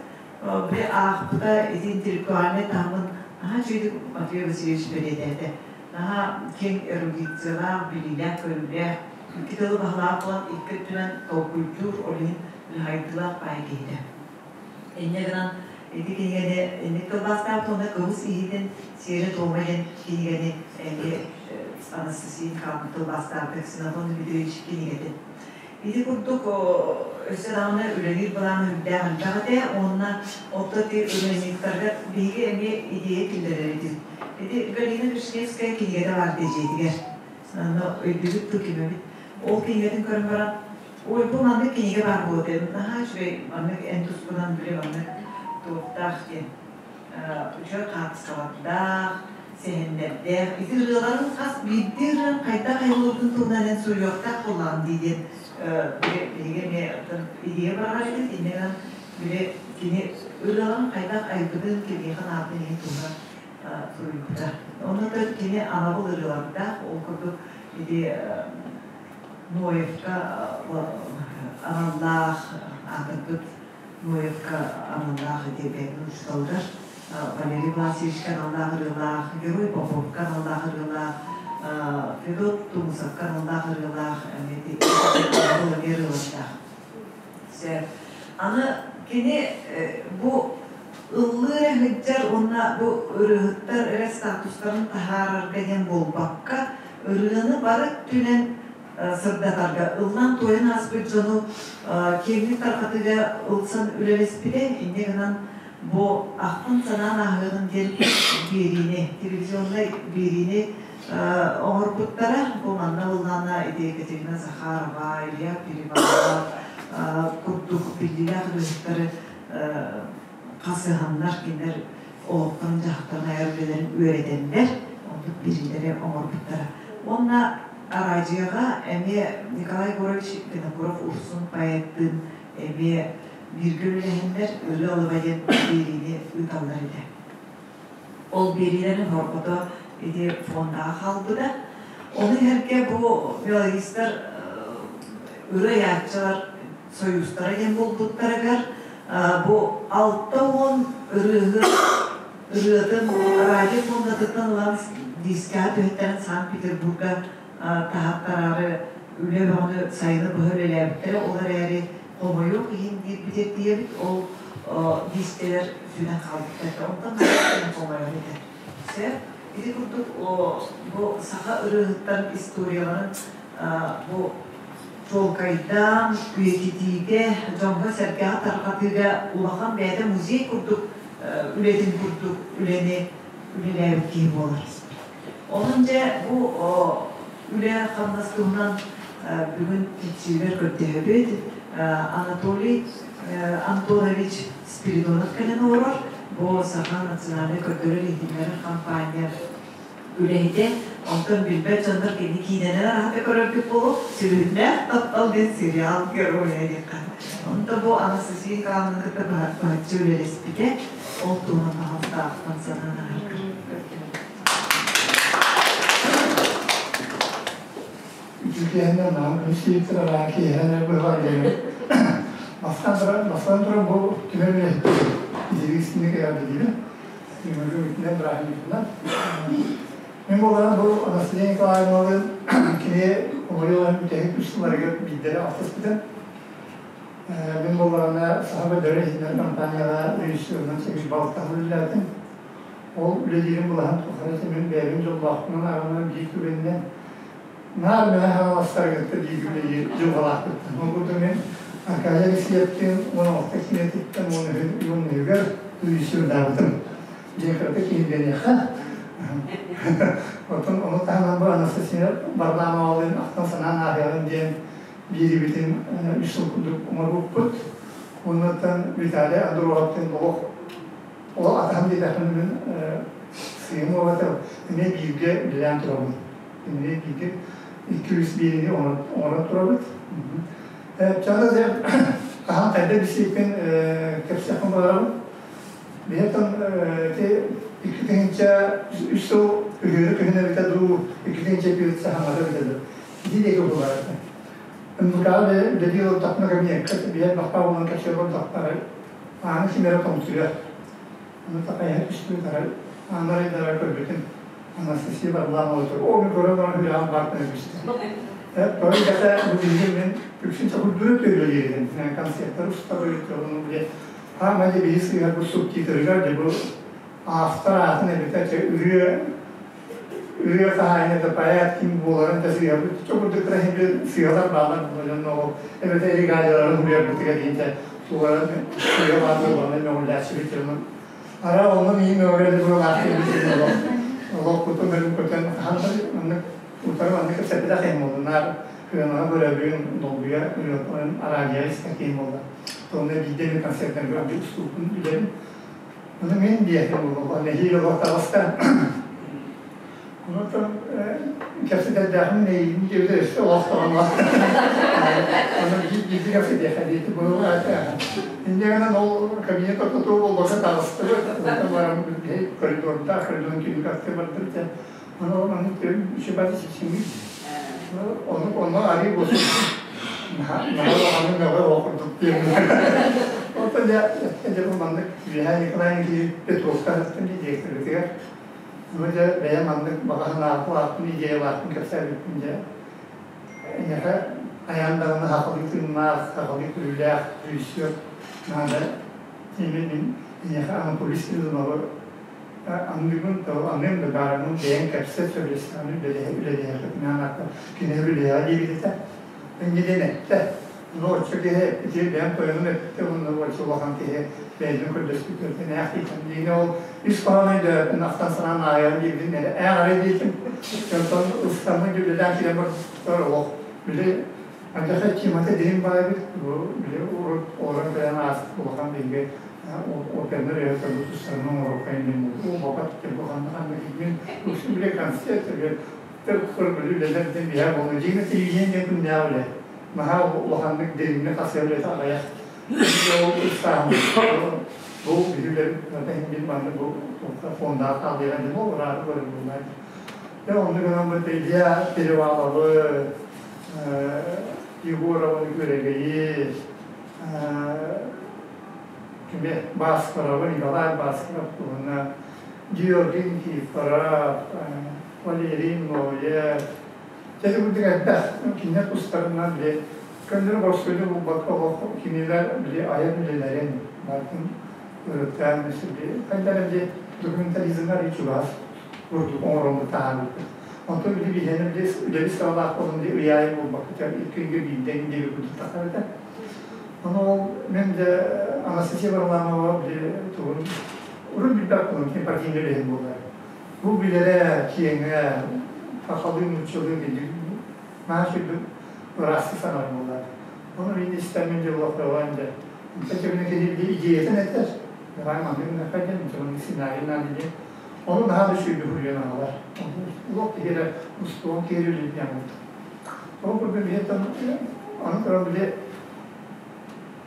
Били аахпыта ити интеллектуальнай таһымын наһаа үчүгэйдик Матвей Васильевич бэлиэтээтэ. Наһаа киэҥ эрудициялаах, билиилээх-көрүүлээх, икки тылы баһылаах буолан икки өттүнэн толкуйдуур, ол иһин хайдыылаах баай киһитэ. Инньэ гынан ити кинигэни инник тылбаастаабыт уонна Кыбыс иһитин сиэрэ-туома диэн кинигэни эмиэ Анастасия Михайловна тылбаастаабыта Ксенофонт Дмитриевич кинигэтин. Ити курдук өссө даҕаны үлэлиир былаан үрдээх элбэх этэ уонна отто ити ырыанньыктарга биһиги эмиэ идея киллэрэр этим. Ити Галина Вишневская кинигэтэ баар дьиэтигэр. Онно өйдүүбүт тыл кимэбит. Ол кинигэтин көрөн баран Ой, бу маннык кинигэ баар буолуо этэ. Наһаа үчүгэй маннык эн тускунан били маннык туохтаах диэн үчүгэй хаартыскалардаах, сэһэннэрдээх. Ити ырыаларын хас биирдии ырыан хайдах айыллыбытын туһунан эн суруйуохтаах буоллаҕын дии диэн били биһиги эмиэ идея быраҕар этибит. Инньэ гынан били кини ырыаларын хайдах айбытын, кимиэхэ наадатын иһин туһунан суруйбута. Онно кини анабыл ырыалардаах, ол курдук ити Ноевка аналлаах аатырбыт Ноевка аналлаах ити бэйэтин учууталыгар Валерий Власьевичка аналлаах ырыалаах, Герой Поповка аналлаах ырыалаах, Федот Тумусовка аналлаах ырыалаах, эмиэ ырыалардаах. Аны кини бу ыллыы эрэ сылдьар уонна бу ырыаһыттар эрэ статустарын таһаарарга диэн буолбакка, Ырыаны бары өттүнэн сырдатарга ыллаан-туойан ааспыт дьону киэҥник тарҕатыыга ылсан үлэлэспитэ. Инньэ гынан бу ахтан-санаан ааһыаҕын диэн биэриини, телевизионнай биэриини оҥорбуттара. Бу манна ыллаана ити Екатерина Захарова, Илья Перевалов курдук биллиилээх ырыаһыттары хасыһаннар, кинилэр олохторун-дьаһахтарын айар үлэлэрин үөрэтэннэр, оннук биэриилэри оҥорбуттара. Уонна араадьыйаҕа эмиэ Николай Егорович Винокуров-Урсун поэттыын эмиэ бииргэ үлэлэһэннэр Ырыа олоҕо диэн биэриини ыыталлар этэ. Ол биэриилэрин хорҕото ити фондаҕа хаалбыта. Ону иһэргэ бу мелодистар ырыа айааччылар союзтара диэн буолбуттарыгар бу 60 ырыаһыт ырыатын радио фондатыттан ылан дискэҕэ түһэттэрэн Санкт-Петербурга таһаттараары үлэ бөҕөнү сайыны быһа үлэлээбиттэрэ. Ол эрээри хомойуох иһин диирбит тиийэбит, ол дискэлэр сүтэн хаалбыттар. Онтон хомойор этэ. Сөп. Ити курдук бу саха ырыаһыттарын историяларын бу чуолкайдаан үйэтитиигэ, дьоҥҥо-сэргэҕэ тарҕатыыга улахан бэйэтэ музей курдук үлэтин курдук үлэни үлэлээбит киһи буолар. Онон дьэ бу үлэ-хамнас туһунан бүгүн кэпсиирбэр көрдөһөбүт. Анатолий Антонович Спиридонов кэлэн олорор. Бу Саха национальнай көрдөрөр-иһитиннэрэр компания үлэһитэ. Онтон билбэт дьоннор кини киинэнэн араһата көрөргүт буолуо. Сүрүннээх таптал диэн сериал геройа диэххэ. Онто бу Анастасия Николаевна кытта быһаччы үлэлэспитэ. Ол туһунан баҕалаахтан санаан аһаргар. Үтүкэһинэн наһаа күнүс киэһэнэ быһа диэн. Бастаан туран, бастаан туран бу түмэл үлэһиттэрин дирекцияны кэлэрдилиир. Түмэлгэ бүтүнэн бырааһынньыктынан. Мин буолан бу Анастасия Николаевналыын кини хомойуоларын бүтэһик үс сылларыгар биирдэрэ алтыспытым. Мин буоллаҕына Саха бөдөрө иһинэн компанияҕа режиссерынан сэгис балтаһын үлэлээтим. Ол үлэлиирим былаһын тухары мин бэйэбин дьоллоохпунан ааҕынан биир түгэнинэн наар мэҥэ хаҥаластары кытта бииргэ үлэлиир дьылҕалаахпыттан. Ол курдук мин Аркадий Алексеевтыын 16 киинэтиттэн 13 үһүгэр режиссердаабытым. Дьиэ кырата киһиргэниэххэ. Оттон ону таһынан бу Анастасия Варламовалыын ахтан санаан ааһыаҕын диэн биэрибитин үс сыл курдук оҥорбуппут. Оннуттан Виталий Андроновтыын олох ол атаһым диэтэхпинэ мин сыыйым уолата эмиэ бииргэ үлэлээн турабын. Эмиэ бииргэ 2-3 биэриини оҥорон турабыт. Чаҕа дьэ хаһан хайда билсиэхпин кэпсиэхпин баҕарабын. Биһиэтэн ити 2003 сыл күһүөрү күһүн эбитэ дуу, 2004 саһаҥата эбитэ дуу. Ити диэки буолар этэ. МВК-ҕа үлэлии олордохпуна кабинекка биһиэн бахпаа буолан кэпсиэ олордохпуна ааны ким эрэ тоҥсуйар. Аны такайа түспүт арай ааннар айдара көрбүтүм Анастасия Варламова тур. О, мен көрөн баран хүрэҕим баартан өбүстэ. Той бата бу биһиги мен үксүн чокурдура төөлөлиирин концерттар устабыт, ону бile Хаама дьэ биһи сыыһа бу субтитрыгар дьэ бу автор аатын эбитэ чэ ырыа ырыа хаһаайына поэт ким буоларын да сыыһа чокурдук кыра сыыһалар баалар дьонно ол эбэтэ регалияларын хуруйарбытыгар диэн тугарын сыыһа баар буоллаҕына мөҕүллээччибит дьонун ара онно миин мөҕүрэ буолаахтыы олох кутун өрүн көтөн хаһан маннык утары маннык кэпсэппитэх киһи буолла кыанаҕа көрөбүн долгуйа ырыатын араадьыйа истэр киһи буолла Онно биирдэ эмэ концертарга устууппун билэбин. Ону мин диэтим буолла, нэһиилэ олох таҕыста. Онтон кэпсэтэрдээхпин эйигин диэбитэ өссө олох тоҕонно. Ону биирдэ кэпсэтиэххэ диэти буолла. Инньэ гынан ол кабинет ортотугар буолбакка таҕыстыбыт. Онтон баран коридордаах, коридорун түннүк аттыгар бардыбыт. Ону ону үчүгэй сипсиҥҥит. Ону ону арыы буолсун. Наһаа улаханнык мөҕө оҕо курдук диэн. Онтон дьэ дьэ бу маннык Үөһээ Николай Никитич Петровка сыттым дии директорбытыгар. Ну дьэ бэйэм маннык баҕа санаалаахпын, идеялаахпын кэпсээбиппин дьэ. Эйиэхэ хайаан даҕаны сахалыы тыыннаах, сахалыы көрүүлээх режиссер наада. Мин эйиэхэ Анатолий Спиридоновы Аныгын аныым да баарымын бэйэҥ кэпсэт сөбүлэстэҕинэ үлэлэһиэххитинэ анаакка кинини үлэлэһэ диэбит этэ. Инньэ диэн эттэ. Ону оччо киһи эппити бэйэм тойонум эппитэ уонна оччо улахан киһи бэйэтин көрдөспүтүттэн ээх диэтим. Дьиҥэ ол ис хоһооно өйдөөбөппүн ахтан санаан ааҕыам диэбитин эрэ ээх эрэ диэтим. Онтон ыстаммын үлэлээн киирэн барбыттар олох били Ардьаха темата дириҥ баайбыт бу били урут олорон кэлэн ааспыт улахан биһиги опернар өйөтөрбүт тустарынан оҥоруохха иннин уу бабат бу ханна ханна киирбин үксүн били концерт били төр били үлэлэр диэн биһээ буолла дьиҥэ телевидение диэн күннээх үлэ наһаа улаханнык дириҥник хасыа үлэтэ аҕыйах ол ыстааһын бу биһи үлэбит бил манны бу фондаах хаалыаҕа диэн ол ыраары көрөр буолла дьэ оннук гынан бу Илья Переваловы Егорованы Күөрэгэйи кими Баскаровы, Николай Баскаров уонна Георгий Никифоров, Валерий Ноев. Дьэ курдук элбэх кинилэр тустарынан били көннөрү боростуойду булбакка олох кинилэр били айан үлэлэрин барытын ырытан били хайдах эрэ били документализмҥа арыый чугас курдук оҥороммут таһаарбыппыт. Онтон били биһиэнэ били үлэбит сыралаах буолан били ыйаайы буолбакка икки ыйга биирдэ диэби курдук тахсар этэ. Ону ол мен дьэ Анастасия Варламова били тугун урут билбэт буолан кини партийнай үлэһит буолар. Бу билэрэ киэҥэ, сахалыы нууччалыы билии наһаа сүрдүк ыраастык санаар буолар. Ону мин истэммин дьэ улахыалаан дьэ. Онтон кэминэ кини били идеятын этэр. Давай маннык гыныахха диэн, маннык сценарий наада диэн. Ону наһаа да сүрдүк суруйан аҕалар. Олох киһи эрэ устуон киһи эрэ үлэтинэн буолта. Ол курдук биһиттэн аны туран били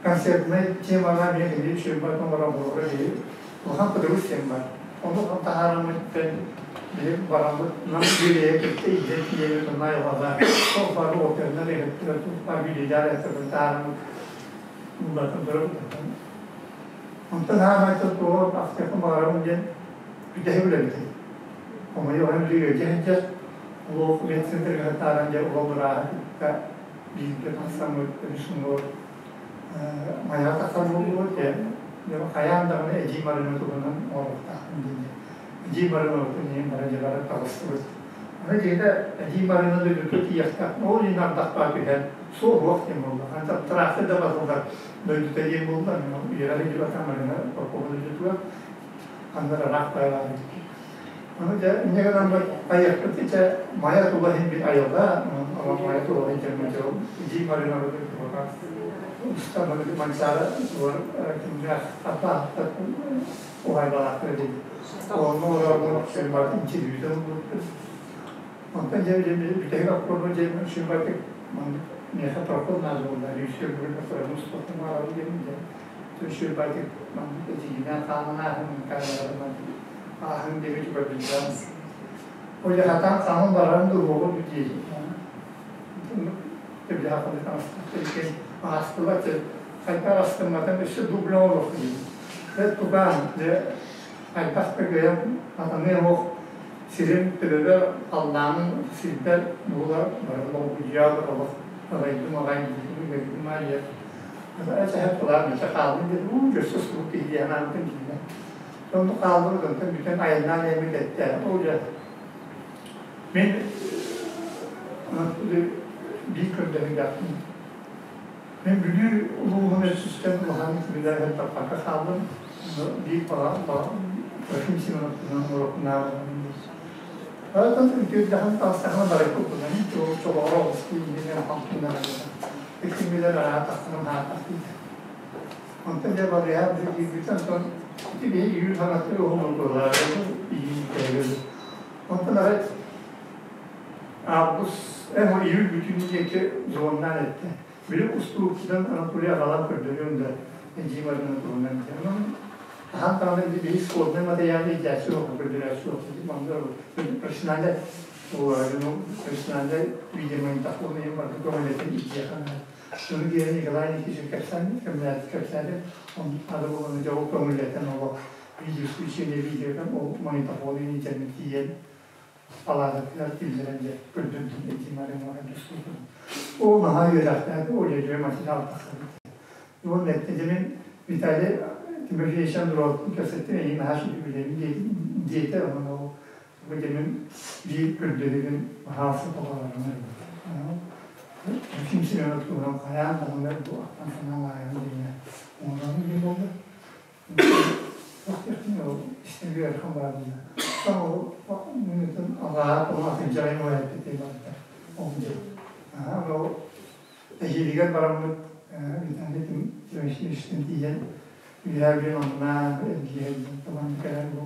концертнай темаҕа эмиэ кини үчүгэй оҥорон буолара биһи улахан подруг диэн бар. Ону таһаараммыт биһи бараммыт нам бириэйэ кытта илдьэ тиийэбит онно айылҕаҕа туох баар опернар эһэттэр туох баар билиилэр эһэттэрин таһаараммыт улаатан турабыт. Онтон хаамайтан туох ахтыахпын баҕарабын диэн бүтэһик үлэбитин. Хомойуох иһин били ыалдьа сылдьар олох медцентрга таһааран дьэ уол бырааһы кытта бииргэ тахсаммыт үс уҥуор майаҕа тахсар буоллубут дьэ хайаан даҕаны эдьиий Марина туһунан оҥоруохтаахпын диэн эдьиий Марина иһин бары дьэ бары таҕыстыбыт. Аны дьиэтэ эдьиий Марина дойдутугар тиийиэхтээх ол иһин ардахпаа түһэн суох-уох диэн буолла. Тыраахтыр да батыллар дойдута диэн буолла. Үөрэх илдьибэтэх Марина Попова дойдутугар аннар ыраах байалаах эбит. Аны дьэ инньэ гынан айыахпыт ичэ Майа тула иһин бит айылҕа, Майа тула иһин дьэ Эдьиий Марина устан Манчаары тула кимнээх аппааттар уһайбалаахтар дии. Онно олорон Шельмат интервьюда булбуппут. Онтон дьэ бүтэһик аккорду дьэ Шельматик миэхэ прокол наада буолла. Режиссер бүгүн устуохтан баарабын диэн дьэ Шельматик маннык эдьиийинэн хаанан ааһын камераларынан ааһын диэки көрдүллэн. Ол хатаан хаанын барарын дуһуоҕу бүтии. Аастылар хайдах астымматым өссө дубля оҥоруох диибин. Тукаан дьэ хайдах да кыайан атаныам ох сирим төбөбөр халлааным сирбэр буолар бары долгуйдьаалар олох алайдым аҕай диэтим ыарыым аайы эчэһэ тулаан өссө хааллым диэн уу өссө сурук киһи диэн анаабытым диинэ. Онно хааллыбыт онтон бүтэн айаннаан иһэммит эттэ ол дьэ Мин биир көрдөһүүлээхпин. Мин Бүлүү улууһун өттүттэн улаханнык үлэлэһэн таппакка хааллым. Биир Трофим Семеновтынан уруокунааҕын Оттон үтүөрдэхин таҕыстахына барайкуппунан чолоҕор оҕустуу иннинэн халтыынан иккимилэр араатахтынан хаатах дийтэ. Онтон дьэ балыйаат киирбитэ онтон ити биһи июль хаҥаттыы уһун иһии Онтон арай август, июль бүтүн диэки звоннаан эттэ. Били устуукпутун Анатолий аҕалан көрдөрүөм да, эдьиий Марина туһунан диэн. Онон хаһан даҕаны били исходный материалы илдьээччи суох, көрдөрөөччү суох. Манна профессиональный профессиональный видеомагнитофон иһин барытын көҥүллэтэн илдьиэхэ наада. Ону киһи Николай Никитич кэпсээн, кэпсээтим, оннук наада буолан дьэ ол көҥүллэтэн олох видеоисключение видеодан ол магнитофон иитэммит тиийэн палаататыгар киллэрэн дьэ көрдөрдүм этимарым устуутун. Ол наһаа үөрэхтээх ол дьэ материал тахсыбыт. Уонна эттэ мин Виталий Тимофеевич Андроновтун кэпсэттим эйигин наһаа сүдү билэбин диэтим. диэтэ, онон ол бу дэмин биир көрдөһүүбүн баһаалыста толорорун Трофим Семенов туһунан хайаан даҕаны бу ахтан санаан ааһыам диэҥҥэ оҥорон диэн буолла. Туох диэхпиний ол истэргэ ыарахан баар буолла. Ол минутун алааһа ол атырдьаҕай уһайбыт барда. Ол дьыл. Ол эһиилигэр бараммыт Виталий Тимофеевичтан тиийэн үөһээ бүлүү оннунаан эргийэн табан кэлэн бу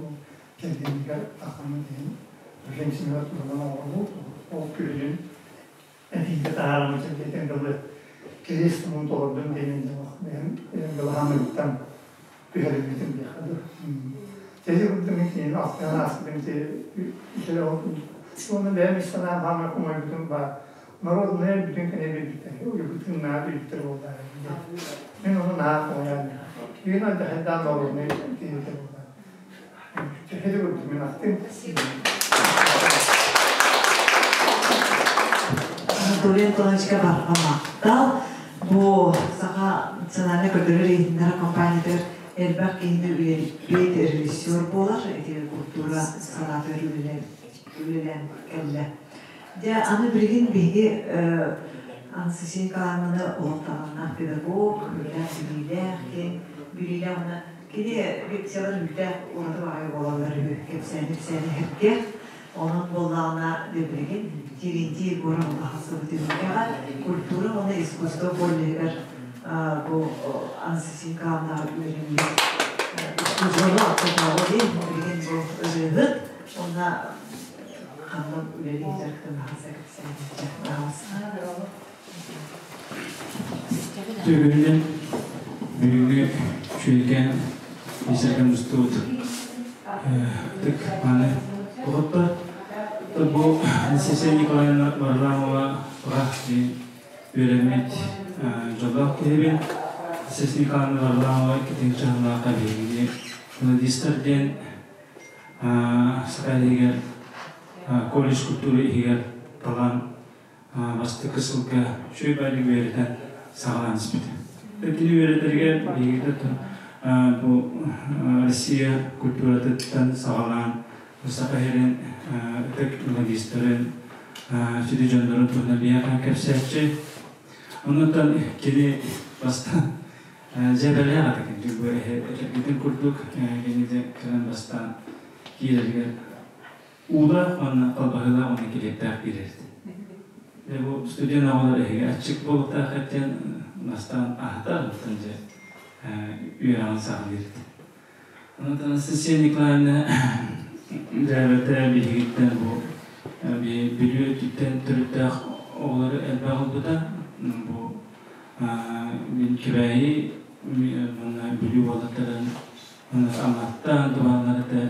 кэргэнигэр тахаммыт иһин Трофим Семенов туһунан оҥорбут. Ол күһүнүн этиитэ таһааран чэбдиэтэн дылы кириэс тумун толордум диэн бэйэм дылаһаныгыттан түһэрилбитим диэххэ дуу. Тэһи курдук мин кинини ахтыһан ааспытым ити үчүгэй ол уонна бэйэм ис санаам хаамар хомойбутум баар. Норуодунай бүтүн кэнэ биэрбиттэр, уйбутун-наа биэрбиттэр буоллар. Мин ону наһаа хомойоон. Киин алдьархайдаан норуодунай киһитэ буоллар. Тэһи курдук мин ахтым. Анатолий Антоновичка барҕа махтал. Бу Саха национальнай көрдөрөр иһитиннэрэр компаниятыгар элбэх киһини үлэлиппит режиссер буолар. Ити культура салаатыгар үлэлээн кэллэ. Дьэ, аны билигин биһиги Анастасия Николаевнаны олох талааннаах педагог, үлэлээх билиилээх, киэҥ билиилээх уонна кини лекциялар үрдээх ураты баҕайы буолаллар үһү, кэпсээни-ипсээни иһэргэ. Онон буоллаҕына, дьэ билигин Терентий Егоров аһыллыбыт түһүлгэҕэ культура уонна искусство колледжыгар бу Анастасия Николаевнаҕа үөрэммит искусствоны оччотооҕу диэн билигин бу ырыаһыт уонна ханна үлэлиир дьарыктанаҕаса кэпсээн Бүгүнүн бүгүҥҥү үчүгэйкээн бисэргэ мустубут ытык мааны оҕотто бу Анастасия Николаевна Варламова үөрэммит дьоллоох киһибин. Анастасия Николаевна Варламова иккитинчи сыллаахха биһигини мелодистар диэн Саха иһигэр колледж культура иһигэр талан бастакы сылга үчүгэй баайдык үөрэтэн саҕалаан испитэ. Кини үөрэтэригэр биһиги бу Россия культуратыттан саҕалаан Саха сирин ытык мелодистарын, сүдү дьоннорун туһунан биһиэхэ кэпсээччи. Оннуттан кини бастаан дьэбэлээх этэ бу этэргитин курдук кини дьэ кэлэн бастаан киирэригэр уулаах уонна халбаһыылаах уонна килиэптээх киирэр дьэ бу студент оҕолор эһиги аччык буолуохтаах диэн бастаан аһатар оттон дьэ үөрэҕин саҕалыыр Онон Анастасия Николаевна дьээбэтэ биһигиттэн бу Бүлүү өттүттэн төрүттээх оҕолору элбэх ылбыта. Бу мин Кэбээйи уонна Бүлүү уолаттарын Амматтан да бааллар этэ,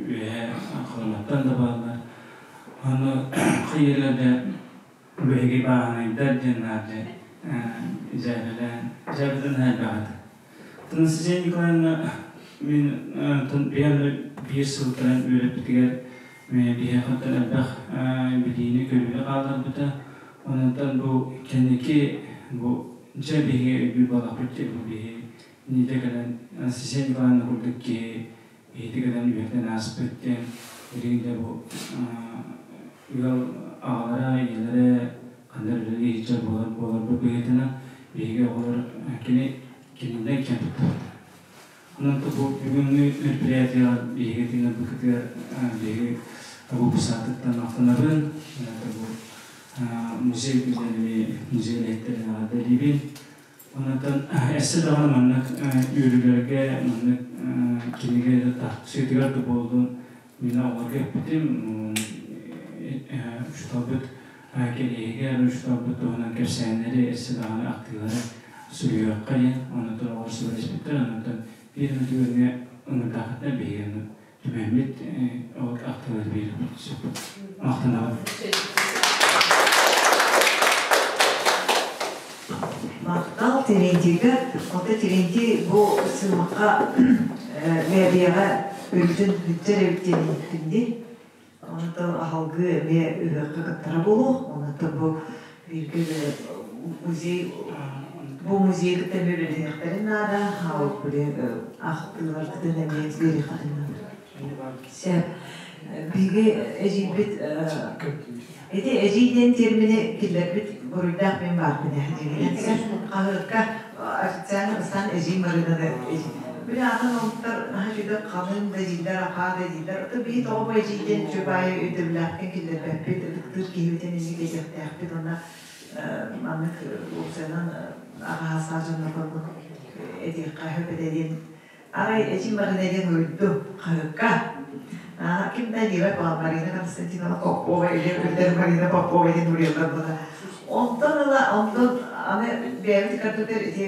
үөһээ Халыматтан да бааллар. Аны хайыыларда биһиги бааһынайдар диэн наар дьэ дьээбэлээн дьээбэтэн элбэх этэ. Анастасия Николаевна мин биһиэхэ биир сыл кэлэн үөрэппитигэр биһиэхэ элбэх билиини-көрүүнү хаалларбыта. Онон бу кэнники бу дьэ биһиги өйдүүр буоллахпыт дии бу биһи иннитэ кэлэн Анастасия Николаевна курдук киһи иһити кэлэн үөрэтэн ааспыт диэн билигин дьэ бу ыал аҕалара, ийэлэрэ ханна үлэлии сылдьар буолар буоларбыт быһыытынан биһиги оҕолор кини кининэн киэн туттабыт. Онон бу бүгүҥҥү мероприятиеҕа биһиги тыынарбыкытыгар биһиги выпускниктан махтанабын. Бу музей үлэлэри музей үлэһиттэрин эҕэрдэлиибин. Онон эссе даҕаны маннык үөрүүлэргэ маннык кинигэ тахсыытыгар да буоллун мин оҕолорго эппитим учууталбыт кэлиэһигэр учууталбыт туһунан кэпсээннэри эссе даҕаны ахтыылары суруйуохха диэн оннуттан оҕолор сүбэлэспиттэр оннуттан биир эмэ түгэҥҥэ ыҥырдааххытына биһиги онно түбэһэммит ол ахтыылары биэриэхпит сөп махтанабын. Махтал Терентийгэ. Оттон Терентий бу сыымахха мээбийэҕэ өлтүн бүттэр эбит диэн иһиттим дии. Онтон аһалгы эмиэ ыһыахха кыттара буолуо. Онтон бу бииргэ музей бу музей кытта эмиэ үлэлэһиэхтэрин наада. Били ахтыыларгытын эмиэ биэриэххитин наада. Сөп. Биһиги эдьиийбит ити эдьиий диэн термини киллэрбит буруйдаах мин баарбын ээ. Хаһыакка официально бастаан эдьиий Марыынаны били атын омуктар наһаа үчүгэй халыҥ да дииллэр, ахаа да дииллэр. Ото биһи тоҕо бу эдьиий диэн үчүгэй баайы өйдөбүллээхпин киллэрбэппит, ытыктыыр киһибитин инник этиэхтээхпит уонна маннык уопсайынан аҕаһаастаах дьоннорго этиэххэ сөп этэ диэн Арай эдьиий Марина диэн уруйду хаһыакка. Ким да диэбэт буолан Марина Константиновна Попова или Үрдэр Марина Попова диэн уруйаллар буола. Онтон ыла, онтон аны бэйэбит кырдытыр ити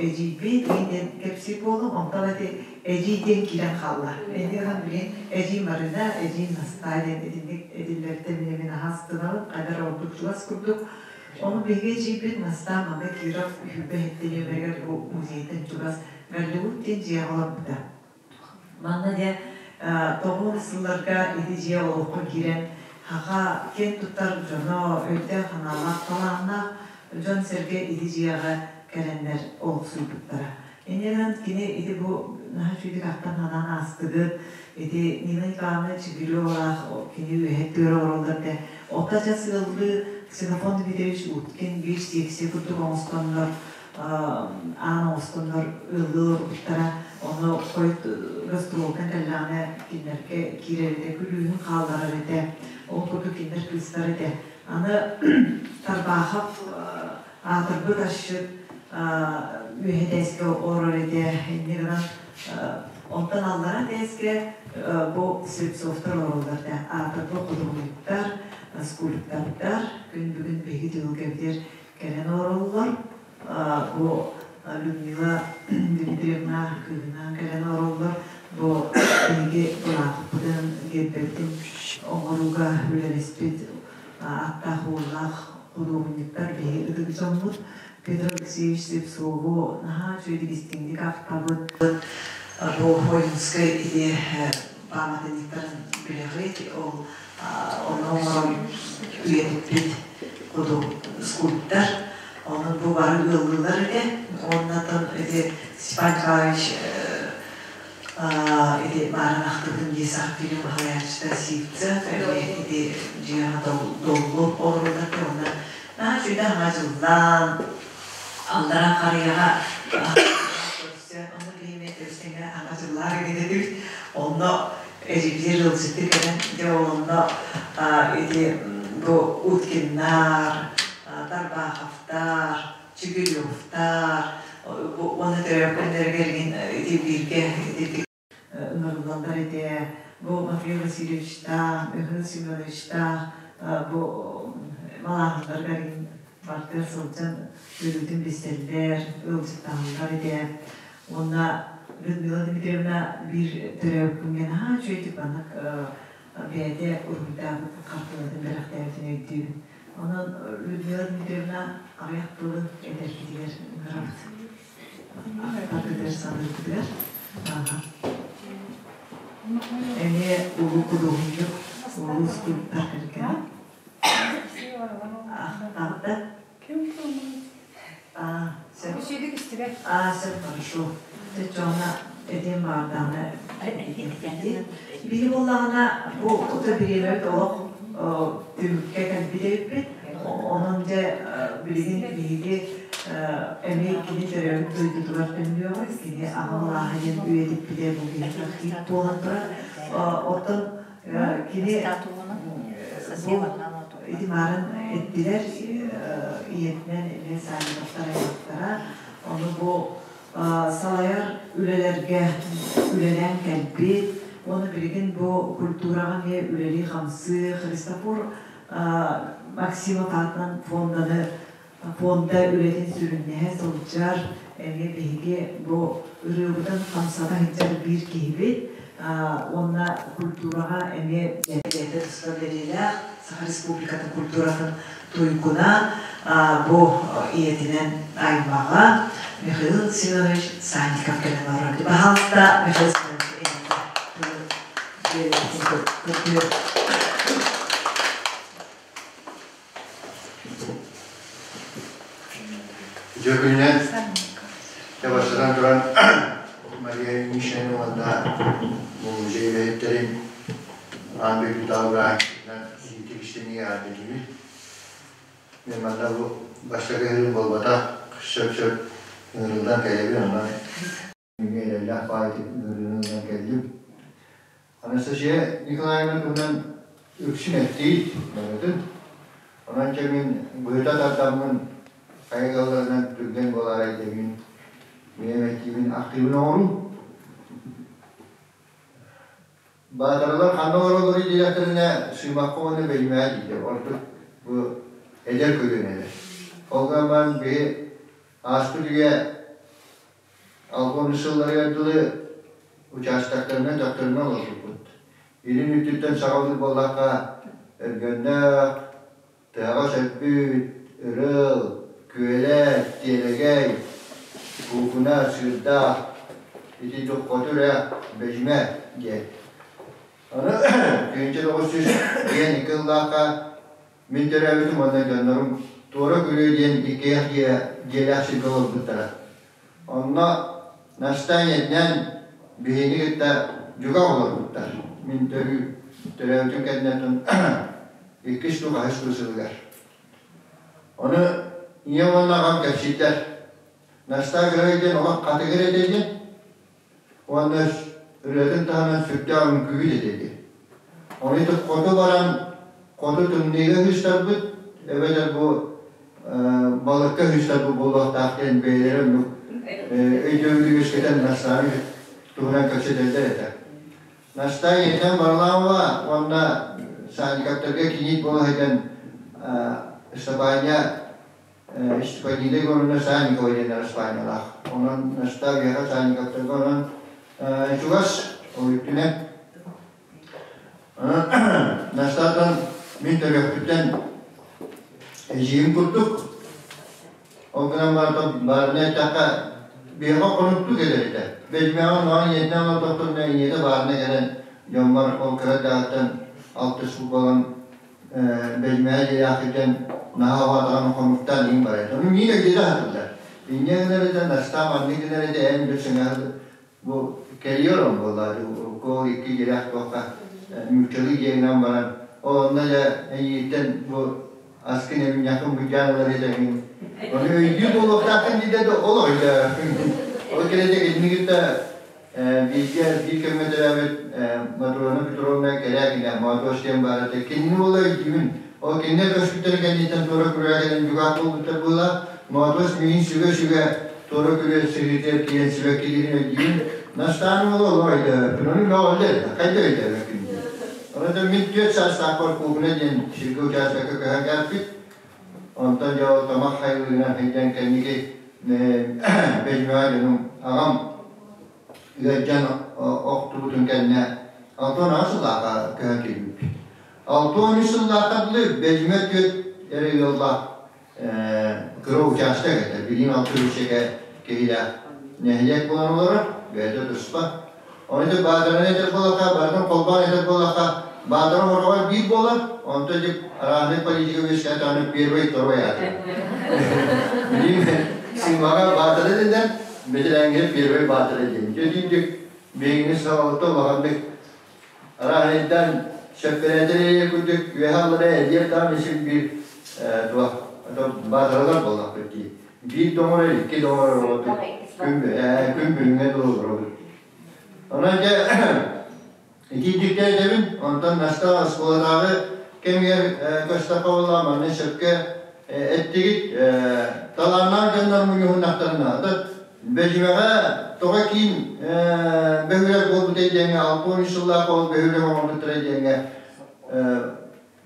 эдьиийбит диэн кэпсиир буоллум, онтон ити эдьиий диэн киирэн хаалла. Инник гынан билигин эдьиий Марина, эдьиий Настаа диэн итинник этиллэртэн мин мин аһаа астынабын, хайдах ордук чугас курдук. Ону биһиги эдьиийбит Настаа манна Киров үһүбэ иһиттэ нүөмэригэр бу музейтан чугас Голливуд диэн дьиэҕэ олорбута. Манна дьэ тоҕус сылларга ити дьиэ олоххо киирэн саха киэн туттар дьоно, өйдөөх-санаалаах, талааннаах дьон-сэргэ ити дьиэҕэ кэлэннэр олохсуйбуттара. Инньэ гынан кини ити бу наһаа үчүгэйдик ахтан-санаан аастыгыт, ити Нина Николаевна Чигиревалаах кини үөһэ өттүгэр олороллор этэ. Оттон дьэ сыаллыы Ксенофонт Дмитриевич Уткин биир сиэксийэ курдук оҥостоннор аан оҥостоннор ыаллыы олорбуттара. Ону хойут гастролтан кэллэҕинэ кинилэргэ киирэр этэ, күлүүһүн хаалларар этэ. Ол курдук кинилэр кыыстар этэ. Аны Тарбаахап аатырбыт асчыт үөһэ тээскэ олорор этэ. Инньэ гынан онтон аллара тээскэ бу Слепцовтар олороллор этэ. Аатырбыт худуоһунньуктар, скульптордар күн бүгүн биһиги түһүлгэбитигэр кэлэн олороллор. Бу Людмила Дмитриевна кыыһынаан кэлэн олороллор. Бу биһиги былаахпытын, гербэбитин оҥорууга үлэлэспит ааттаах уоллаах худуоһунньуктар биһиги ытык дьоммут. Петр Алексеевич Слепцову наһаа үчүгэйдик истиҥник ахтабыт. Бу Ойуунскай ити пааматынньыктарын билэҕит, ол ону оҥорон үйэтиппит кудук скульптор. Онон бу бары ыаллыылар этэ. Уоннатан ити Степан Николаевич ити баарын ахтыбытын дии сахфильм хаһаайаччыта Сивцев ити дьиэҕэ доллу олоруллар этэ. Уонна наһаа үчүгэй хаҥа дьыллаан аллара харыйаҕа көрсөн онно биһиги өстөҥө хаҥа дьыллаах этибит. Онно эдьиийдиир ыалдьыттыы кэлэн дьэ ол онно ити бу Уткиннар, Тарбаховтар, Чигиревтар уонна төрөөккөннөрүгэр ити бииргэ ити ыҥырыллаллар этэ. Бу Матвей Васильевичтаах, Михаил Семеновичтаах бу малааһыннарыгар бартыгар сылдьан үөрүүтүн билсэллэр, ыалдьыттаһаллар этэ. Уонна Людмила Дмитриевна биир төрөөбүт күҥҥэ наһаа үчүгэйдик маннык бэйэтэ уруһуйдаабыт хартыынатын бэлэхтээбитин өйдүүбүн. Онон Людмила Дмитриевна аҕыйах тылы этэргитигэр ыҥырабыт. Ахтаргытыгар саныыргытыгар. Эмиэ улуу худуоһунньук, улуу скульптор кэргэнэ. Ахтарда. А, сөп. А, сөп, хорошо. Чочоона этиэн баардаҕына Биһи буоллаҕына бу ото бириэмэбит олох түмүккэ кэлбит эбиппит. Онон дьэ билигин биһиги эмиэ кини төрөөбүт дойдутугар төннүөҕү, кини аҕа алааһа диэн үйэтиппитэ бу биһиэхэ архив буолан турар. Оттон кини бу ити маарын эттилэр ийэтинэн эмиэ Савиновтар аймахтара. Ону бу салайар үлэлэргэ үлэлээн кэлбит уонна билигин бу культураҕа эмиэ үлэлии-хамсыы Христофор Максимов аатынан фонданы фонда үлэтин сүрүннэһэ сылдьар эмиэ биһиги бу ырыабытын хамсата сылдьар биир киһибит уонна культураҕа эмиэ бэйэтэ туспа бэлиэлээх Саха Республикатын культуратын туйгуна бу ийэтинэн аймаҕа Михаил Семенович Санников кэлэн олорор. Баһаалыста Михаил Семенович эйиэхэ көрдүөр. Дьөгүнэн бастатан туран Мария Ильинична уонна музей үлэһиттэрин үлэһиттэрин аан дойдутааҕы бырааһынньыгынан итиитик-истиҥник эҕэрдэлиибин. Мин манна бу бастакы ыһыым буолбатах, сөп-сөп ыҥырыллан кэлэбин, онон Мин эрэллээх баайытык ыҥырыыны ылан кэллим. Анастасия Николаевна туһунан үксүн эттиит барытын. Онон чэ мин быһыта тардаммын хайа ыалларынан түргэн буолаарай диэммин бэйэм этиибин ахтыыбын оҥоруу. Баатаралар ханна олороллоруй диэтэхтэринэ Сыымахха уонна Бэйимэҕэ дииллэр. Ордук бу эдэр көлүөнэлэр. Ол гынан баран биһи ааспыт үйэ Алгон сылларыгар дылы учаастактарынан дьахтарынан олорбуппут. Илин өттүттэн саҕалыыр буоллахха, Өргөннөөх, Тыаҕа Сөлбүт, Ырыл, Күөлэ, Тиэрэгэй, Куукуна, Сыырдаах, ити Дьоххоту үрэх, Бэдьимэ диэн. Аны 1992 сыллаахха Мин төрөөбүтүм уонна дьоннорум Туора Күрүө диэн иккиэх дьиэ дьиэлээх сиргэ олорбуттара. Онно Настаа ийэтинээн биһигини кытта дьукаах олорбуттар. Мин төрүү төрөөбүтүм кэнниттэн иккис дуу хаһыс дуу сылыгар. Ону ийэм уонна аҕам кэпсииллэр. Настаа кыра диэн олох хатыгыр этэ диэн уонна ырыатын таһынан сүрдээх үҥкүүһүт этэ диэн. Ону ити хоту баран хоту тымныыга ыыстарбыт эбэтэр бу балыкка ыыстарбыт буолуохтаах диэн бэйэлэрэ оннук өйдөбүлү үөскэтэн Настааны туһунан кэпсэтэллэр этэ. Настаа ийэтинэн Варламова уонна Санниковтарга кийиит буола сылдьан Ыстапаанньа Степанида Егоровна Санникова диэн араспаанньалаах. Онон Настаа биһиэхэ Санниковтарга онон чугас ол үрдүнэн. Настаатан мин төрүөхпүттэн эдьиийим курдук. Ол гынан баран баарына эттэххэ, биһиэхэ хонуктуу кэлэр этэ. Бэдьимэҕэ оннооҕор ийэтинэн олордохторуна ийэтэ баарына кэлэн дьоммор ол кыра эрдэҕиттэн алтыспыт буолан бэдьимэҕэ дьиэлээх кэргэн наһаа уһаатаҕына хонуктаан иҥ барар. Ону миин өйдөтө сатыыллар. Инньэ гынар этэ, Настаа маннык гынар этэ, эн да сыҥаһа Бу кэрийэ олорон буоллаа дии, урукку икки дьиэлээх туохха нууччалыы дьиэгинэн баран, ол онно дьэ эйииттэн бу аскын эминньэххин былдьаан ылар этэҥин. Ону өйдүүр буолуохтааххын диидэ да олох өйдөөбөппүн. Ол кэлэтэ кинини кытта бииргэ биир кэмҥэ төрөөбүт Матрона Петровна Кэрээкинэ Моотуос диэн баар этэ. Кинини буола өйдүүбүн. Ол кинилэр көспүттэрин кэнниттэн туора күрээ кэлэн дьукаах буолбуттар буолла. Моотуос миигин сүгэ-сүгэ туора күрүө сыһыытыгар киирэн сибэккилиирин өйдүүбүн. Настааны буола олох өйдөөбөппүн. Ону мөҕөллөр этэ. Хайдах өйдөөбөккүн диэн. Онон мин 4 саастаахпар куукуна диэн сиргэ учаастакка көһөн кэлбит. Онтон дьэ ол тамах хайылыгынан сылдьан кэнники Бэдьимэҕэ дьонум аҕам ыалдьан охтубутун кэннэ 68 сыллаахха көһөн киирбиппит. 63 сыллаахха дылы Бэдьимэ түөрт эрэ ыаллаах кыра учаастак этэ. Билигин 63 киһилээх нэһилиэк буолан олорор, бэйэтэ туспа. Ону ити баатараны этэр буоллахха, барытын холбоон этэр буоллахха, баатара хороҕор биир буолар, онто ити разный политика үөскээтэҕинэ первый, второй аата. Билигин Сыымаҕа баатара дэнэр, бэтэрээнҥэ первый баатара диэн. Дьэ итинник биһигини салалта улаханнык арааһынайдаан сөппөрөөтөр эрэ курдук үөһэ аллара эрийэр даҕаны син биир туох баатаралар буоллахпыт дии. Биир да оҥорор, икки да оҥорор оҕотун күн күн бүгүҥҥэ дылы олоробут. Онон дьэ итиитиккэ этэбин, онтон Настаа оскуолатааҕы кэмигэр көстөххө буоллаҕа манна сөпкө эттигит талааннаах дьоннор мунньуһуннахтарына Бэдьимэҕэ тоҕо киин бөһүөлэк буолбутай диэҥҥэ 63 сыллаах ол бөһүөлэк оҥорбуттара диэҥҥэ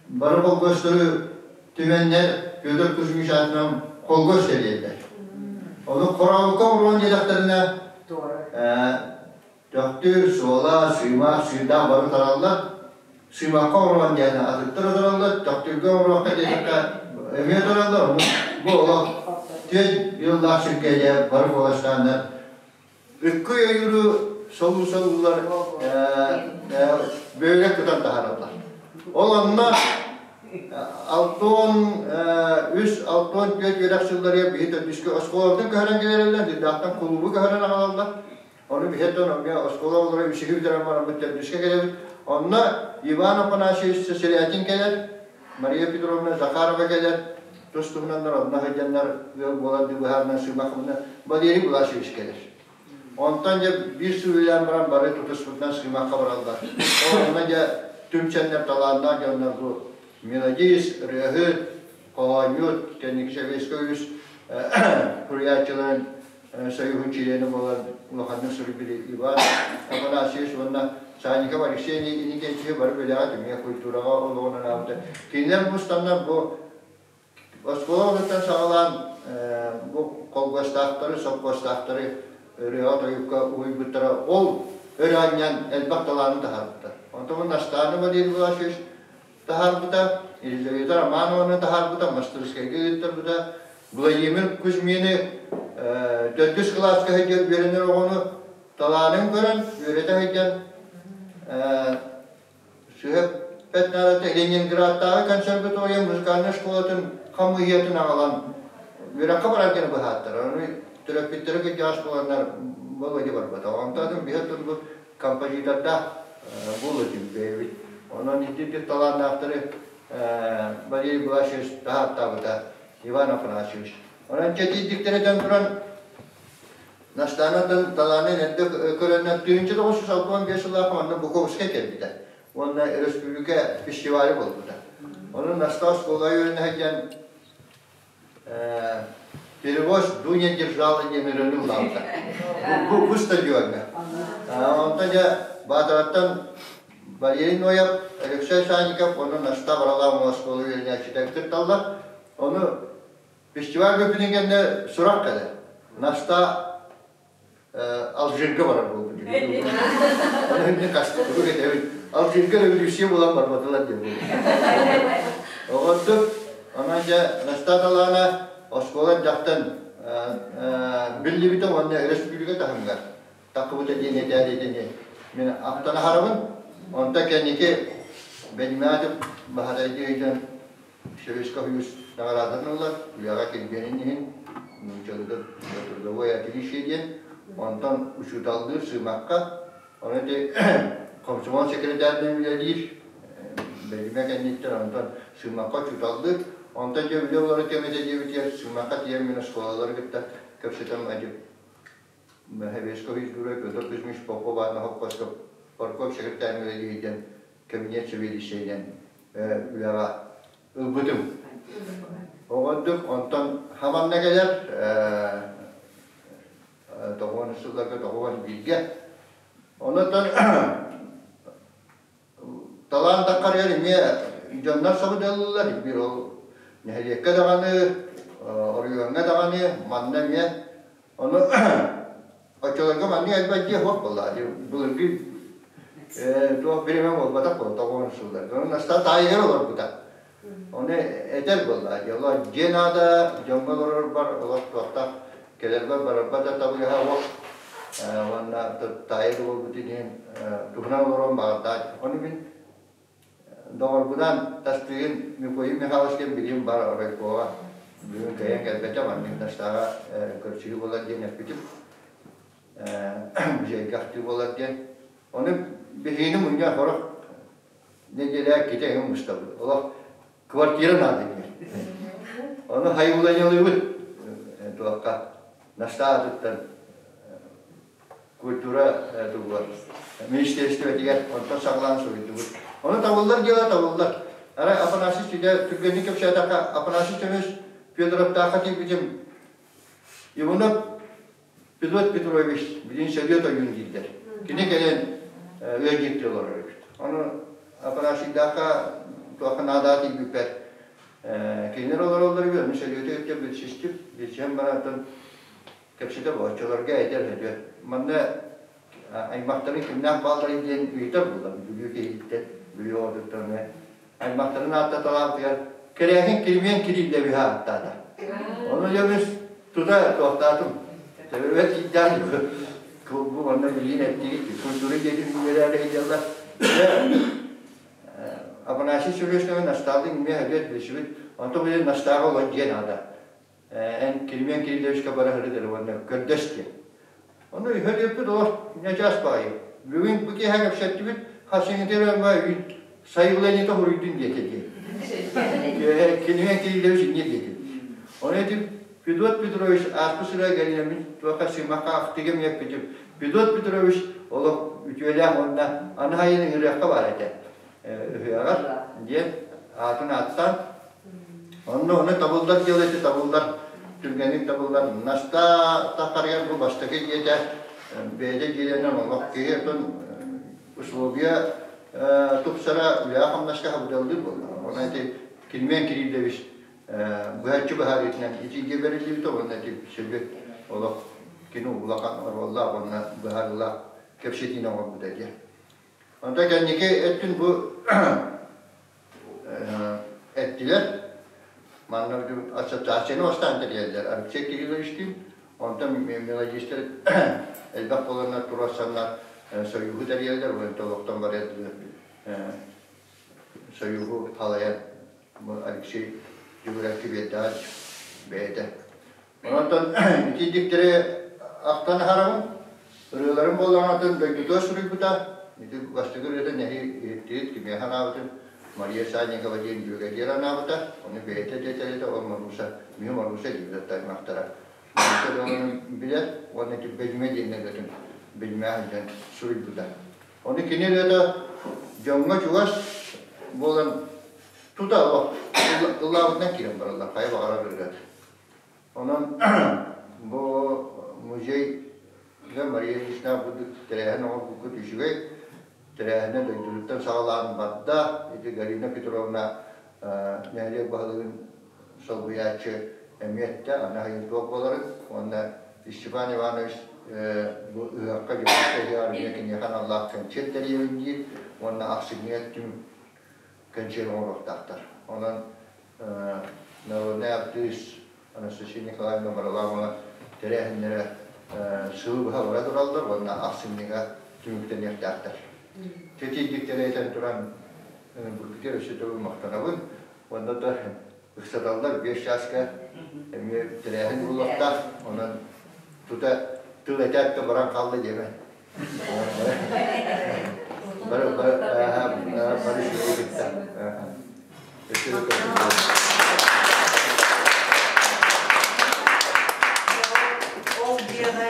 бары холкуостары түмэннэр Петр Кузьмич аатынан холкуос тэрийэллэр. Ону хорообукка оҥоруон диэтэхтэринэ Төхтүр, Суола, Сыымах, Сыырдаах бары тараллар. Сыымахха оҥоруон диэн атыттар отыраллар, Төхтүргэ оҥоруохха диэтэххэ эмиэ отыраллар. Ону бу олох түөрт ыаллаах сиргэ дьэ бары куоластааннар Ыккый ойууру солуу-солуулар бөөлөк тутан таһаараллар. Ол онно 63, 64 үөрэх сылларыгар биһи төрдүскэ оскуолабытын көһөрөн кэлэрэллэр, дьыддаахтан кулуубу көһөрөн аҕалаллар. Ону биһиэттэн эмиэ оскуола оҕолоро үсүһү бүтэрэн бараммыт төрдүскэ кэлэбит. Онно Иван Афанасьевич Сысолятин кэлэр, Мария Петровна Захарова кэлэр, тус-туһунаннар онно сылдьаннар ыал буолар быһаарынан Сымаховна Валерий Власович кэлэр. Онтон дьэ биир сыл үлэлээн баран бары тутуспутунан Сымахха бараллар. Ол онно дьэ түмсэннэр талааннаах дьоннор бу мелодист, ырыаһыт, хоһоонньут, кэнники Советскай үс суруйааччыларын Союһун чилиэнэ буолан улаханнык суруйбут Иван Афанасьевич уонна Санников Алексей Иннокентьевич бары үлэҕэ түмүгэ культураҕа олоҕун анаабыта. Кинилэр мустаннар бу оскуола олуттан саҕалаан бу колгуостаахтары, сопхуостаахтары ырыаҕа-тойукка уһуйбуттара. Ол өр анньан элбэх талааны таһаарбыттар. Онтон Настааны Валерий Власович таһаарбыта, Елизавета Романованы таһаарбыта, мастарыскайга ыыттарбыта, Владимир Кузьмины төрдүс кылааска сылдьар үөрэнэр оҕону талаанын көрөн, үөрэтэ сылдьан Сүһэппэт наадата Ленинградтааҕы консерватория музыкальнай школатын хамыыһыйатын аҕалан үөрэххэ барар диэн быһааттара. Ону төрөппүттэрэ кырдьаҕас буоланнар Володя барбата. Онтон биһи турбут композитордаах буолуо бэйэбит. Онон итинник талааннаахтары Валерий Власович таһааттаабыта Иван Афанасьевич. Онон чэтийдиктэритэн туран Настаанаттан талаанын эрдэ көрөннөр 1965 сыллаах онно Буковскай кэлбитэ уонна өрөспүүбүлүкэ фестивалі буолбута. Онон Настаа оскуола үөрэнэ сылдьан Перевоз Дуня держала диэн ырыаны ыллаабыта. Бу, бу стадиоҥҥа. Онтон дьэ Баатараттан Валерий Ноев, Алексей Санников уонна Настаа Варламова оскуола үөрэнээччитэ кытталлар. Ону фестиваль бүппүтүн кэннэ сурах кэлэр. Настаа Алжирга барар буолбут. Ону инни кастыгы этэбит. Алжирга революция буолан барбатылар диэн буолбут. Оҕордук, онон дьэ Настаа талаана оскуола дьахтан биллибитэ уонна өрөспүүбүлүкэ таһымыгар таххыбыта диэн этээр итини мин ахтан аһарабын. Онто кэнники Беньмятев Баһадайдыы ыйдан Советскай Союз наҕараадатын ылар, үлэҕэ килбиэнин иһин нууччалыыта трудовой отличие диэн, онтон учууталлыыр сыымахха, ону ити комсомол секретарынан үлэлиир, бэлимэ кэнниттэн онтон сыымахха учууталлыыр, онтон дьэ үлэ олорор кэмитэ диэбитигэр сыымахха тиийэн мин оскуолалары кытта кэпсэтэн адьып Советскай Союз Петр Кузьмич Попов аатынан холкуоска парком секретарынан үлэлиир диэн кабинет сэбиэдиссэйинэн үлэҕэ ылбытым. Оҕордук онтон хаманна кэлэр тоҕуон сылларга тоҕуон бииргэ. Онтон талаан таххарыгар эмиэ дьоннор сабыдыаллылар биир ол нэһилиэккэ даҕаны, оройуоҥҥа даҕаны манна эмиэ ону Оччолорго маннык элбэх дьиэ суох буолла. Былыргы туох бириэмэ буолбатах буолла, тоҕуон сылларга. Ону Настаа таайыгар олорбута. Ону этэр буолла, дьоло дьиэ наада, дьоҥҥо олорорбор олох туохтаах кэлэрбэр барарбар да табыгаһа суох. Уонна таайы буолбут иһин туһунан олоруон баҕардаах. Ону мин Доҕорбунаан Тастыгын Михаил Михайловичка билим бар райкоҕа бүгүн кыайан кэлбэтэ, маннык Настааҕа көрсүһүү буолар диэн эппитим. Музейга ахтыы буолар диэн. Ону биһигини мунньа сорох нэдиэлэ китэ эҥин мустабыт. Олох квартира наада диэн. Ону хайыыланьалыыбыт туохха Настаа атыттан культура тугугар министерствотигэр онтон саҕалаан суруйдубут. Ону табыллар дьыала табыллар. Арай Афанасий сүдэ түргэнник кэпсээтэххэ Афанасий Семенович Федоровтаахха тиийбитим Иванов Пилот Петрович билин Сөдүөт ойуун дииллэр. Кини кэлэн ыалдьыттыы олорор эбит. Ону Афанасийдаахха туохха наадаа тиийбиппэр кинилэр олороллор үһү, ону Сөдүөтү кытта билсистим. Билсиһэн баран оттон Кэпсэтэ оччолорго этэр этэ. Манна аймахтарын кимнээх баалларый диэн ыйытар буолла Бүлүү киһититтэн, Бүлүү оҕотуттан аймахтарын ааттаталаабытыгар Кэрээһин Килимиэн Кириллэбиһи ааттаата. Ону дьэ тута туохтаатым. Төбөбөр киирдээн бу манна билиин эттигит культура дьиэтин үөрээри сылдьаллар. Афанасий Сергеевич Настаалыын эмиэ эбиэт билсибит. Онтон билин Настааҕа олон дьиэ наада. Эн Килимиэн Кирилловичка бара сырыт эрэ уонна көрдөс диэн. Ону үһэ диэппит олох ньачаас баҕайы. Бүгүн бу киэһэ кэпсэттибит, хасыҥытыгар сайылланьыта хуруйдун диэтэ диэн. Кинигэ Кириллович инньэ диэтэ. Ону этим Федот Петрович ааспыт сыра кэлинэммин туохха сымахха ахтыгым эппитим. Федот Петрович олох үтүөлээх уонна аны хайын ыҥырыахха баар этэ. Ыһыаҕар диэн аатын ааттаан онно ону табыллар дьыала ити табыллар түргэнник табыллар Настаа тахарыгар бу бастакы дьиэтэ бэйэтэ дьиэлэнэн олох киһи отон условия тупсара үлэҕэ-хамнаска хабыдаллыыр буолла. Онон ити Килмиэн Кириллович быһаччы быһаарыытынан итиигэ бэриллибитэ уонна ити сөбү олох кини улахан оруоллаах уонна быһаарыылаах кэпсэтиини оҥорбута диэн. Онтон кэнники өттүн бу эттилэр. Манна ассоциацияны бастаан тэрийэллэр. Алексей Кирилловичтыын, онтон мелодистар элбэх буоланнар туруорсаннар Союһу тэрийэллэр, онтон олохтон барыар Союһу халайан Алексей Дьугурэкки биэрдэҕэ бэйэтэ. Онтон итиитиктэри ахтан аһарабын. Ырыаларым буоллаҕына дойдутугар суруйбута. Ити бастакы ырыата нэһи иһиттигит кимиэхэ анаабытын Мария Санникова диэн дьүөгэтигэр анаабыта. Ону бэйэтэ дэтэритэ ол Маруса, миһи Маруса диэбит аймахтара. Маруса дьонун билэр уонна ити Бэдьимэ диэн ырыатын Бэдьимэ сылдьан суруйбута. Ону кини ырыата дьоҥҥо чугас буолан тута ыллаабытынан киирэн бараллар, хайа баҕарар ырыат. Онон бу музейга Мария Ильинична курдук тэрээһин оҥорбуккут үчүгэй. Тэрээһинэ дойдутуттан саҕалаан барда. Ити Галина Петровна нэһилиэк баһылыгын солбуйааччы эмиэ эттэ, аны айын туох буоларын. Уонна Степан Иванович бу ыһыахха Дьокуускай ыһыаҕар эмиэ киниэхэ аналлаах кэнсиэр тэрийэбин диир уонна ахсынньыга түмүк кэнсиэр оҥоруохтаахтар. Онон народнай артыыс Анастасия Николаевна Варламова тэрээһиннэрэ сылы быһа бара тураллар уонна ахсынньыга түмүктэниэхтээхтэр. Тэтийдиктэрэ этэн туран бүркүтэр өссө төгүл махтанабын. Уонна да ыксаталлар 5 чааска эмиэ тэрээһин буолуохтаах. Онон тута тыл этээт да баран хаалла диэмэ. Бары бары бары сүргүтүттэ. Ол дьиэҕэ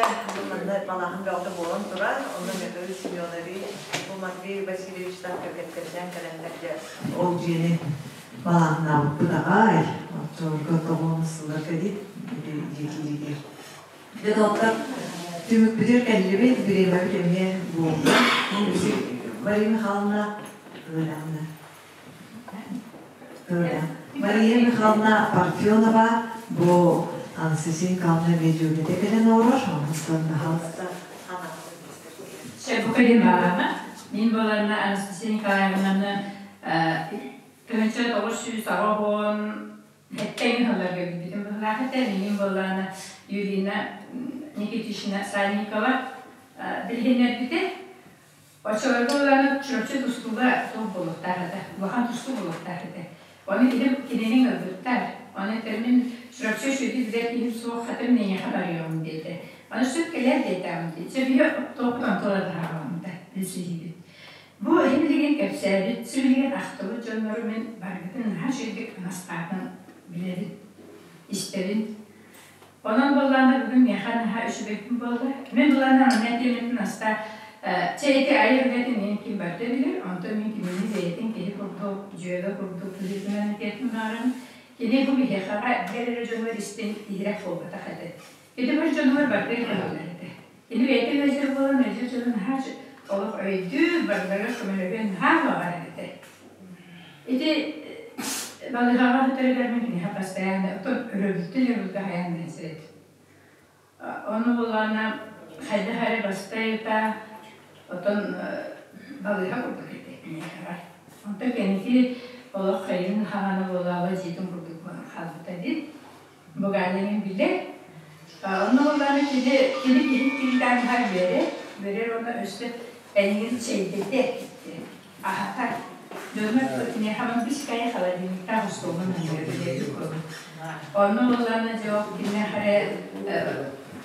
манна балаһан бөҕөтө буолан турар. Онно Михаил Семенович, бу Матвей Васильевичтаах кэргэттэринээн кэлэннэр дьэ ол дьиэни балаһаннаабыппыт аҕай. Оччолорго тоҕуон сылларга дии дьиэ киириитигэр. Дьэ доҕоттор, түмүкпүтүгэр кэллибит, бириэмэбит эмиэ буолла. Мария Михайловна Мария Михайловна Парфенова бу Анастасия Николаевна видеота кэлэн олорор, онтон пожалуйста. Бу кэлин баарама. Мин буоларына Анастасия Николаевнаны 1980 Эттэн ыһылларга билбитим быһылаах этэ. Миигин буоллаҕына Юрина Никитична Санникова билиһиннэрбитэ. Оччолорго буоллаҕына Чурапчы тустууга туох буолуохтаах этэ, улахан тустуу буолуохтаах этэ. Ону кини кинини ыҥырбыттар. Ону этэр мин Чурапчы үчүгэйдик билэр киһим суох, хатым миэхэ барыаҕым диэтэ. Аны сөп кэлээр диэтэҕим дии. Сөбүһэ туохпут онтон да билсиһиибит. Бу иһин кэпсээбит, сибилигин ахтыбыт дьоннору мин барыгытын наһаа үчүгэйдик Анастаатын билэбин, истэбин. Онон буоллаҕына бүгүн миэхэ наһаа үчүгэйбин буолла. Мин былаана манна тиэмэтин Настаа чэ ити айар үлэтин мин ким барыта билэр, онтон мин кинини бэйэтин киһи курдук, дьүөгэ курдук быһыытынан этиэтин баҕарабын. Кини бу биһиэхэҕэ билэр эрэ дьонугар истин иһирэх буолбатах этэ. Ити бар дьонугар барытыгар көмөлөһөр этэ. Кини бэйэтэ ыалдьар буолан, ыалдьар дьону наһаа олох өйдүүр, барыларыгар көмөлөһүөн наһаа баҕарар этэ. Ити балыыһаҕа сытарыгар мин киниэхэ постоянно оттон өрөбүлтэн өрөбүлгэ хайаан да сирет. Ону буллаҕына хайдах эрэ бастайыта оттон балыыһа курдук этэ киниэхэҕэ. Онтон кэнники олох хайын хаҕана буолаaba дьиэтин курдук хаалбыта дии. Бу Галя билэр. Онно буоллаҕына кини кини киһи кириитаан аһар үөрэр, үөрэр уонна өссө эйигин чэйдэтэр аһатар. Дьоннор киниэхэ бискайа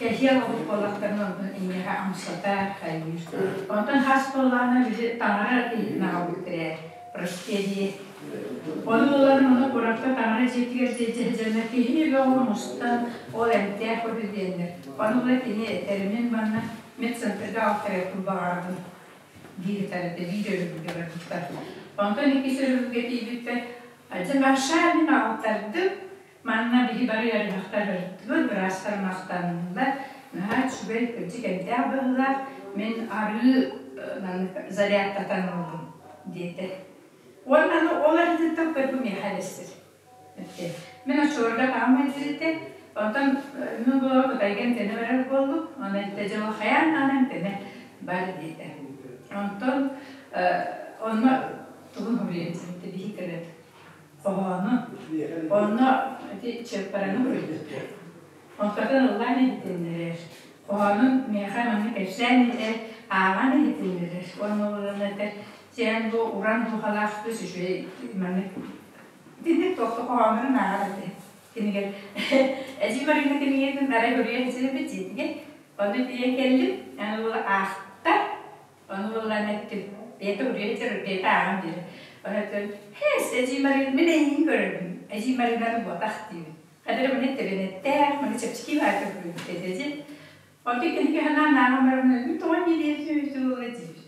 Кэһиэл оҕус буоллахтарына онтон эйиэхэ амсата хайыыр. Онтон хас буоллаҕына били таҥара киһитин аҕалбыттар ээ, Просперия. Ону ылан ону куракка таҥара дьиэтигэр дьиэдьэһдьэннэр киһини бөҕө мустан ол эмтээх үһү диэннэр. Ону ыла кини этэринэн манна медцентрга алтарыахпын баҕарабын диир этэр биир өрөбүлгэ барбыттар. Онтон иккис өрөбүлгэ тиийбиппэр, дьэ Маша мин аҕалтардым, Манна биһи бары ыарыһахтар ырыттыбыт, быраастар махтаннылар. Наһаа үчүгэй, кырдьык эмтээх быһыылаах. Мин арыы маннык зарядтатан ыллым, диэтэ. Уонна аны ол арыытыттан көрбү миэхэ элэстир. Мин оччолорго таамай диэтэ. Онтон мин буола Кытайга эмтэнэ барар буоллум. Онон эттэ дьыл хайаан даҕаны эмтэнэ бар диэтэ. Онтон онно тугун суруйан биһи кырыт хоһоону онно ити чыаппараны суруйбуттар. Онтон ыллаан иһитиннэрэр. Хоһоонун миэхэ манна кэпсээн этэр, ааҕан иһитиннэрэр. Уонна ол этэр, сиэн бу уран дууһалаах кыыс үчүгэй маннык итинник туохта хоһооннорун ааҕар этэ. Кинигэр Эдьиий Марина кинигэтин арай суруйан сирэбит дьиэтигэр. Онно тиийэн кэллим, аны ол аахта. Ону ылан эттим, бэйэтэ уруйа этэр, бэйэтэ ааҕан биэрэр. Ону этэн, «Һээс, эдьиий Марина, мин эйигин көрөрбүн, эдьиий Маринаны буотах» диибин. Хадары маны тэбэнэттээх, маны чэпчэки баайта көрбүт этэ дии. Онтон кини ханаан ааҕан баран, мин тоҕо инньэ диэбитим буолла диибин.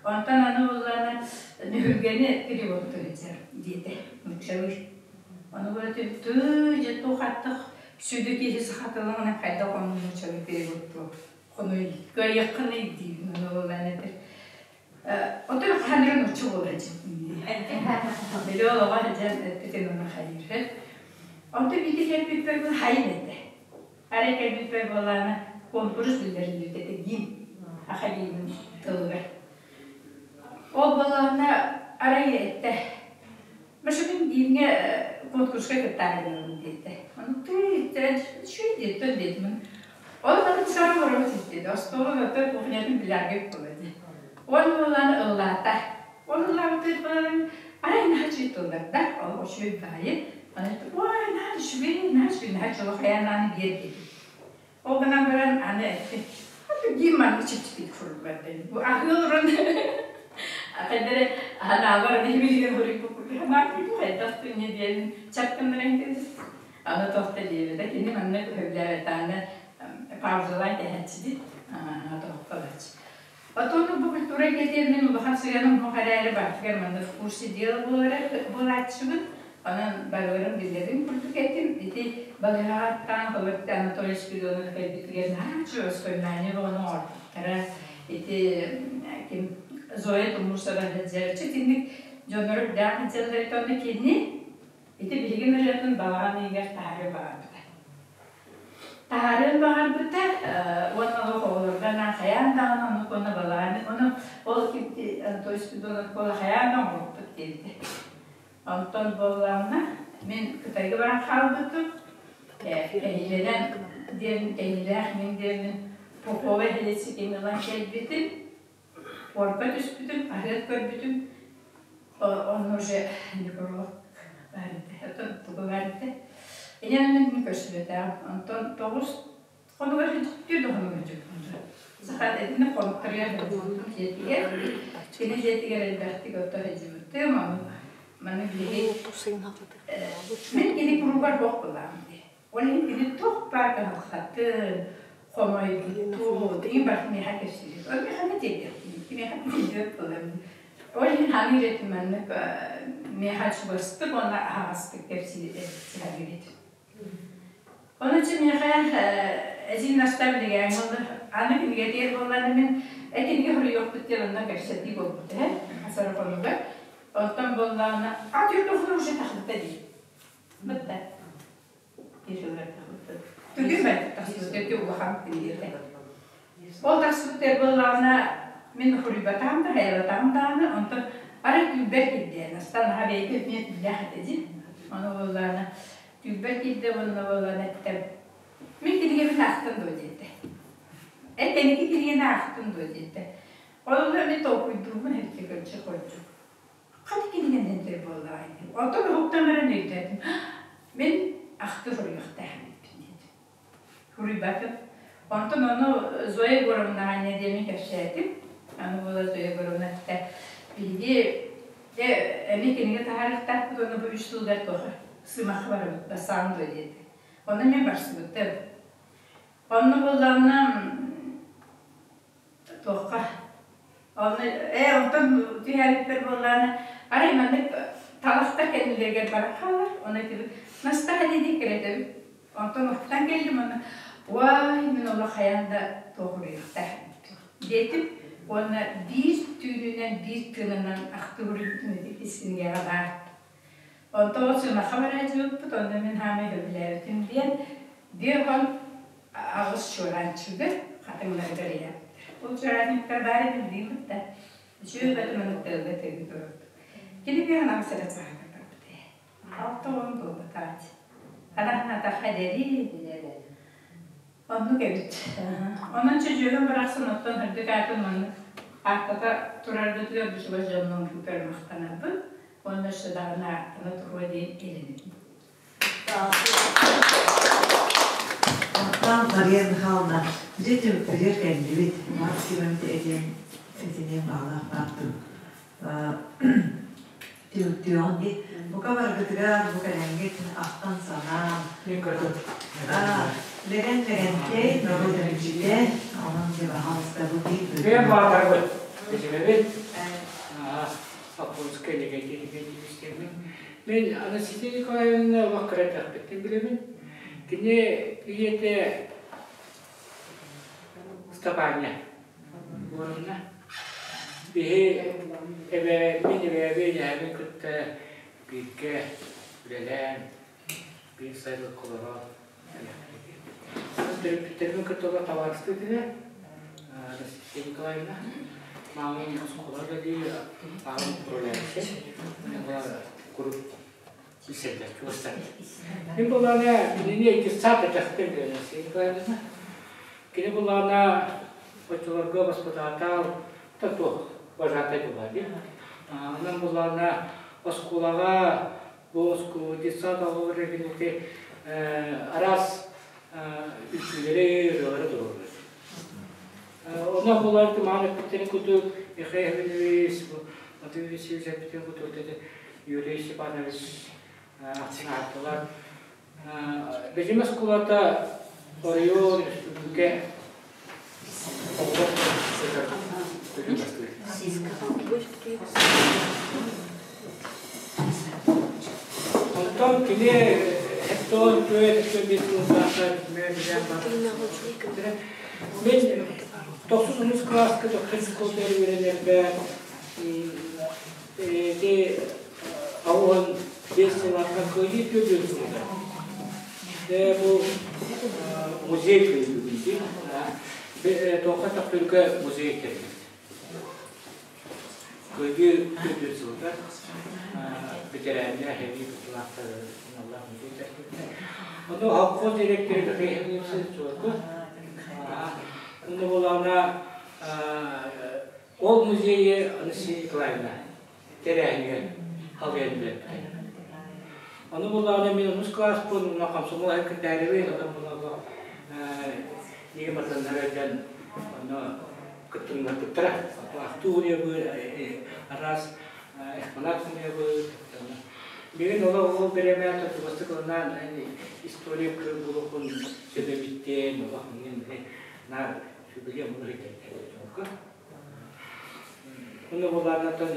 Онтон аны буоллаҕына нүһүлгэни переводтур этэр диэтэ нууччалыы. Ону була тыы дьэ туох аттах сүдү киһи саха тылынан хайдах ону нууччалыы переводтуо хонуй кыайыаххыный диибин ону буоллаан этэр Отон хаһан нуучча буолар дьин. Били олоҕо дьэн эппитин ону хайыыр. Онтон биити кэлбиппэр бу хайын этэ. Арай кэлбиппэр буолаана конкурс биллэриллибит этэ гимн Ахалиимин тылыгар. Ол буоллаҕына арай этте. Машабын гимҥэ конкурска кыттаарынабын диэтэ. Ону тыы үчүгэй диэттэн диэтим. Ол атын сара олоробут диэтэ. Остуолун оттон кухнятын билэргэ буолла дии. Ол буолан ыллаата. Ол ыллаабыт буолан арай наһаа үчүгэй тыллар да, ол үчүгэй баайы. Аны ой наһаа үчүгэй, наһаа үчүгэй, наһаа чулу хайанааны биэр диэтим. Ол гынан баран аны эттим. Гим маннык чэпчэкитик суруллар диэн. Бу аһыы олорон хайдары анаабар билигин хоруйбуккун хайдах түнне диэн чапкыннаран кэбис. Аны тоһто диэбитэ кини манна көһөглээбэтааны паузалаан тэһээччи тоһокколааччы. Потом бу культура кэтиэр мин улахан сыйаным хох эрээри бартыгар манна в курсе дела буолааччыбын. Онон барыларын биллэрин курдук этим. Ити балыһааттаан Хоберт Анатолий Спиридонов кэлбитигэр наһаа воспоминание оҕону оҥорбуттара. Ити ким Зоя Тумусова сылдьар. Итинник дьоннору үрдээх сылдьаллар. Онно кини ити биһиги ырыатын балаҕан ыйыгар таһаарыы баҕарбыта. Таһаарыан баҕарбыта уонна олох оҕолорго анаан хайаан даҕаны оннук уонна балаҕаны ону ол Анатолий Спиридонов буола хайаан да оҥоруохпут диэбитэ. Онтон буоллаҕына мин Кытайга баран хаалбытым. Кэһиилэнэн диэн кэһиилээх мин диэммин Попова Хелецикин ылан кэлбитим. Пуорка түспүтүм, хаһыат көрбүтүм. Онно уже некролог баар этэ. Оттон тугу баар этэ. Инэн мин көрсүбэтэҕим. Онтон тоҕус хонугар түөрт хонугар дьүппүтүм. Саха этини хонуктарыгар сылдьыбытым дьиэтигэр. Кини дьиэтигэр элбэхтик отто сылдьыбытым. Ону маны биһиги мин кини куругар суох былаам дии. Ол иһин кини туох баар кыһалҕатын, хомойбутун, иҥ барытын миэхэ кэпсиир. Ол миэхэ не тиэрдиэхпин, миэхэ тиэрдибэт буолан. Ол иһин ханыыр этим маннык миэхэ чугастык уонна аһаҕастык кэпсиир эбит. Ону чи миэхэ эдьиий Настаа билигээҥҥэ олор аны кинигэтигэр буоллаҕына мин кинигэ суруйуохпут диэн онно кэпсэтии буолбут ээ хасара хонугар. Оттон буоллаҕына а түөрт уже тахсыбыта дии. Бытта. Түгүмэн тахсыбыт өтө улахан кинигэтэ. Ол тахсыбыт буоллаҕына мин хуруйбатаҕым да хайалатаҕым даҕаны онтон арай түүлбэр киирдээн астан аха бэйэтэ эмиэ түүллээх этэ дии. Ону буоллаҕына түүлбэр киирдэ уонна буоллаҕына эттим мин кинигэбин аахтым дуо диэтэ. Эн кэнники кинигэни аахтым дуо диэтэ. Ол мин толкуйдуурбун эргэ көрдьү көрдүм. Хата кинигэнэн тэр буоллаҕай дии. Онтон уһуктан баран өйдөөтүм. Мин ахты суруйуохтаах эбиппин диэтим. Суруйбатым. Онтон ону Зоя Егоровнаҕа нэдиэлэни кэпсээтим. Аны буола Зоя Егоровна эттэ, биһиги дьэ эмиэ кинигэ таһаарыахтаахпыт уонна бу үс сылыгар туох сымахха барабыт, бассаан дуо диэтэ. Онно эмиэ барсыбытым. Онно буоллаҕына туохха онно ээ онтон түһээбиппэр буоллаҕына арай маннык талахтар кэннилэригэр баран хаалар ону этибит настаһа дии кэрэтэбит онтон уһуктан кэллим уонна уай мин олох хайаан да туох уруйуохтаах диэтим уонна биир түүнүнэн биир тыынынан ахтыы уруйбутум ити ис кинигэҕэ баар. Онтон ол сыҥахха барааччыбыппыт, онно мин хаамай сөбүлээбитим диэн 58 чуораанчыгы хатыҥнарыгар ыйаабыттар. Ол чуораанчыктар баар эбит диибит да, үчүгэй бэтимэни тыалга тыгы турбут. Кини биһан аҕыс эрэ сааһыгар барбыт ээ. 60 буолбатаҕа. Хараһын атахха эдэри. Оннук эбит. Онон чөдьүөгүм барахсан оттон үрдүк аатын маннык ааттата турарбытыгар бу чугас дьоннуун күүпэр махтанарбыт уонна өссө даҕаны ааттана туруо диэн эрэнэбин. Онтон Мария Михайловна, дьэ түмүктүгэр кэллибит. Максимум этиэн этиниэн баҕалаах баартын. Түмүктүөҕүн дии. Бука баргытыгар бу кэлэҥҥит ахтан санаан. Лэгэн Лэгэнтэй норуот эмчитэ, онон дьэ баһаалыста бу биир Бэйэм баатарбыт. Эсимэбит. Аппунскай Лэгэнтэй Лэгэнтиевич Мин Анастасия Николаевна олох кыра эрдэхпиттэн билэбин. Кини ийэтэ Степания Егоровна. Биһи эбээ, мин эбээбин, эһэбин кытта бииргэ үлэлээн, биир сайылыкка олорон төрөппүттэрбин кытта олор табаарыстыы этилэр. Анастасия Николаевна, маамам оскуола үлэлиир, аҕам управляющай. Куруук билсэллэр, чугастар. Мин булаана кинини детсад этэхтэн билэн Анастасия Николаевна. Кини булаана оччолорго баспытаатаал та туох вожатай буолаа дии. Онон булаана оскуолаҕа бу оскуола детсад оҕолор эбинити араас үҥкүүлэри, ырыалары туруорар. Онно булар тумаан эппиттэрин курдук Михаил Иванович, Матвей Васильевич эппитин курдук Юрий Степанович ааттылар. Бэдьим оскуолата оройуон республика оҕолор Онтон кини эттон түөт бит Мен тохсус онус кылааска доктор школатыгар үөрэнэрбэр ити 85 сылларга кыайыы түөрт сылыгар Дэ бу музей кыайыы Туохха Төхтүргэ музей тэрийбит. Кыайыы түөрт сылыгар ветераннар сэрии кыттыылаахтар аналлаах музей тэрийбиттэр. Ону холкуос директора Михаил Ефимович Чуорку. Онно буоллаҕына ол музейы Анастасия Николаевна тэрээһинигэр халыйан үлэлэппитэ. Ону буоллаҕына мин онус кылааспын уонна комсомол аһын кытаарыбын, онон буоллаҕына неге матаннара дьон онно кыттыннарбыттара. Ахтыы уруйабыт, араас экспонат хомуйабыт. Билигин олох ол бириэмэ чугастык ылынан история булукун сөбөбүттэн, олох мин наар сүбэлиэм муну хитэрдэр. Онно булааннартан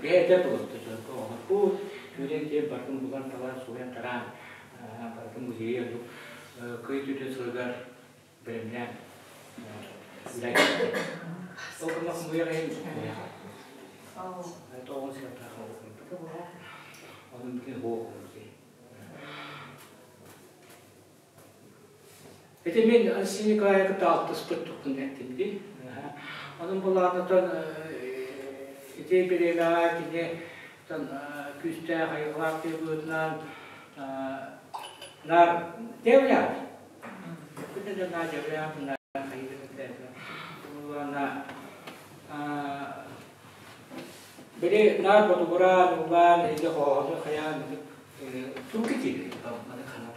бэйэтэ булутта дьонко оҥорбут, түүнэн тиэн бартын булан талан суруйан тараан бартын музейы кый түтүн сылыгар бэлэмнээн үлэлэттэ. Ол гына хомуйар иһин тоҕун сыаптаах Onun bütün музей. Ити мин Анастасия Николаевна кытта алтыспыт туһунан эттим дии. Онон булаанатан ити бириэмэҕэ кини күүстээх айылҕалаах киһи быһыытынан наар девлят. Күнэ наар девлят, наар хайыгын Били наар ботугураан, улаан, илэ хоһоону хайаан турук киирэр маны ханар.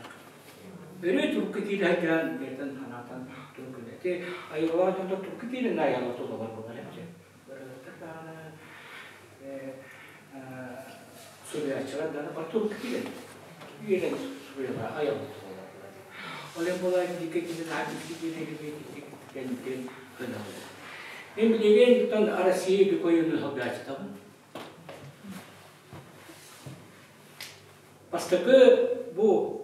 Өрүү турукка киирэ сылдьан бэйэтин санаатан турукка Ити айылҕалаах дьонтон турукка киирэн айылҕа тулалар буолар эбит. Ырыаһыттар даҕаны суруйааччылар даҕаны бар турукка киирэн киирэн суруйаллар айылҕа тулалар буолар. Ол иһин буолар дьикки киһи наһаа дьикти киирэн кэнниттэн гыналлар. Мин билигин Россия Дукойуну салгааччытабын. Бастакы бу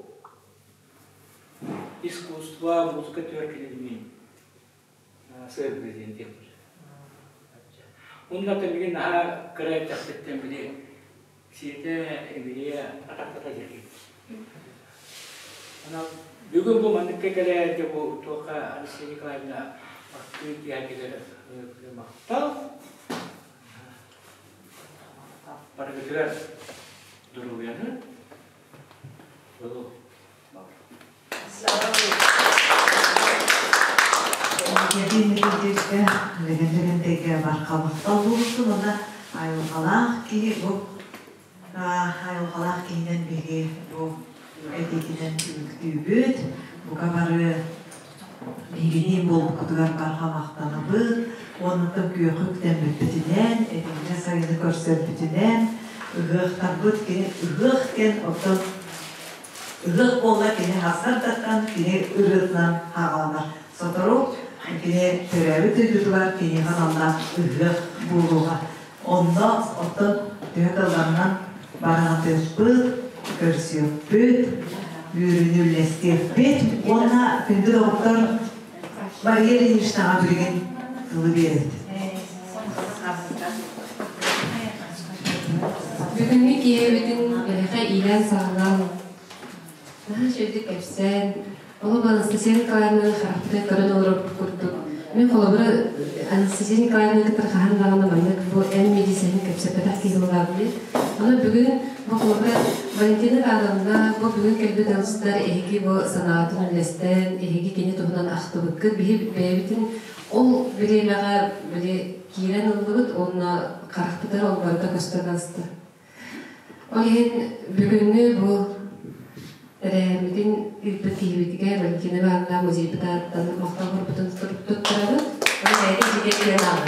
искусство, музыка түөркилэрин сыарбы диэн диэхпит. Онно мигин наһаа кыра эрдэхпиттэн били сиэтэ Эмилия атахтата диэки. Анал бүгүн бу манныкка кэлээде бу туохха Анастасия Николаевна махтыы диэкилер махтал. Барыгытыгар доруобуйаны болу Лэгэнтэргэ лэгэнтэргэ бархабахтал буолсун, онна айылҕалаах киһи бу айылҕалаах киһинэн биһиги бу этиитинэн түмүктүүбүт. Бука бары биһигини буолбуккутугар барҕа махтанабыт. Уонна күөхү үктэммиппитинэн, этиҥҥэ сайыны көрсөрбүтүнэн, ыһыахтарбыт кини ыһыах диэн оттон ыһыах буолла кини хасардаттан кини ырыатынан хааланар. Сотору кини төрөөбүт дойдутугар киниэхэ аналлаах ыһыах буолуоҕа. Онно оттон төһө тылларынан бараҕатыахпыт, көрсүөхпүт, үөрүүнү үллэстиэхпит уонна күндү доҕоттор Мария Ильиничнаҕа билигин тылы биэрэбит. Бүгүҥҥү киэһэбитин эһиэхэ иилээн-саҕалаан, наһаа үчүгэйдик кэпсээн, Олох Анастасия Николаевнаны харахпытын көрөн олорорбут курдук. Мин холобура Анастасия Николаевнаны кытары хаһан даҕаны маннык бу эн милиисэһин кэпсэппэтэх киһи буолаабын дии. Ону бүгүн бу холобура Валентина Ивановна бу бүгүн кэлбит ыалдьыттар эһиги бу санаатын үллэстэн, эһиги кини туһунан ахтыбыккыт, биһи бэйэбитин ол бириэмэҕэ били киирэн ыллыбыт уонна харахпытыгар ол барыта көстөн аста. Ол иһин бүгүҥҥү бу тэрээһиммитин ыыппыт киһибитигэр Валентина Ивановна музейбытыттан махтал барбытын туттарабыт. Оны бэйэтин дьиэ киирэн ааҕар.